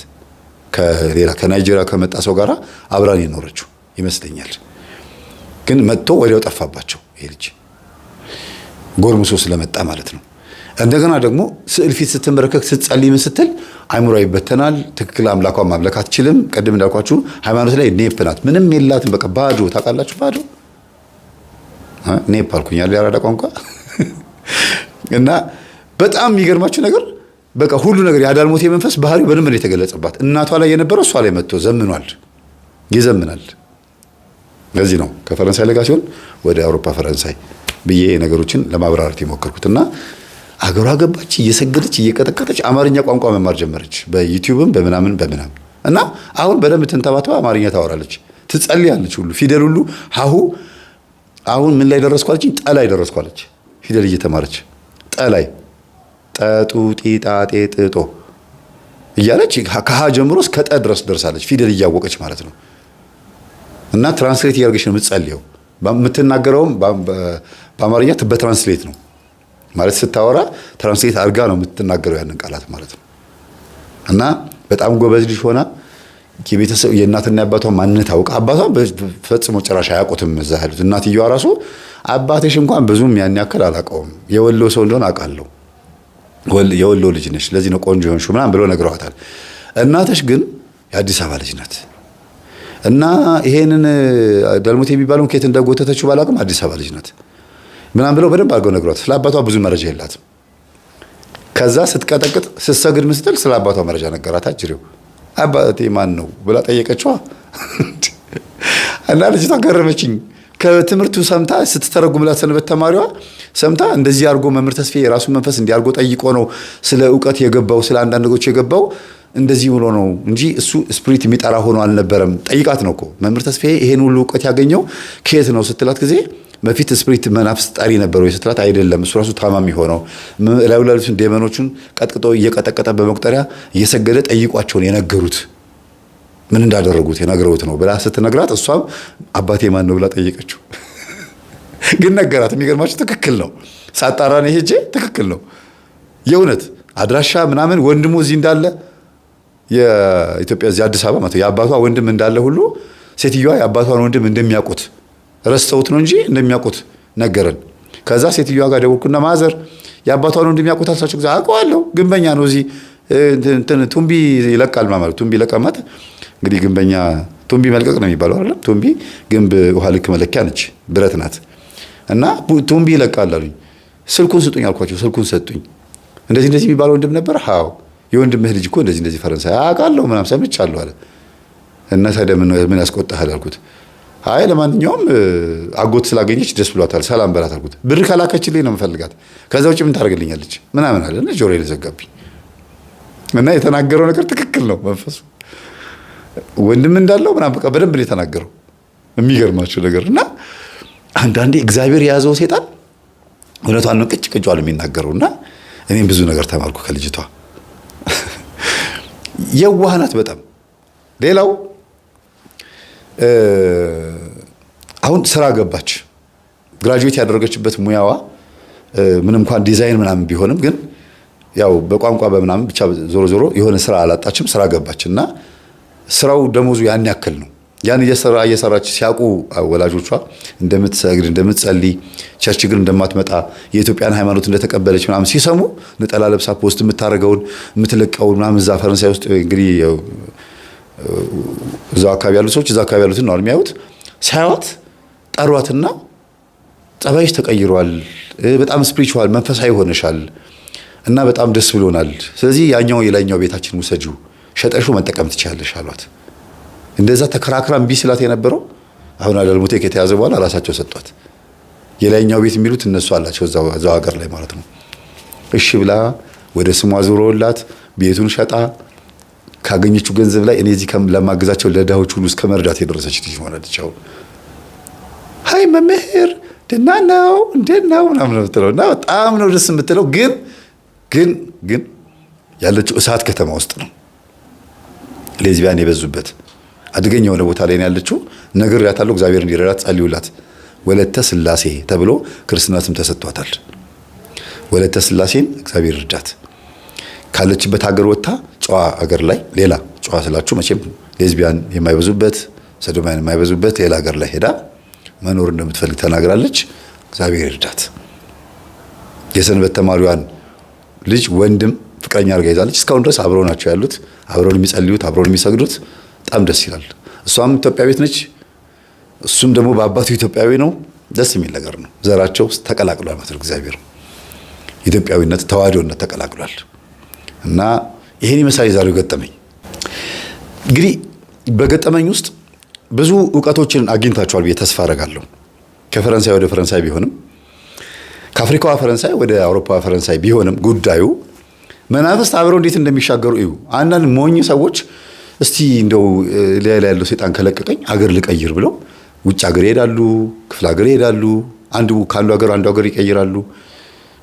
ከሌላ ከናይጄሪያ ከመጣ ሰው ጋር አብራን የኖረችው ይመስለኛል። ግን መጥቶ ወዲያው ጠፋባቸው ይሄ ልጅ ጎርምሶ ስለመጣ ማለት ነው። እንደገና ደግሞ ስዕል ፊት ስትንበረከክ ስትጸልይ ምን ስትል አይምሯ ይበተናል። ትክክል አምላኳን ማምለክ አትችልም። ቅድም እንዳልኳችሁ ሃይማኖት ላይ ኔፕ ናት፣ ምንም የላትም። በቃ ባዶ ታውቃላችሁ፣ ባዶ ኔፕ አልኩኝ ያለ የአራዳ ቋንቋ እና በጣም የሚገርማችሁ ነገር በቃ ሁሉ ነገር የአዳልሞቴ መንፈስ ባህሪው በደንብ ነው የተገለጸባት። እናቷ ላይ የነበረው እሷ ላይ መጥቶ ዘምኗል፣ ይዘምናል። ለዚህ ነው ከፈረንሳይ ለጋ ሲሆን ወደ አውሮፓ ፈረንሳይ ብዬ ነገሮችን ለማብራራት የሞከርኩት። እና አገሯ ገባች፣ እየሰገደች እየቀጠቀጠች አማርኛ ቋንቋ መማር ጀመረች፣ በዩቲዩብም በምናምን በምናምን። እና አሁን በደንብ ትንተባተባ አማርኛ ታወራለች፣ ትጸልያለች፣ ሁሉ ፊደል ሁሉ ሀሁ። አሁን ምን ላይ ደረስኩ አለችኝ? ጠ ላይ ደረስኩ አለች። ፊደል እየተማረች ጠላይ ጠጡ ጢጣ ጤ ጥጦ እያለች ከሀ ጀምሮ እስከ ጠ ድረስ ደርሳለች፣ ፊደል እያወቀች ማለት ነው። እና translate እያደረገች ነው የምትጸልየው። የምትናገረውም በአማርኛ በ translate ነው ማለት፣ ስታወራ translate አድርጋ ነው የምትናገረው ያንን ቃላት ማለት ነው። እና በጣም ጎበዝ ልጅ ሆና የቤተሰብ የእናትና የአባቷ ማንነት አውቃ፣ አባቷን ፈጽሞ ጭራሽ አያውቁትም እዛ ያሉት። እናትየዋ ራሱ አባትሽ እንኳን ብዙም ያን ያክል አላውቀውም፣ የወሎ ሰው እንደሆነ አውቃለሁ፣ የወሎ ልጅ ነሽ፣ ለዚህ ነው ቆንጆ የሆንሽው ምናምን ብሎ ነግረዋታል። እናትሽ ግን የአዲስ አበባ ልጅ ናት። እና ይሄንን ዳልሞቴ የሚባለውን ከየት እንደጎተተችው ባላውቅም አዲስ አበባ ልጅ ናት ምናምን ብለው በደንብ አድርገው ነግሯት፣ ስለ አባቷ ብዙ መረጃ የላትም። ከዛ ስትቀጠቅጥ ስትሰግድ ምን ስትል ስለ አባቷ መረጃ ነገራት። አጅሬው አባቴ ማን ነው ብላ ጠየቀችዋ። እና ልጅቷ ገረመችኝ። ከትምህርቱ ሰምታ ስትተረጉምላት ሰንበት ተማሪዋ ሰምታ እንደዚህ አድርጎ መምህር ተስፋዬ የራሱን መንፈስ እንዲህ አድርጎ ጠይቆ ነው ስለ እውቀት የገባው፣ ስለ አንዳንድ ነገሮች የገባው እንደዚህ ብሎ ነው እንጂ እሱ spirit የሚጠራ ሆኖ አልነበረም። ጠይቃት ነው እኮ መምህር ተስፋዬ ይሄን ሁሉ እውቀት ያገኘው ከየት ነው ስትላት ጊዜ፣ በፊት spirit መናፍስት ጠሪ ነበር ወይ ስትላት፣ አይደለም፣ እሱ ራሱ ታማሚ ሆነው ላዩ ላሉትን demon ኦቹን ቀጥቅጦ እየቀጠቀጠ በመቁጠሪያ እየሰገደ ጠይቋቸውን የነገሩት፣ ምን እንዳደረጉት የነገሩት ነው ብላ ስትነግራት፣ እሷም አባቴ ማን ነው ብላ ጠየቀችው። ግን ነገራት። የሚገርማችሁ ትክክል ነው። ሳጣራ ነው ሄጄ፣ ትክክል ነው። የእውነት አድራሻ ምናምን ወንድሙ እዚህ እንዳለ፣ የኢትዮጵያ እዚህ አዲስ አበባ ማለት የአባቷ ወንድም እንዳለ ሁሉ፣ ሴትዮዋ የአባቷን ወንድም እንደሚያውቁት፣ ረስተውት ነው እንጂ እንደሚያውቁት ነገረን። ከዛ ሴትዮዋ ጋር ደወልኩና mother የአባቷን ወንድም ያውቁታል? እሳቸው ጊዜ አውቀዋለሁ፣ ግንበኛ ነው፣ እዚህ ቱምቢ ይለቃል ማለት፣ ቱምቢ ይለቃል ማለት እንግዲህ ግንበኛ ቱምቢ መልቀቅ ነው የሚባለው አይደለም። ቱምቢ ግንብ ውሃ ልክ መለኪያ ነች፣ ብረት ናት። እና ቱምቢ ይለቃል አሉኝ። ስልኩን ስጡኝ አልኳቸው። ስልኩን ሰጡኝ። እንደዚህ እንደዚህ የሚባለው ወንድም ነበር። አዎ፣ የወንድምህ ልጅ እኮ እንደዚህ እንደዚህ ፈረንሳይ አውቃለሁ ምናምን ሰምቻለሁ አለ። እና ታዲያ ምን ያስቆጣሃል አልኩት። አይ ለማንኛውም አጎት ስላገኘች ደስ ብሏታል፣ ሰላም በላት አልኩት። ብር ካላከችልኝ ነው የምፈልጋት፣ ከዛ ውጭ ምን ታደርግልኛለች ምናምን አለ እና ጆሮዬን ዘጋብኝ። እና የተናገረው ነገር ትክክል ነው። መንፈሱ ወንድም እንዳለው ምናምን በቃ በደንብ ነው የተናገረው። የሚገርማችሁ ነገር እና አንዳንዴ እግዚአብሔር የያዘው ሴጣን እውነቷን ነው ቅጭ ቅጯን የሚናገረው። እና እኔም ብዙ ነገር ተማርኩ ከልጅቷ። የዋህ ናት በጣም። ሌላው አሁን ስራ ገባች። Graduate ያደረገችበት ሙያዋ ምንም እንኳን ዲዛይን ምናምን ቢሆንም ግን ያው በቋንቋ በምናምን ብቻ ዞሮ ዞሮ የሆነ ስራ አላጣችም። ስራ ገባች እና ስራው ደሞዙ ያን ያክል ነው። ያን እየሰራች ሲያውቁ ወላጆቿ እንደምትሰግድ፣ እንደምትጸልይ፣ church ግን እንደማትመጣ፣ የኢትዮጵያን ሃይማኖት እንደተቀበለች ምናምን ሲሰሙ፣ ነጠላ ለብሳ post የምታደርገውን የምትለቀውን ምናምን፣ እዛ ፈረንሳይ ውስጥ እንግዲህ እዛው አካባቢ ያሉ ሰዎች እዛ አካባቢ ያሉትን ነው የሚያዩት። ሲያዩት ጠሯትና ጸባይሽ ተቀይሯል፣ በጣም spiritual መንፈሳዊ ሆነሻል እና በጣም ደስ ብሎናል። ስለዚህ ያኛው የላይኛው ቤታችን ውሰጂው፣ ሸጠሹ መጠቀም ትችያለሽ አሏት። እንደዛ ተከራክራ እምቢ ስላት የነበረው አሁን አዳልሞቴ ከተያዘ በኋላ ራሳቸው ሰጧት። የላይኛው ቤት የሚሉት እነሱ አላቸው እዛው ሀገር ላይ ማለት ነው። እሺ ብላ ወደ ስሟ ዞሮላት ቤቱን ሸጣ ካገኘችው ገንዘብ ላይ እኔ እዚህ ለማግዛቸው ለድሃዎች ሁሉ እስከ መርዳት የደረሰች ልጅ ሆናለች። አሁን Hi መምህር፣ ደህና ነው፣ እንዴት ነው ምናምን ነው የምትለው እና በጣም ነው ደስ የምትለው። ግን ያለችው እሳት ከተማ ውስጥ ነው። ሌዝቢያን የበዙበት አደገኛ የሆነ ቦታ ላይ ነው ያለችው። ነግሬያታለሁ። እግዚአብሔር እንዲረዳት ጸልዩላት። ወለተ ስላሴ ተብሎ ክርስትና ስም ተሰጥቷታል። ወለተ ስላሴን እግዚአብሔር ይርዳት። ካለችበት ሀገር ወጥታ ጨዋ ሀገር ላይ፣ ሌላ ጨዋ ስላችሁ መቼም ሌዝቢያን የማይበዙበት፣ ሰዶማያን የማይበዙበት ሌላ ሀገር ላይ ሄዳ መኖር እንደምትፈልግ ተናግራለች። እግዚአብሔር ይርዳት። የሰንበት ተማሪዋን ልጅ ወንድም ፍቅረኛ አድርጋ ይዛለች። እስካሁን ድረስ አብረው ናቸው ያሉት፣ አብረው የሚጸልዩት፣ አብረው የሚሰግዱት። በጣም ደስ ይላል። እሷም ኢትዮጵያዊት ነች፣ እሱም ደግሞ በአባቱ ኢትዮጵያዊ ነው። ደስ የሚል ነገር ነው። ዘራቸው ተቀላቅሏል ማለት ነው። እግዚአብሔር ኢትዮጵያዊነት ተዋህዶነት ተቀላቅሏል እና ይሄን ይመስላል የዛሬው ገጠመኝ። እንግዲህ በገጠመኝ ውስጥ ብዙ እውቀቶችን አግኝታችኋል ብዬ ተስፋ አደርጋለሁ። ከፈረንሳይ ወደ ፈረንሳይ ቢሆንም፣ ከአፍሪካዋ ፈረንሳይ ወደ አውሮፓዋ ፈረንሳይ ቢሆንም ጉዳዩ መናፍስት አብረው እንዴት እንደሚሻገሩ እዩ። አንዳንድ ሞኝ ሰዎች እስቲ እንደው ሌላ ያለው ሰይጣን ከለቀቀኝ አገር ልቀይር ብለው ውጭ ሀገር ይሄዳሉ፣ ክፍለ ሀገር ይሄዳሉ፣ አንዱ ከአንዱ ሀገር አንዱ ሀገር ይቀይራሉ፣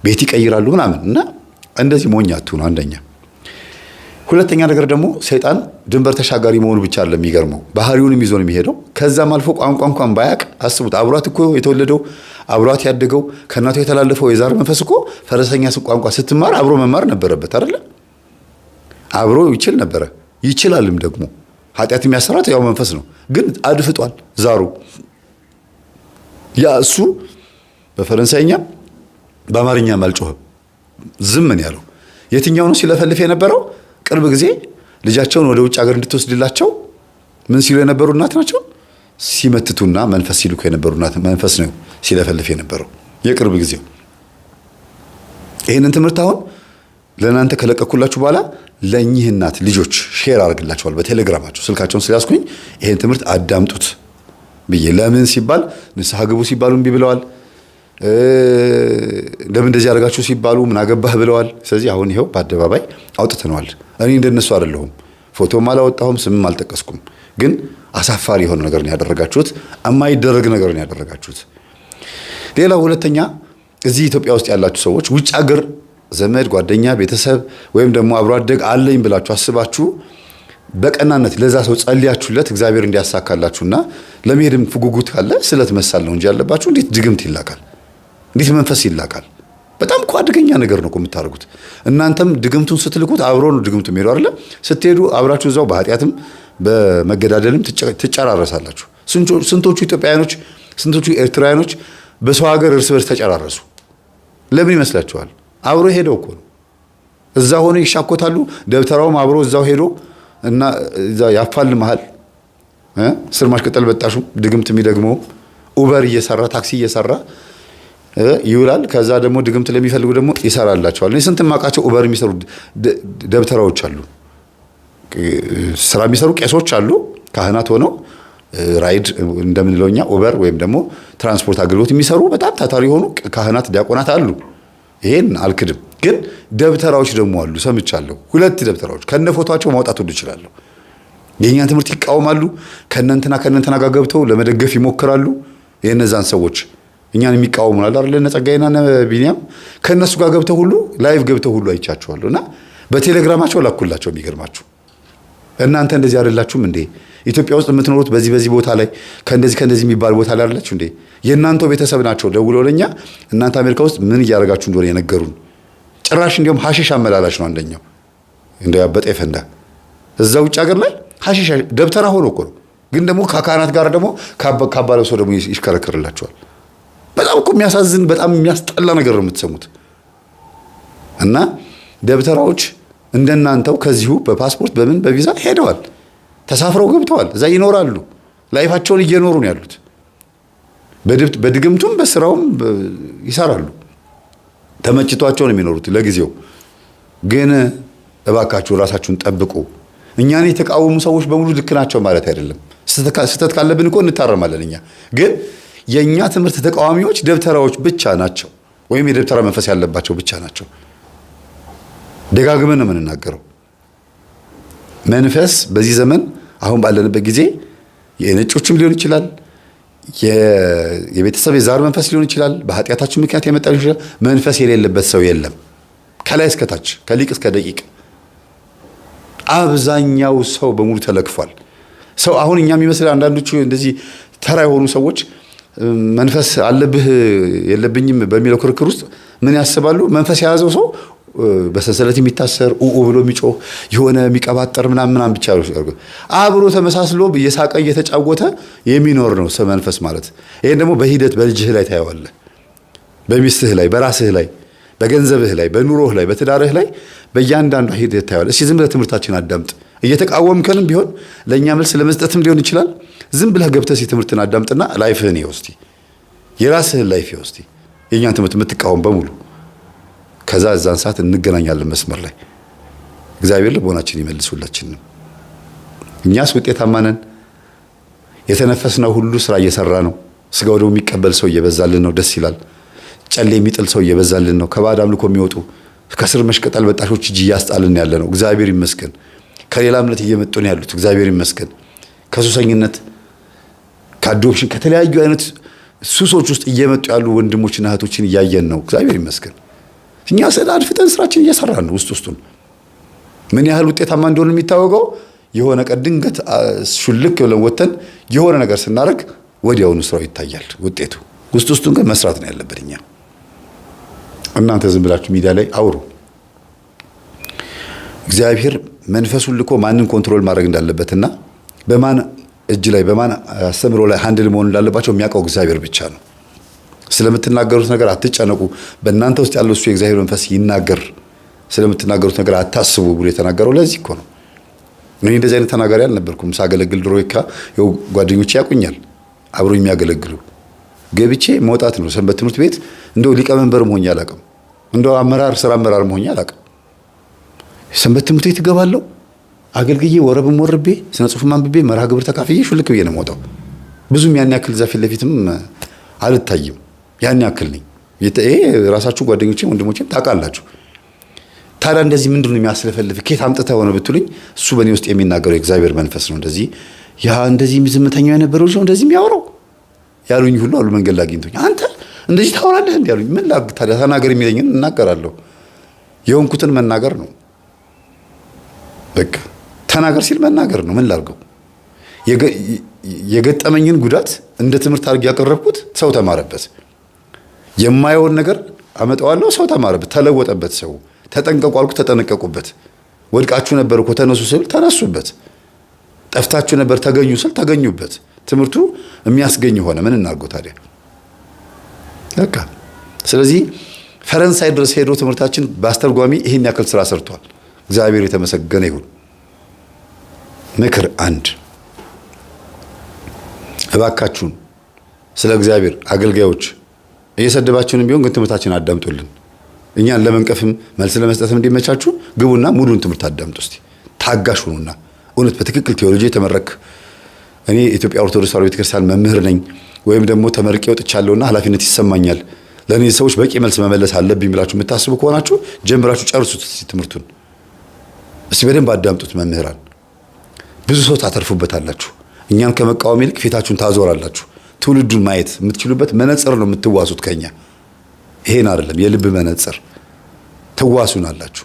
ቤት ይቀይራሉ ምናምን እና እንደዚህ ሞኝ አትሁኑ። አንደኛ። ሁለተኛ ነገር ደግሞ ሰይጣን ድንበር ተሻጋሪ መሆኑ ብቻ አይደለም የሚገርመው፣ ባህሪውንም ይዞ ነው የሚሄደው። ከዛም አልፎ ቋንቋ እንኳን ባያቅ አስቡት፣ አብሯት እኮ የተወለደው፣ አብሯት ያደገው፣ ከእናቱ የተላለፈው የዛር መንፈስ እኮ ፈረሰኛ ቋንቋ ስትማር አብሮ መማር ነበረበት አይደለ? አብሮ ይችል ነበረ፣ ይችላልም ደግሞ። ኃጢአት የሚያሰራት ያው መንፈስ ነው፣ ግን አድፍጧል ዛሩ። ያ እሱ በፈረንሳይኛ በአማርኛም አልጮህም፣ ዝም ነው ያለው። የትኛው ነው ሲለፈልፍ የነበረው? ቅርብ ጊዜ ልጃቸውን ወደ ውጭ ሀገር እንድትወስድላቸው ምን ሲሉ የነበሩ እናት ናቸው። ሲመትቱና መንፈስ ሲልኩ የነበሩ እናት መንፈስ ነው ሲለፈልፍ የነበረው የቅርብ ጊዜው። ይህንን ትምህርት አሁን ለእናንተ ከለቀኩላችሁ በኋላ ለእኚህ እናት ልጆች share አድርግላቸዋል በቴሌግራማቸው፣ ስልካቸውን ስለያዝኩኝ ይሄን ትምህርት አዳምጡት ብዬ። ለምን ሲባል ንስሐ ግቡ ሲባሉ እምቢ ብለዋል። ለምን እንደዚህ አደረጋችሁ ሲባሉ ምን አገባህ ብለዋል። ስለዚህ አሁን ይኸው በአደባባይ አውጥተነዋል። እኔ እንደነሱ አይደለሁም። ፎቶም አላወጣሁም፣ ስምም አልጠቀስኩም። ግን አሳፋሪ የሆነ ነገር ነው ያደረጋችሁት። የማይደረግ ነገር ነው ያደረጋችሁት። ሌላው ሁለተኛ እዚህ ኢትዮጵያ ውስጥ ያላችሁ ሰዎች ውጭ ሀገር ዘመድ፣ ጓደኛ፣ ቤተሰብ ወይም ደግሞ አብሮ አደግ አለኝ ብላችሁ አስባችሁ በቀናነት ለዛ ሰው ጸልያችሁለት እግዚአብሔር እንዲያሳካላችሁና ለመሄድም ጉጉት ካለ ስለት መሳል ነው እንጂ ያለባችሁ እንዴት ድግምት ይላካል? እንዴት መንፈስ ይላካል? በጣም እኮ አደገኛ ነገር ነው እኮ የምታደርጉት። እናንተም ድግምቱን ስትልኩት አብሮ ነው ድግምቱ የሚሄዱ አይደለ? ስትሄዱ አብራችሁ እዛው በኃጢአትም በመገዳደልም ትጨራረሳላችሁ። ስንቶቹ ኢትዮጵያውያኖች፣ ስንቶቹ ኤርትራውያኖች በሰው ሀገር እርስ በርስ ተጨራረሱ። ለምን ይመስላችኋል? አብሮ ሄደው እኮ ነው። እዛ ሆኖ ይሻኮታሉ። ደብተራውም አብሮ እዛው ሄዶ እና እዛ ያፋልመሃል። ስር ማሽቅጠል በጣሹ ድግምት የሚደግመው ኡበር እየሰራ፣ ታክሲ እየሰራ ይውላል። ከዛ ደግሞ ድግምት ለሚፈልጉ ደግሞ ይሰራላቸዋል። እኔ ስንት የማውቃቸው ኡበር የሚሰሩ ደብተራዎች አሉ። ስራ የሚሰሩ ቄሶች አሉ። ካህናት ሆነው ራይድ እንደምንለው እኛ ኡበር ወይም ደግሞ ትራንስፖርት አገልግሎት የሚሰሩ በጣም ታታሪ የሆኑ ካህናት፣ ዲያቆናት አሉ። ይሄን አልክድም። ግን ደብተራዎች ደግሞ አሉ፣ ሰምቻለሁ። ሁለት ደብተራዎች ከነ ፎቶቸው ማውጣት ሁሉ እችላለሁ። የእኛን ትምህርት ይቃወማሉ። ከነንትና ከነንትና ጋር ገብተው ለመደገፍ ይሞክራሉ። የእነዛን ሰዎች እኛን የሚቃወሙ አሉ አይደል? እነ ጸጋዬና እነ ቢኒያም ከእነሱ ጋር ገብተው ሁሉ live ገብተው ሁሉ አይቻቸዋለሁ። እና በቴሌግራማቸው ላኩላቸው። የሚገርማችሁ እናንተ እንደዚህ አይደላችሁም እንዴ? ኢትዮጵያ ውስጥ የምትኖሩት በዚህ በዚህ ቦታ ላይ ከእንደዚህ ከእንደዚህ የሚባል ቦታ ላይ አይደላችሁ እንዴ? የእናንተው ቤተሰብ ናቸው ደውለው ለኛ እናንተ አሜሪካ ውስጥ ምን እያደረጋችሁ እንደሆነ የነገሩን። ጭራሽ እንዲያውም ሀሺሽ አመላላሽ ነው አንደኛው፣ እንደው ያበጠ የፈንዳ እዛ ውጭ ሀገር ላይ ሀሺሽ ደብተራ ሆኖ እኮ ነው። ግን ደግሞ ከካህናት ጋር ደግሞ ካባ ለብሶ ደግሞ ይሽከረከርላቸዋል። በጣም እኮ የሚያሳዝን፣ በጣም የሚያስጠላ ነገር ነው የምትሰሙት። እና ደብተራዎች እንደናንተው ከዚሁ በፓስፖርት በምን በቪዛ ሄደዋል፣ ተሳፍረው ገብተዋል። እዛ ይኖራሉ። Life ኣቸውን እየኖሩ ነው ያሉት። በድግምቱም በስራውም ይሰራሉ። ተመችቷቸው ነው የሚኖሩት ለጊዜው። ግን እባካችሁ ራሳችሁን ጠብቁ። እኛን የተቃወሙ ሰዎች በሙሉ ልክ ናቸው ማለት አይደለም። ስህተት ካለብን እኮ እንታረማለን። እኛ ግን የእኛ ትምህርት ተቃዋሚዎች ደብተራዎች ብቻ ናቸው፣ ወይም የደብተራ መንፈስ ያለባቸው ብቻ ናቸው። ደጋግመን ነው የምንናገረው። መንፈስ በዚህ ዘመን አሁን ባለንበት ጊዜ የነጮችም ሊሆን ይችላል፣ የቤተሰብ የዛር መንፈስ ሊሆን ይችላል። በኃጢአታችሁ ምክንያት የመጣ ሊሆን ይችላል። መንፈስ የሌለበት ሰው የለም። ከላይ እስከታች፣ ከሊቅ እስከ ደቂቅ አብዛኛው ሰው በሙሉ ተለክፏል። ሰው አሁን እኛ የሚመስል አንዳንዶቹ እንደዚህ ተራ የሆኑ ሰዎች መንፈስ አለብህ የለብኝም በሚለው ክርክር ውስጥ ምን ያስባሉ? መንፈስ የያዘው ሰው በሰንሰለት የሚታሰር፣ ኡኡ ብሎ የሚጮህ፣ የሆነ የሚቀባጠር ምናምን ምናምን ብቻ አብሮ ተመሳስሎ እየሳቀ እየተጫወተ የሚኖር ነው መንፈስ ማለት። ይሄን ደግሞ በሂደት በልጅህ ላይ ታየዋለህ፣ በሚስትህ ላይ፣ በራስህ ላይ፣ በገንዘብህ ላይ፣ በኑሮህ ላይ፣ በትዳርህ ላይ፣ በእያንዳንዱ ሂደት ታየዋለህ። እስኪ ዝም ብለህ ትምህርታችን አዳምጥ። እየተቃወምከንም ቢሆን ለእኛ መልስ ለመስጠትም ሊሆን ይችላል። ዝም ብለህ ገብተህ ትምህርትን አዳምጥና life ህን ይኸው እስቲ፣ የራስህን life ይኸው እስቲ፣ የእኛን ትምህርት የምትቃወም በሙሉ። ከዛ እዛን ሰዓት እንገናኛለን መስመር ላይ። እግዚአብሔር ልቦናችን ይመልስ ሁላችንም። እኛስ ውጤታማ ነን። የተነፈስነው ሁሉ ስራ እየሰራ ነው። ስጋው ደግሞ የሚቀበል ሰው እየበዛልን ነው። ደስ ይላል። ጨሌ የሚጥል ሰው እየበዛልን ነው። ከባዕድ አምልኮ የሚወጡ፣ ከስር መሽቀጠል በጣሾች እጅ እያስጣልን ያለ ነው። እግዚአብሔር ይመስገን። ከሌላ እምነት እየመጡ ነው ያሉት። እግዚአብሔር ይመስገን። ከሱሰኝነት፣ ከ adoption፣ ከተለያዩ አይነት ሱሶች ውስጥ እየመጡ ያሉ ወንድሞችና እህቶችን እያየን ነው። እግዚአብሔር ይመስገን። እኛ ስለ አድፍጠን ስራችን እየሰራን ነው። ውስጥ ውስጡን ምን ያህል ውጤታማ እንደሆነ የሚታወቀው የሆነ ቀን ድንገት ሹልክ ብለን ወጥተን የሆነ ነገር ስናደርግ ወዲያውኑ ስራው ይታያል ውጤቱ። ውስጥ ውስጡን ግን መስራት ነው ያለብን እኛ። እናንተ ዝም ብላችሁ ሚዲያ ላይ አውሩ። እግዚአብሔር መንፈሱን ልኮ ማንን control ማድረግ እንዳለበትና በማን እጅ ላይ፣ በማን አስተምሮ ላይ handle መሆን እንዳለባቸው የሚያውቀው እግዚአብሔር ብቻ ነው። ስለምትናገሩት ነገር አትጨነቁ፣ በእናንተ ውስጥ ያለው እሱ የእግዚአብሔር መንፈስ ይናገር፣ ስለምትናገሩት ነገር አታስቡ ብሎ የተናገረው ለዚህ እኮ ነው። እኔ እንደዚህ አይነት ተናጋሪ አልነበርኩም። ሳገለግል ድሮ ይኸው ጓደኞቼ ያውቁኛል፣ አብሮ የሚያገለግሉ። ገብቼ መውጣት ነው። ሰንበት ትምህርት ቤት እንደው ሊቀመንበር ሆኜ አላውቅም። እንደው አመራር፣ ስራ አመራር ሆኜ አላውቅም። ሰንበት ትምህርት ቤት እገባለሁ፣ አገልግዬ፣ ወረብም ወርቤ፣ ስነ ጽሁፍም አንብቤ፣ መርሃ ግብር ተካፍዬ ሹልክ ብዬ ነው የምወጣው። ብዙም ያን ያክል እዛ ፊት ለፊትም አልታይም። ያን ያክል ነኝ። ይሄ ራሳችሁ ጓደኞቼም ወንድሞቼም ታውቃላችሁ። ታዲያ እንደዚህ ምንድን ነው የሚያስለፈልፍ፣ ከየት አምጥተህ ሆነ ብትሉኝ እሱ በእኔ ውስጥ የሚናገረው የእግዚአብሔር መንፈስ ነው። እንደዚህ ያ እንደዚህ ዝምተኛው የነበረው ልጅ ነው እንደዚህ የሚያወራው ያሉኝ ሁሉ አሉ። መንገድ ላይ አግኝቶኝ አንተ እንደዚህ ታወራለህ እንዲ ያሉኝ። ምን ላድርግ ታዲያ፣ ተናገር የሚለኝን እናገራለሁ። የሆንኩትን መናገር ነው። በቃ ተናገር ሲል መናገር ነው። ምን ላድርገው? የገጠመኝን ጉዳት እንደ ትምህርት አድርጌ ያቀረብኩት ሰው ተማረበት። የማየውን ነገር አመጣዋለሁ፣ ሰው ተማረበት፣ ተለወጠበት። ሰው ተጠንቀቁ አልኩ፣ ተጠነቀቁበት። ወድቃችሁ ነበር እኮ ተነሱ ስል ተነሱበት። ጠፍታችሁ ነበር ተገኙ ስል ተገኙበት። ትምህርቱ የሚያስገኝ ሆነ። ምን እናድርገው ታዲያ? በቃ ስለዚህ ፈረንሳይ ድረስ ሄዶ ትምህርታችን በአስተርጓሚ ይህን ያክል ስራ ሰርቷል። እግዚአብሔር የተመሰገነ ይሁን። ምክር አንድ፣ እባካችሁን ስለ እግዚአብሔር አገልጋዮች እየሰደባችሁንም ቢሆን ግን ትምህርታችን አዳምጡልን። እኛን ለመንቀፍም መልስ ለመስጠትም እንዲመቻችሁ ግቡና ሙሉን ትምህርት አዳምጡ። እስቲ ታጋሽ ሁኑና እውነት በትክክል ቴዎሎጂ የተመረክ፣ እኔ የኢትዮጵያ ኦርቶዶክስ ተዋሕዶ ቤተክርስቲያን መምህር ነኝ ወይም ደግሞ ተመርቄ ወጥቻለሁና ኃላፊነት ይሰማኛል፣ ለእኔ ሰዎች በቂ መልስ መመለስ አለብኝ ብላችሁ የምታስቡ ከሆናችሁ ጀምራችሁ ጨርሱት። እስቲ ትምህርቱን እስቲ በደንብ አዳምጡት። መምህራን ብዙ ሰው ታተርፉበታላችሁ። እኛን ከመቃወም ይልቅ ፊታችሁን ታዞራላችሁ። ትውልዱን ማየት የምትችሉበት መነጽር ነው የምትዋሱት ከኛ። ይሄን አይደለም የልብ መነጽር ትዋሱን አላችሁ።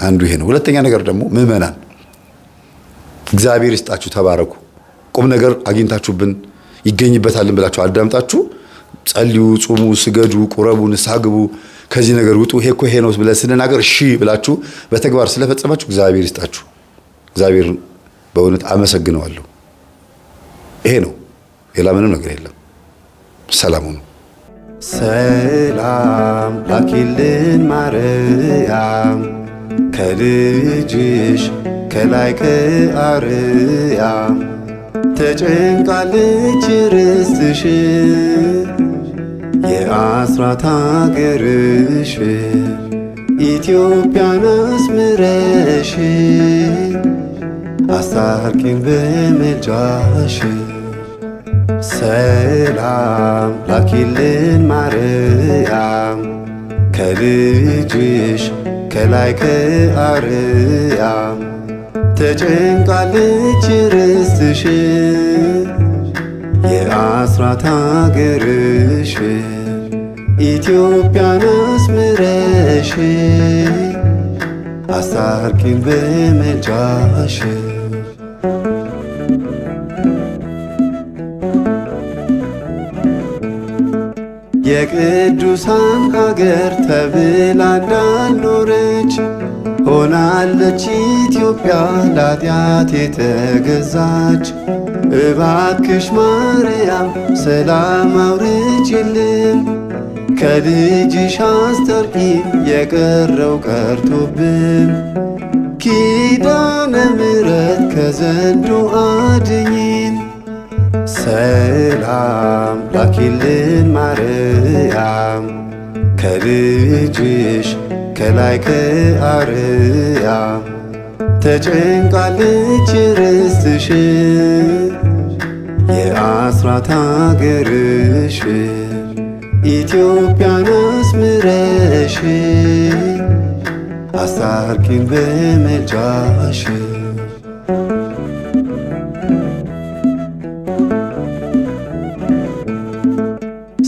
አንዱ ይሄ ነው። ሁለተኛ ነገር ደግሞ ምዕመናን እግዚአብሔር ይስጣችሁ፣ ተባረኩ። ቁም ነገር አግኝታችሁብን ይገኝበታልን ብላችሁ አዳምጣችሁ ጸልዩ፣ ጹሙ፣ ስገዱ፣ ቁረቡ፣ ንስሐ ግቡ፣ ከዚህ ነገር ውጡ፣ ይሄ እኮ ይሄ ነው ብለን ስንናገር እሺ ብላችሁ በተግባር ስለፈጸማችሁ እግዚአብሔር ይስጣችሁ። እግዚአብሔር በእውነት አመሰግነዋለሁ። ይሄ ነው፣ ሌላ ምንም ነገር የለም። ሰላም ሁኑ። ሰላም ላኪልን ማርያም ከልጅሽ ከላይ ከአርያም ተጨንቃለች ርስትሽ የአስራት አገርሽ ኢትዮጵያን አስምረሽ አስታርቂን በምልጃሽ። ሰላም ላኪልን ማርያም ከልጅሽ ከላይ ከአርያም ተጨንቃለች ርስትሽ። የአስራት አገርሽ ኢትዮጵያን አስምረሽ አስታርቂን በምልጃሽ። የቅዱሳን ሀገር ተብላ እንዳልኖረች ሆናለች ኢትዮጵያ ላጢአት የተገዛች። እባክሽ ማርያም ሰላም አውርጅልን፣ ከልጅሽ አስታርቂን የቀረው ቀርቶብን። ኪዳነ ምሕረት ከዘንዶ አድኝን። ሰላም ላኪልን ማርያም ከልጅሽ ከላይ ከአርያም ተጨንቃለች ርስትሽ የአስራት አገርሽ ኢትዮጵያን አስምረሽ አስታርቂን በምልጃሽ።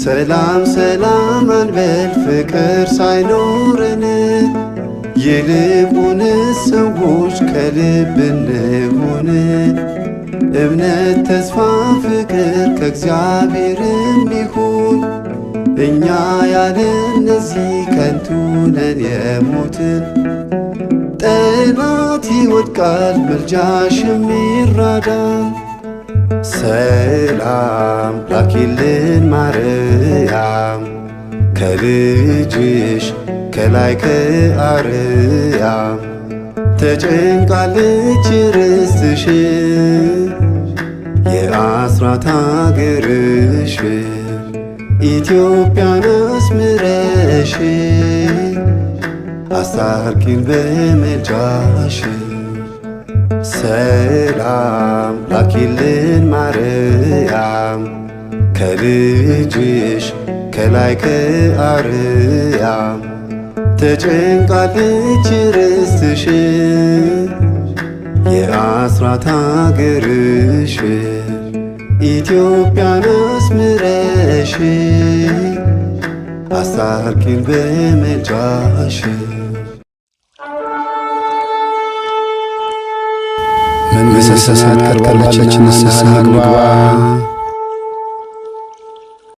ሰላም ሰላም አንበል ፍቅር ሳይኖረን፣ ይልቁንስ ሰዎች ከልብ እንሁን። እምነት፣ ተስፋ፣ ፍቅር ከእግዚአብሔርም ይሁን፣ እኛ ያለ እነዚህ ከንቱ ነን የሞትን። ጠላት ይወድቃል ምልጃሽም ይራዳል። ሰላም ላኪልን ማርያም ከልጅሽ ከላይ ከአርያም ተጨንቃለች ርስትሽ የአስራት አገርሽ ኢትዮጵያን አስምረሽ አስታርቂን በምልጃሽ። ሰላም ላኪልን ማርያም ከልጅሽ ከላይ ከአርያም ተጨንቃለች ርስትሽ የአስራት አገርሽ ኢትዮጵያን አስምረሽ አስታርቂን በምልጃሽ። መንግሥተ ሰማያት ቀርባለችና ንስሐ እንግባ።